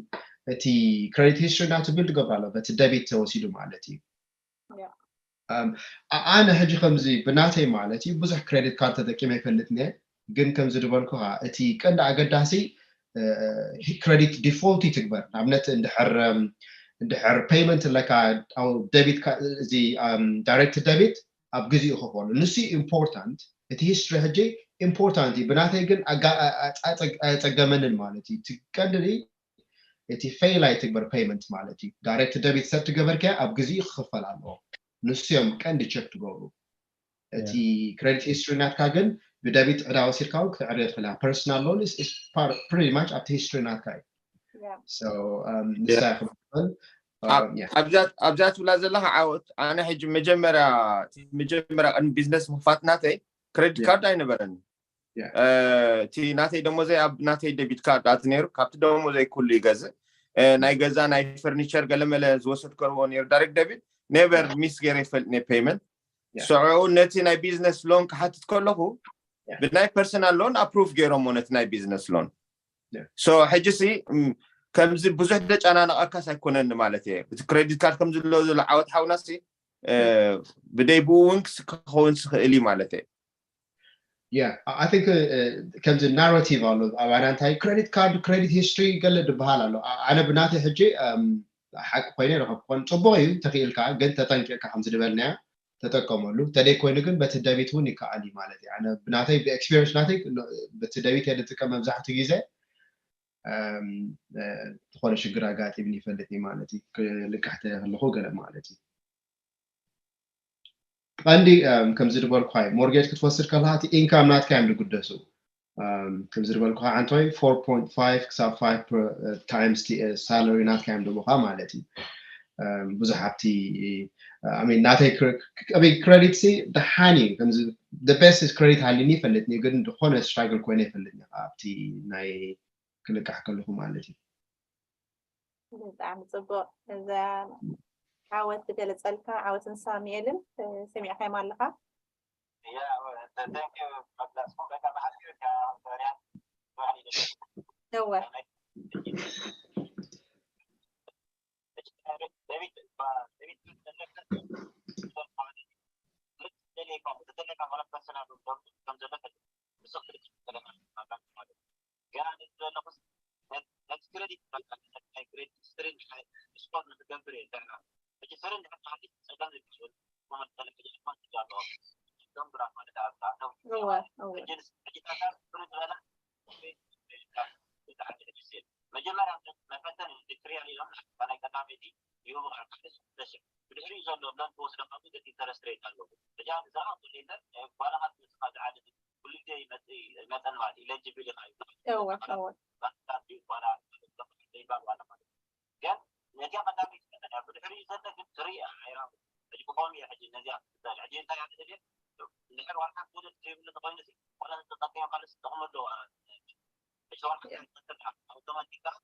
እቲ ክሬዲት ሂስትሪ ናቱ ቢልድ ገብር ኣሎ በቲ ደቢት ተወሲዱ ማለት እዩ። ኣነ ሕጂ ከምዚ ብናተይ ማለት እዩ ብዙሕ ክሬዲት ካርድ ተጠቂመ ይፈልጥ እየ። ግን ከምዚ ዝበልኩኻ እቲ ቀንዲ ኣገዳሲ ክሬዲት ዲፎልት ይትግበር። ንኣብነት እንድሕር እንድሕር ፔይመንት ኣለካ ደቢት እዚ ዳይሬክት ደቢት ኣብ ግዜኡ ክፈሉ ንሱ ኢምፖርታንት። እቲ ሂስትሪ ሕጂ ኢምፖርታንት እዩ። ብናተይ ግን ኣየፀገመንን ማለት እዩ። እቲ ቀንዲ እቲ ፌል ኣይትግበር ፔይመንት ማለት እዩ። ዳይሬክት ደቢት ሰብ ትገበርካ ኣብ ግዜኡ ክኽፈል ኣለዎ። ንሱ እዮም ቀንዲ ቸክ ትገብሩ። እቲ credit history ናትካ ግን ብደቢት ዕዳ ወሲድካ እውን ክትዕርዮ ትኽእል። Personal loan is pretty much ኣብቲ history ናትካ እዩ። So ንሳ ክበል ኣብዛ ትብላ ዘለካ ዓወት፣ ኣነ ሕጂ መጀመርያ መጀመርያ ቅድሚ ቢዝነስ ምክፋት ናተይ credit card ኣይነበረኒ። እቲ ናተይ ደሞዘይ ኣብ ናተይ debit card ኣት ነይሩ። ካብቲ ደሞዘይ ኩሉ ይገዝእ። ናይ ገዛ ናይ furniture ገለመለ ዝወሰድከርዎ ነይሩ direct debit። Never miss ገይረ ይፈልጥ ነ payment። ስዑ ነቲ ናይ ቢዝነስ loan ክሓትት ከለኹ ብናይ personal loan approve ገይሮሞ ነቲ ናይ ቢዝነስ loan። So ሕጂ ሲ ከምዚ ብዙሕ ደጨናነቐካስ ኣይኮነኒ ማለት እየ። እቲ credit card ከም ዝሎ ዘሎ ዓወት ሓውና ሲ ብደይ ብኡ እውን ክኸውን ዝኽእል እዩ ማለት እየ። Yeah, I think ከምዚ narrative ኣሎ ኣባና እንታይ credit card credit history ገለ ዝበሃል ኣሎ። ኣነ ብናተይ ሕጂ ሓቂ ኮይነ ረኸብኩ ኮን ጽቡቕ እዩ ተኽኢልካ ግን ተጠንቂቕካ ከም ዝድበልናያ ተጠቀመሉ። ተደይ ኮይኑ ግን በቲ debit እውን ይከኣል እዩ ማለት እዩ። ኣነ ብናተይ ብኤክስፒሪንስ ናተይ በቲ debit እየ ዝጥቀም መብዛሕትኡ ግዜ ዝኾነ ሽግር ኣጋጢምኒ ይፈልጥ እዩ ማለት እዩ። ክልቃሕ ከለኹ ገለ ማለት እዩ። ቀንዲ ከምዚ ዝበልኩ mortgage ክትወስድ ከለካ እቲ income ናትካ እዮም ዝግደሱ። ከምዚ ዝበልኩ ዓንቶይ four point five ክሳብ five times salary ናትካ እዮም ዝህቡካ ማለት እዩ። ብዙሕ ሃብቲ ናተይ credit ሲ ደሓን እዩ። ከምዚ the best credit ሃሊኒ ይፈልጥኒ ግን ዝኾነ struggle ኮይነ ይፈልጥኒ ኣብቲ ናይ ክልቃሕ ከለኹ ማለት እዩ። ብጣዕሚ ፅቡቅ። እዛ ዓወት ዝገለፀልካ ዓወትን ሳሙኤልን ሰሚዕካዮም ኣለካ? እወ ገና ንዘለኹስ ነቲ ክረዲት ናይ ክረዲት ስትሪን ስፖርት ንክገብር እየ። እንድሕና ሕጂ ፍሪ እንድሕር ተሃሊት ፀገም ዝብሉ ኮመንት ተለ ሕጂ ኣድቫንቴጅ ኣለዎ። ዶም ብራት ማለት ኣብዛ ነው። እወ እወ ሕጂ ንስ- ሕጂ ታታ ፍሪ ዝበላ መጀመርያ መፈተን ኢንዱስትሪያል ኢሎም ናይ ቀዳመይቲ ይህቡ ካልካልስ ተሽዕ ብድሕሪኡ ዘሎ ሎን ክወስደ ካብ ግን ኢንተረስት ሬት ኣለዎ። ሕጂ ኣብ ዝረኣ ሌንደር ጓላኻት ንስኻ ዝዓሊ ኩሉ ግዜ ይመፅእ ይመፀን ማለት እዩ። ኢለጅብል ኢኻ እዩ እወ እወ ባንክታት እዩ ጓላ ዘይባል ዋላ ማለት እዩ። ግን ነዚኣ ቀዳመይቲ መጠን እያ። ብድሕሪኡ ዘሎ ግን ትርኢ ኣይራኹ። ሕጂ ብኸምኡ እየ ሕጂ ነዚኣ ትበል። ሕጂ እንታይ እያ ትደልየ? እንድሕር ዋላ ሓንቲ ወለድ ዘይብሉ ተኾይኑ ሲ፣ ዋላ ተጠቂሙ ካልስ ጥቕሚ ኣለዎ። ሕጂ ዋላ ሓንቲ ትጠቅም ኣውቶማቲክ ከኣ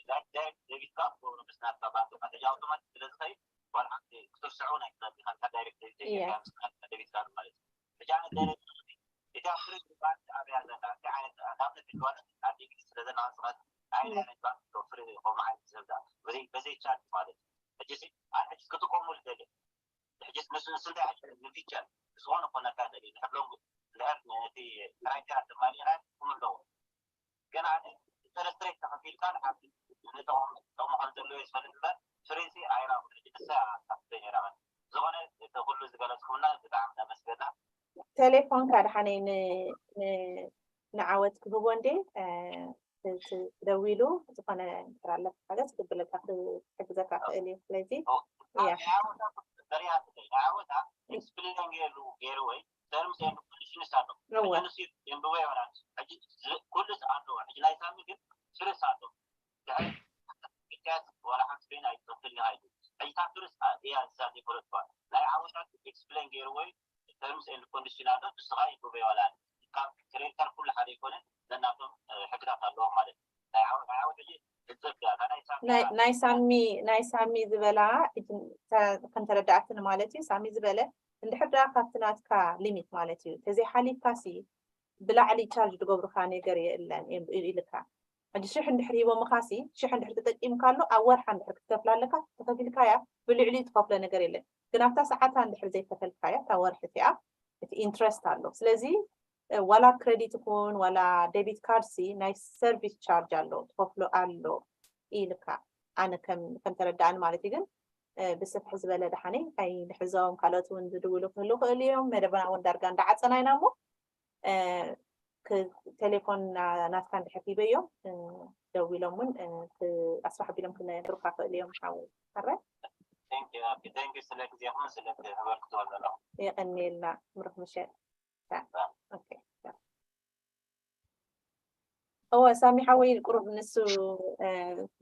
ዳይሬክት ዳይሬክት ደቢት ከኣ ብኡ ምስ ናትካ ባንክ ከኣ ሕጂ ኣውቶማቲክ ስለ ዝኸይድ ዋላ ሓንቲ ክትርስዖ እውን ኣይትኽእል ኢኻ። እታ ዳይሬክት ደቢት እያ። ዘይገባ ምስ ናትካ ደቢት ካርድ ማለት እዩ። ሕጂ ኣነ ደለ እታ ፍሪ ባንክ ኣብያ ዘላ እንታይ ዓይነት ንኣብነት ፊልዋለት ኣብ እንግሊዝ ስለ ዘላ ንስኻት እንታይ ዓይነት ባንክ ዶ ፍሪ ከምኡ ዓይነት ዝህብዳ በዘይ በዘይ ቻርጅ ማለት እዩ። ሕጂ ሲ ኣነ ሕጂ ክጥቀሙ ዝደሊ ሕጂ ንሱ ንሱ እንታይ ዓይነት ንፊቸር ዝኾነ ኮነ ካተሊ ንሕብሎም እንድሕር ነቲ ክራይቴሪያ ተማሊእና ክም ኣለዎ ግን ኣነ ኢንተረስት ሬት ተኸፊልካ ንሓንቲ ንጥቕሙ ከም ዘለዎ ይፈልጥ እምበር ፍሪሲ ኣይራኹ ሕጂ ንሳ ካብተ ነይራ ዝኾነ እቲ ኩሉ ዝገለጽኩምና ብጣዕሚ ነመስገና። ቴሌፎንካ ድሓነይ ን- ን- ንዓወት ክህቦ እንዴ እ፣ ት- ትደዊሉ ዝኾነ እንድሕር ኣለካ ሓገዝ ክብለካ ክሕግዘካ ክእል እዩ። ስለዚ እያ። ንዓወታ በሪያ ትደይ ንዓወታ ኤክስፕሌን ገይሩ ገይሩ ወይ ተርምስ ኤንድ ኮንዲሽንስ ኣሎ እወ ሕጂ ንሱ የንብቦ ይሆናል። ሕጂ ዝ- ኩሉ ኣሎ ሕጂ ናይ ሳሚ ግን ፍርስ ኣሎ። ድሕሪ ኢትያስ ዋላ ሓንቲ ኮይና ኣይትኸፍል ኢኻ ኢሉ። ሕጂ እታ ፍርስ እያ እዛ ዘይፈለጥኳ ናይ ዓወታት ኤክስፕሌን ገይሩ ወይ ተርምስ ኤንድ ኮንዲሽን ኣሎ ንስኻ ይንብቦ ይሆናል። ካብ ክሬዲተር ኩሉ ሓደ ይኮነ ነናቶም ሕግታት ኣለዎም ማለት እዩ። ናይ ዓወት ናይ ዓወት ሕጂ ገንዘብ እያ እታ ናይ ሳሚ ናይ ዓራት ናይ ሳሚ ናይ ሳሚ ዝበላ ሕጂ ተ- ከም ተረዳእትኒ ማለት እዩ። ሳሚ ዝበለ እንድሕር ደኣ ካብቲ ናትካ ሊሚት ማለት እዩ ተዘይሓሊፍካ ሲ ብላዕሊ ቻርጅ ዝገብሩካ ነገር የለን እዮም ኢሉ- ኢልካ። ሕጂ ሽሕ እንድሕር ሂቦምኻ ሲ ሽሕ እንድሕር ተጠቂምካሉ ኣብ ወርሓ እንድሕር ክትከፍላ ኣለካ ተኸፊልካያ ብልዕሊኡ ትኸፍሎ ነገር የለን። ግን ኣብታ ሰዓታ እንድሕር ዘይከፈልካያ እታ ወርሒ እቲኣ እቲ ኢንትረስት ኣሎ። ስለዚ ዋላ ክረዲት ይኹን ዋላ ዴቢት ካርድ ሲ ናይ ሰርቪስ ቻርጅ ኣሎ ትኸፍሎ ኣሎ ኢልካ ኣነ ከም ከም ተረዳእኒ ማለት እዩ። ግን ብስፍሕ ዝበለ ደሓነይ ኣይንሕዞም ካልኦት እውን ዝድውሉ ክህሉ ክእል እዮም። መደብና እውን ዳርጋ እንዳዓፀና ኢና እሞ ቴሌፎን ናትካ እንድሕር ሂበዮም ደዊሎም እውን ኣስፋሕ ኣቢሎም ክነግሩካ ክእል እዮም። ሓው ኣረ Thank you ስለ ግዜኹም ስለ ተበርክትዎ ዘለኹም። የቐንየልና። ምሩኽ ምሸት። ኦኬ። እወ ሳሚ ሓወይ ቁሩብ ንሱ እ፣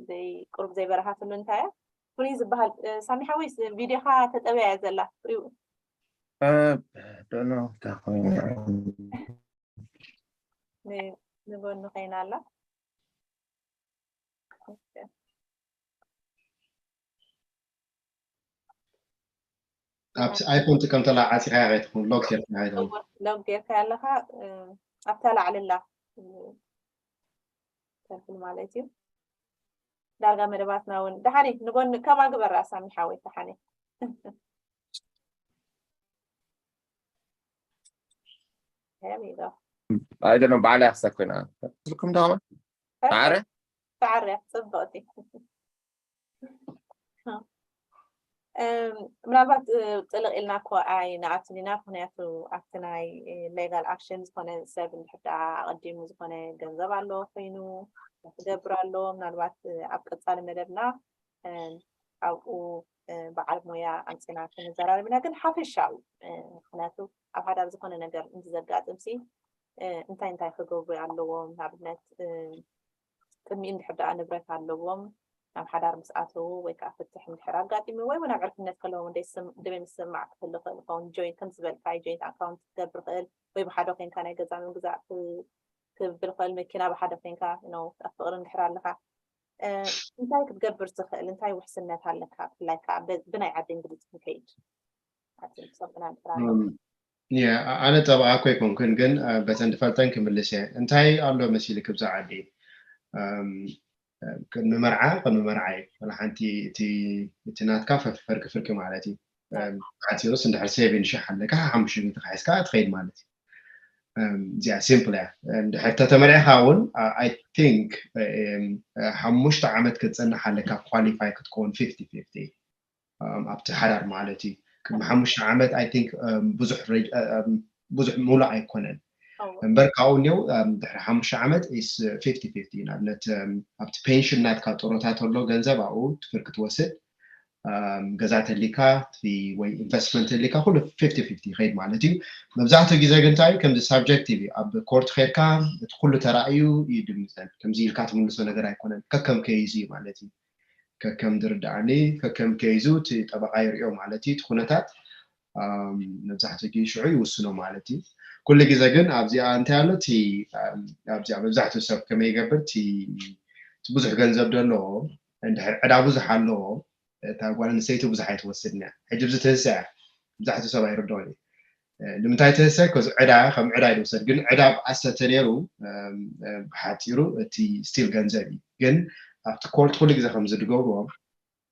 ዘይ- ቁሩብ ዘይበረሃትሉ እንታይ እያ? ፍሪ ዝበሃል እ፣ ሳሚ ሓወይ ስ- ቪድዮኻ ተጠብያ እያ ዘላ ፍሪው ዶኖ እንታይ ኮይኑ ን- ንጎኑ ከይና ኣላ። ኦኬ። ኣብቲ ኣይፎን ጥቀም ተላ ዓፂኻ ከይትኸውን ሎክ ጌርካ ከይትኸውን ሎግ ጌርካ ኣለኻ እ፣ ኣብታ ላዕልላ እ፣ ተርፍል ማለት እዩ። ዳርጋ መደባትና እውን ደሓኒ ንጎኒ ከማ ግበራ ሳሚ ሓወይ ደሓኒ There we go. ኣይደለም ባዕላ ያክሰብ ኮይና ስልኩም ዳማ ታረ ተዓርያ ጽብቕቲ እም፣ ምናልባት እ፣ ጥልቕ ኢልና እኮ ኣይንኣትን ኢና ምክንያቱ ኣብቲ ናይ ሌጋል ኣክሽን ዝኾነ ሰብ እንድሕር ደኣ ኣቐዲሙ ዝኾነ ገንዘብ ኣለዎ ኮይኑ ክገብር ኣለዎ ምናልባት እ፣ ኣብ ቀፃሊ መደብና እ፣ ኣብኡ እ፣ በዓል ሞያ ኣምፅና ክንዘራረብ ኢና ግን ሓፈሻዊ እ፣ ምክንያቱ ኣብ ሓዳር ዝኾነ ነገር እንተዘጋጥም ሲ እ፣ እንታይ እንታይ ክገብሩ ኣለዎም ንኣብነት እ፣ ቅድሚኡ እንድሕር ደኣ ንብረት ኣለዎም ናብ ሓዳር ምስ ኣተዉ ወይ ከዓ ፍትሕ እንድሕር ኣጋጢሙ ወይ እውን ኣብ ዕርክነት ከለዎም ደይ ምስ ስማዕ ክፍል ይኽእል ይኸውን ጆይንት ከም ዝበልካ ጆይንት ኣካውንት ክገብር ይኽእል ወይ ብሓደ ኮንካ ናይ ገዛ ምግዛእ ክ- ክብል ይኽእል መኪና ብሓደ ኮንካ ነው ኣብ ፍቅሪ እንድሕር ኣለካ እ፣ እንታይ ክትገብር ትኽእል እንታይ ውሕስነት ኣለካ ብፍላይ ከዓ ብ- ብናይ ዓዲ እንግሊዝ ክንከይድ ኣብቲ ንክሰምዕና እንድሕር ኣለካ የ ኣነ ጠበቓ እኮ ኣይኮንኩን ግን እ፣ በተን ዝፈልጠን ክምልስ እየ እንታይ ኣሎ መሲልክ ብዛ ዓዲ እም፣ ቅድሚ መርዓ ቅድሚ መርዓ እዩ ወላ ሓንቲ እቲ እቲ ናትካ ፈርቂ ፍርቂ ማለት እዩ እም፣ ሓፂሩስ እንድሕር ሴቪን ሽሕ ኣለካ ሓሙሽተ ሚእቲ ክሒዝካ ትኸይድ ማለት እዩ እም፣ እዚኣ ሲምፕል እያ እንድሕር ተተመርዕኻ እውን ኣይ ቲንክ ሓሙሽተ ዓመት ክትፀንሕ ኣለካ ኳሊፋይ ክትከውን ፊፍቲ ፊፍቲ ኣብቲ ሓዳር ማለት እዩ ቅድሚ ሓሙሽተ ዓመት ኣይ ቲንክ ብዙሕ ሬጅ- እም፣ ብዙሕ ሙሉእ ኣይኮነን እምበር ካብኡ እኒው እም፣ ድሕሪ ሓሙሽተ ዓመት ኢስ ፊፍቲ ፊፍቲ ንኣብነት እም፣ ኣብቲ ፔንሽን ናትካ ጥሮታ ተሎ ገንዘብ ኣብኡ ትፍር ክትወስድ እም፣ ገዛ ተሊካ እቲ ወይ ኢንቨስትመንት ተሊካ ኩሉ ፊፍቲ ፊፍቲ ይኸይድ ማለት እዩ መብዛሕትኡ ግዜ ግን እንታይ እዩ ከምዚ ሳብጀክቲቭ እዩ ኣብ ኮርት ከይድካ እቲ ኩሉ ተራእዩ እዩ ድምፀን ከምዚ ኢልካ ትምልሶ ነገር ኣይኮነን ከከም ከይዙ እዩ ማለት እዩ ከከም ዝርዳእኒ ከከም ከይዙ እቲ ጠበቃ ይሪኦ ማለት እዩ እቲ ኩነታት ኣም፣ መብዛሕትኡ ግዜ ሽዑ ይውስኖ ማለት እዩ ኩሉ ግዜ ግን ኣብዚኣ እንታይ ኣሎ እቲ ኣም፣ ኣብዚኣ መብዛሕትኡ ሰብ ከመይ ይገብር እቲ እቲ ብዙሕ ገንዘብ ደለዎ እንድሕር ዕዳ ብዙሕ ኣለዎ እታ ጓል ኣንስተይቲ ብዙሕ ኣይትወስድን እያ ሕጂ ብዚ ትህሰ እያ መብዛሕትኡ ሰብ ኣይርድኦን እዩ ንምንታይ ትህሰ ከዚ ዕዳ ከም ዕዳ ይወሰድ ግን ዕዳ ብኣሰ ተነይሩ እም፣ እም፣ ብሓፂሩ እቲ ስቲል ገንዘብ እዩ ግን ኣብቲ ኮርት ኩሉ ግዜ ከም ዝድገብርዎ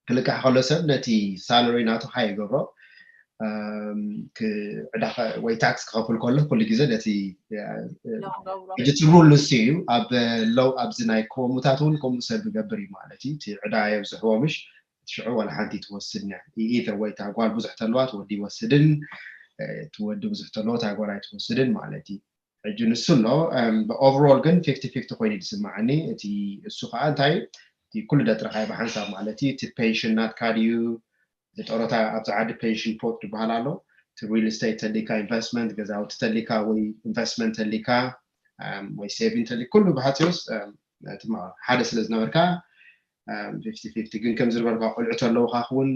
ክልቃሕ ከሎ ሰብ ነቲ ሳለሪ ናቱ ሃይ ይገብሮ እም፣ ክ- ዕዳ ከ- ወይ ታክስ ክኸፍል ከሎ ኩሉ ግዜ ነቲ እ፣ ለው ገብሮ ሕጂ ትብሉ ንሱ እዩ ኣብ ለው ኣብዚ ናይ ከምኡታት እውን ከምኡ ሰብ ይገብር እዩ ማለት እዩ እቲ ዕዳ የብዝሕዎ ምሽ ሽዑ ዋላ ሓንቲ ትወስድን እያ ኢተር ወይ እታ ጓል ብዙሕ ተለዋ ትወዲ ይወስድን እ፣ ትወዲ ብዙሕ ተለዎ እታ ጓል ኣይትወስድን ማለት እዩ ሕጂ ንሱ ኣሎ ብኦቨሮል ግን ፊፍቲ ፊፍቲ ኮይኑ ዝስማዓኒ እቲ እሱ ከዓ እንታይ እቲ ኩሉ ደጥረካይ ብሓንሳብ ማለት እዩ እቲ ፔንሽን ናትካ ድዩ እቲ ጠሮታ ኣብዚ ዓዲ ፔንሽን ፖት ዝበሃል ኣሎ እቲ ሪል ስቴት ተሊካ ኢንቨስትመንት ገዛውቲ ተሊካ ወይ ኢንቨስትመንት ተሊካ እም፣ ወይ ሴቪን ተሊካ ኩሉ ብሓፂሩስ እም፣ እቲ ማ- ሓደ ስለ ዝነበርካ ፊፍቲ ፊፍቲ ግን ከም ዝነበርካ ቆልዑ ተለውካ ክውን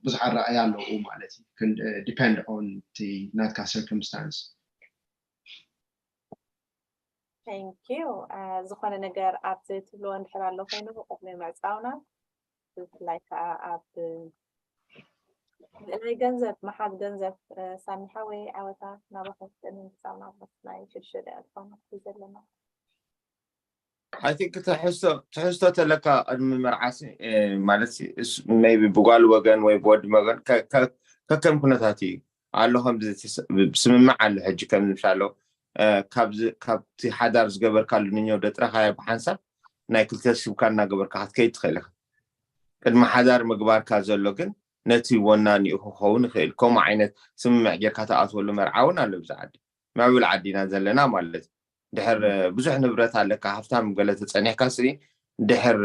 ብዙሕ ኣረኣያ ኣለዉ ማለት እዩ ዲፐንድ ኦን እቲ ናትካ ሲርክምስታንስ Thank you ዝኾነ ነገር ኣብዚ ትብልዎ እንድሕር ኣሎ ኮይኑ ቅድሚ ምዕፃውና ብፍላይ ከዓ ኣብ ናይ ገንዘብ መሓዝ ገንዘብ ሳሚሓ ወይ ዓወታ ናባኹም ቅድሚ ምዕፃውና ናይ ሽዱሽተ ደቂቃ ዝኾነ ዘለና I think ትሕዝቶ ትሕዝቶ ተለካ ቅድሚ መርዓሲ ማለት ቢ ብጓል ወገን ወይ ብወዲ ወገን ከከም ኩነታት እዩ ኣሎ ከምዚ ስምምዕ ኣሎ ሕጂ ከም ዝምሻሎ ካብቲ ሓዳር ዝገበርካሉ ንኛው ደጥረኻያ ብሓንሳብ ናይ ክልተ ስብካ እናገበርካ ክትከይድ ትኽእል ኢኻ ቅድሚ ሓዳር ምግባርካ ዘሎ ግን ነቲ ወናኒኡ ክኸውን ይኽእል ከምኡ ዓይነት ስምምዕ ጌርካ ተኣትወሉ መርዓ እውን ኣሎ ብዛ ዓዲ ምዕብል ዓዲና ዘለና ማለት ድሕር ብዙሕ ንብረት ኣለካ ሃፍታም ገለ ተፀኒሕካ ስኒ ድሕር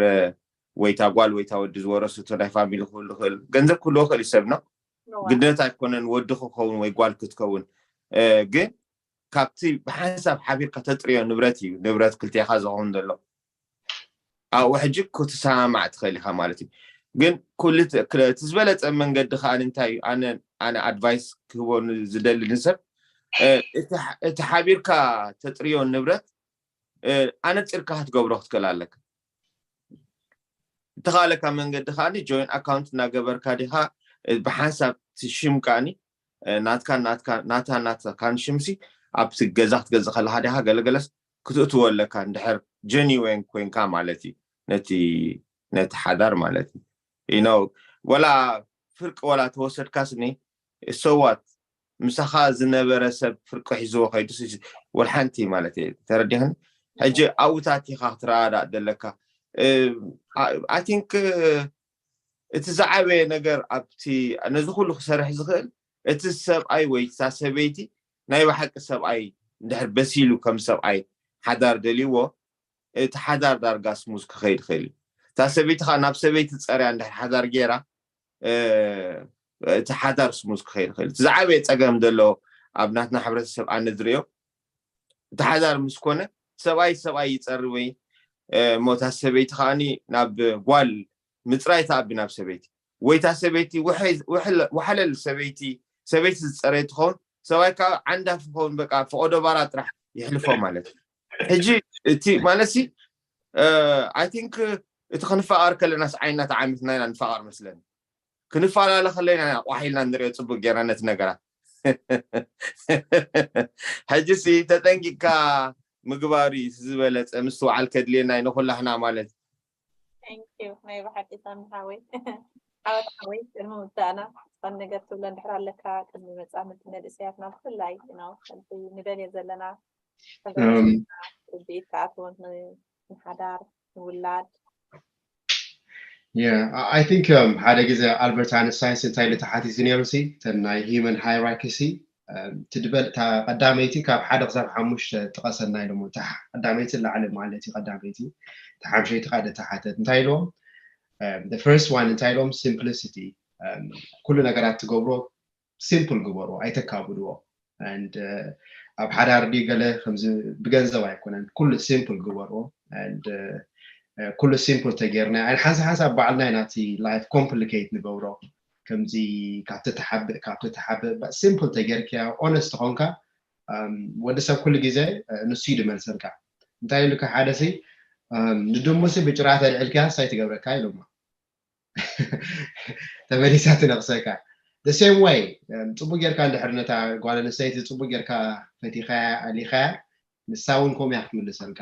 ወይታ ጓል ወይታ ወዲ ዝወረሰቶ ናይ ፋሚሊ ክህሉ ይኽእል፣ ገንዘብ ክህልዎ ይኽእል እዩ ሰብ ነው። ግድነት ኣይኮነን ወዲ ክኸውን ወይ ጓል ክትከውን። እ፣ ግን ካብቲ ብሓንሳብ ሓቢርካ ተጥርዮ ንብረት እዩ፣ ንብረት ክልቴኻ ዝኸውን ዘሎ። ኣብኡ ሕጂ ክትሰማማዕ ትኽእል ኢኻ ማለት እዩ። ግን ኩሉ እቲ ክለ-፣ እቲ ዝበለጸ መንገዲ ከኣ እንታይ እዩ? ኣነ፣ ኣነ ኣድቫይስ ክህቦ ን-፣ ዝደሊ ንሰብ፣ እ፣ እቲ ሓ-፣ እቲ ሓቢርካ ተጥርዮ ንብረት፣ እ፣ ኣነጺርካ ክትገብሮ ክትክእል ኣለካ። እተኻለካ መንገዲ ከኣ ጆይን ኣካውንት እናገበርካ ዲኻ፣ እ፣ ብሓንሳብ እቲ ሽም ከኣኒ፣ እ፣ ናትካ፣ ናትካ፣ ናታ፣ ናታ ካን ሽምሲ ኣብቲ ገዛ ክትገዝእ ከለኻ ዲኻ ገለገለስ ክትእትዎ ኣለካ፣ እንድሕር ጀኒዌን ኮይንካ ማለት እዩ። ነቲ፣ ነቲ ሓዳር ማለት እዩ። You know፣ ወላ ፍርቂ ወላ ተወሰድካስ ኒ፣ so what? ምሳኻ ዝነበረ ሰብ ፍርቂ ሒዝዎ ከይዱ ሲ-፣ ወላ ሓንቲ ማለት እዩ። ተረዲኽኒ? ሕጂ ኣብኡታት ኢኻ ክትረዳዳእ ዘለካ። እ፣ I think፣ እ፣ እቲ ዝዓበየ ነገር ኣብቲ ነዚ ኩሉ ክሰርሕ ዝኽእል እቲ ሰብኣይ ወይ እታ ሰበይቲ ናይ ብሓቂ ሰብኣይ እንድሕር በሲሉ ከም ሰብኣይ ሓዳር ደልይዎ፣ እቲ ሓዳር ዳርጋ ስሙዝ ክኸይድ ይኽእል እዩ። እታ ሰበይቲ ኸዓ ናብ ሰበይቲ ጸርያ እንድሕር ሓዳር ጌራ፣ እ፣ እቲ ሓዳር ስሙዝ ክኸይድ ይኽእል እዩ። እቲ ዝዓበየ ጸገም ዘሎ ኣብ ናትና ሕብረተሰብ ኣነ ዝርእዮ፣ እቲ ሓዳር ምስ ኮነ ሰብኣይ ሰብኣይ ይጸሪ ወይ፣ እ፣ እሞ እታ ሰበይቲ ከኣኒ ናብ ጓል ምጽራይ ትኣቢ ናብ ሰበይቲ። ወይ እታ ሰበይቲ ውሐይ-፣ ውሐለ-፣ ወሓለል ሰበይቲ፣ ሰበይቲ ዝጸረየ ትኸውን፣ ሰብኣይ ከኣ ዓንዳፍ ክኸውን በቃ ፈቐዶ ባራ ጥራሕ ይሕልፎ ማለት እዩ። ሕጂ እቲ ማለት ሲ፣ እ፣ I think እቲ ክንፋቐር ከለናስ ዓይንና ተዓሚትና ኢና ንፋቐር መስለኒ። ክንፈላለ ከለና ኢና ቋሕ ኢልና ንሪኦ ጽቡቅ ጌርና ነቲ ነገራት። ሕጂ ሲ ተጠንቂቅካ ምግባሩ እዩ እቲ ዝበለጸ፣ ምስትውዓል ከድልየና እዩ ንኹላህና ማለት እዩ። Thank you። ናይ ብሓቂ ሳሚ ሓወይ። ዓወት ሓወይ፣ ቅድሚ ምውዳእና፣ ዝኾነ ነገር ትብሎ እንድሕር ኣለካ፣ ቅድሚ መጻምድቲ መንእሰያትና ብፍላይ፣ you know፣ ከምቲ ንደልዮ ዘለና እም፣ ርድኢት ክኣትዎ ን-፣ ንሓዳር፣ ንውላድ። Yeah, I- I think, um፣ ሓደ ግዜ ኣልበርት ኣንስታይንስ እንታይ ኢሉ ተሓቲቱ ነይሩ ሲ፣ እተን ናይ ሂዩማን ሃይራርኪ ሲ፣ እም፣ ትድበል እታ ቀዳመይቲ ካብ ሓደ ክሳብ ሓሙሽተ ጥቀሰልና ኢሎሞ። እታ ቀዳመይቲ ላዕሊ ማለት እዩ፣ ቀዳመይቲ፣ እታ ሓምሸይቲ ከዓ ተሓተት። እንታይ ኢልዎም? እም፣ the first one እንታይ ኢልዎም? Simplicity። እም፣ ኩሉ ነገራት ትገብሮ ሲምፕል ግበርዎ፣ ኣይተካብድዎ። And፣ uh፣ ኣብ ሓዳር ድዩ ገለ ከምዚ ብገንዘብ ኣይኮነን፣ ኩሉ ሲምፕል ግበርዎ። And፣ uh፣ uh፣ ኩሉ ሲምፕል ተጌርና፣ and ሓንሳ ሓንሳብ ባዕልና ኢና እቲ ላይፍ ኮምፕሊኬት ንገብሮ። ከምዚ ካብቲ ትሓብእ፣ ካብቲ ትሓብእ፣ but ሲምፕል ተጌርካዮ፣ ኦነስት ኾንካ፣ um፣ ወዲ ሰብ ኩሉ ግዜ፣ uh፣ ንሱ እዩ ድመልሰልካ። እንታይ ኢሉካ ሓደ ሲ፣ um፣ ንድሙ ሲ ብጭራ ተልዕልካያ ሳይ ትገብረካ ኢሎማ። ተመሊሳ ትነቕሰካ። The same way፣ um፣ ጽቡቅ ጌርካ እንድሕር ነታ ጓል ኣንስተይቲ ጽቡቅ ጌርካ ፈቲኻያ፣ ኣሊኻያ፣ ንሳ እውን ከምኡ እያ ክትምልሰልካ።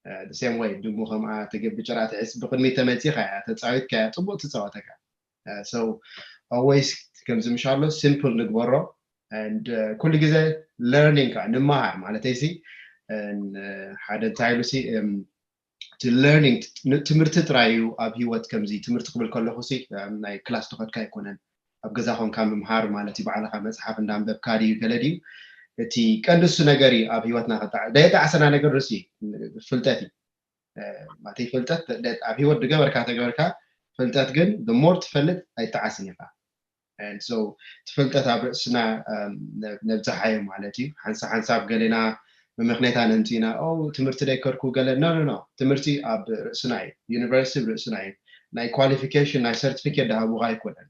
Uh፣ the same way፣ ድሙ ከምኣ ተገ-፣ ብጭራ ትሕዝ፣ ብቅድሚት ተመጺኻያ፣ ተጻዊትካያ፣ ጽቡቅ ትጻወተካ። Uh፣ so always ከምዚ ምሻሎ ሲምፕል ንግበሮ። And፣ uh፣ ኩሉ ግዜ ለርኒንግ ከዓ ንመሃር ማለተይ ሲ፣ and፣ uh፣ ሓደ እንታይ ኢሉ ሲ፣ um፣ እቲ ለርኒንግ ን-፣ ትምህርቲ ጥራይ እዩ ኣብ ህይወት። ከምዚ ትምህርቲ ክብል ከለኹ ሲ፣ um፣ ናይ ክላስ ተኸድካ ኣይኮነን፣ ኣብ ገዛ ኮንካ ምምሃር ማለት እዩ። ባዕልኻ መጽሓፍ እንዳንበብካ ድዩ ገለ ድዩ፣ እቲ ቀንዲ እሱ ነገር እዩ ኣብ ህይወትና። ከጣ-፣ ደየጣዕሰና ነገር ርሲ ፍልጠት እዩ። Uh፣ ማለተይ ፍልጠት ደ-፣ ደ-፣ ኣብ ህይወት ድገበርካ ተገበርካ፣ ፍልጠት ግን the more ትፈልጥ ኣይጠዓስን ኢኻ። And so ትፍልጠት ኣብ ርእስና፣ um፣ ነ-፣ ነብዝሓዮ ማለት እዩ። ሓንሳ ሓንሳብ ገሌና መመኽኔታ ነምፅእና፣ ኦ ትምህርቲ ደይከድኩ ገለ፣ no no no፣ ትምህርቲ ኣብ ርእስና እዩ። ዩኒቨርሲቲ ኣብ ርእስና እዩ። ናይ ኳሊፊኬሽን ናይ ሰርቲፊኬት ድሃቡኻ ኣይኮነን።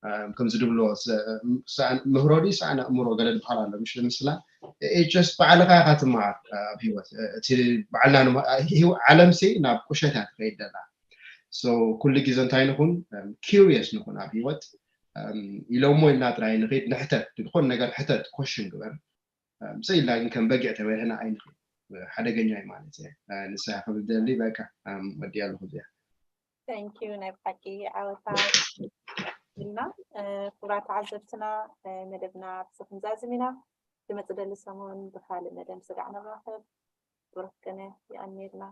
Um፣ ከምዚ ድብሎ ስ-፣ ስ-፣ ምህሮ ድዩ ሰኣን ኣእምሮ ገለ ዝበሃል ኣሎ፣ ምሽ ምስላ፣ it's just ባዕልኻ ኢኻ ትመሃር። Uh፣ ኣብ ህይወት፣ uh፣ እቲ ባዕልና ንመ-፣ ህይወ-፣ ዓለምሲ ናብ ቁሸት እያ ትኸይድ ደላ። So ኩሉ ግዜ እንታይ ንኹን፣ um፣ ኪሪየስ ንኹን ኣብ ህይወት። Um፣ ኢሎሞ ኢልና ጥራይ ንኺድ፣ ንሕተት፣ ዝኾነ ነገር ሕተት፣ ኮሽን ግበር። Um፣ ሰ ኢልና ግን ከም በጊዕ ተበልህና ኣይንኽድ። ሓደገኛ እዩ ማለት እየ። Uh፣ ንስኻ ክብል ደሊ በቃ፣ um፣ ወዲያ ኣለኹ እዚኣ። Thank you። ናይ ብሓቂ ዓወታ ኢልና። Uh፣ ክቡራት ተዓዘብትና፣ uh፣ መደብና ኣብዚ ክንዛዝም ኢና። ዝመጽእ ደሊ ሰሙን ብኻልእ መደብ ስጋዕ ንራኸብ። ብሩኽ ቅነ ይቐንየልና።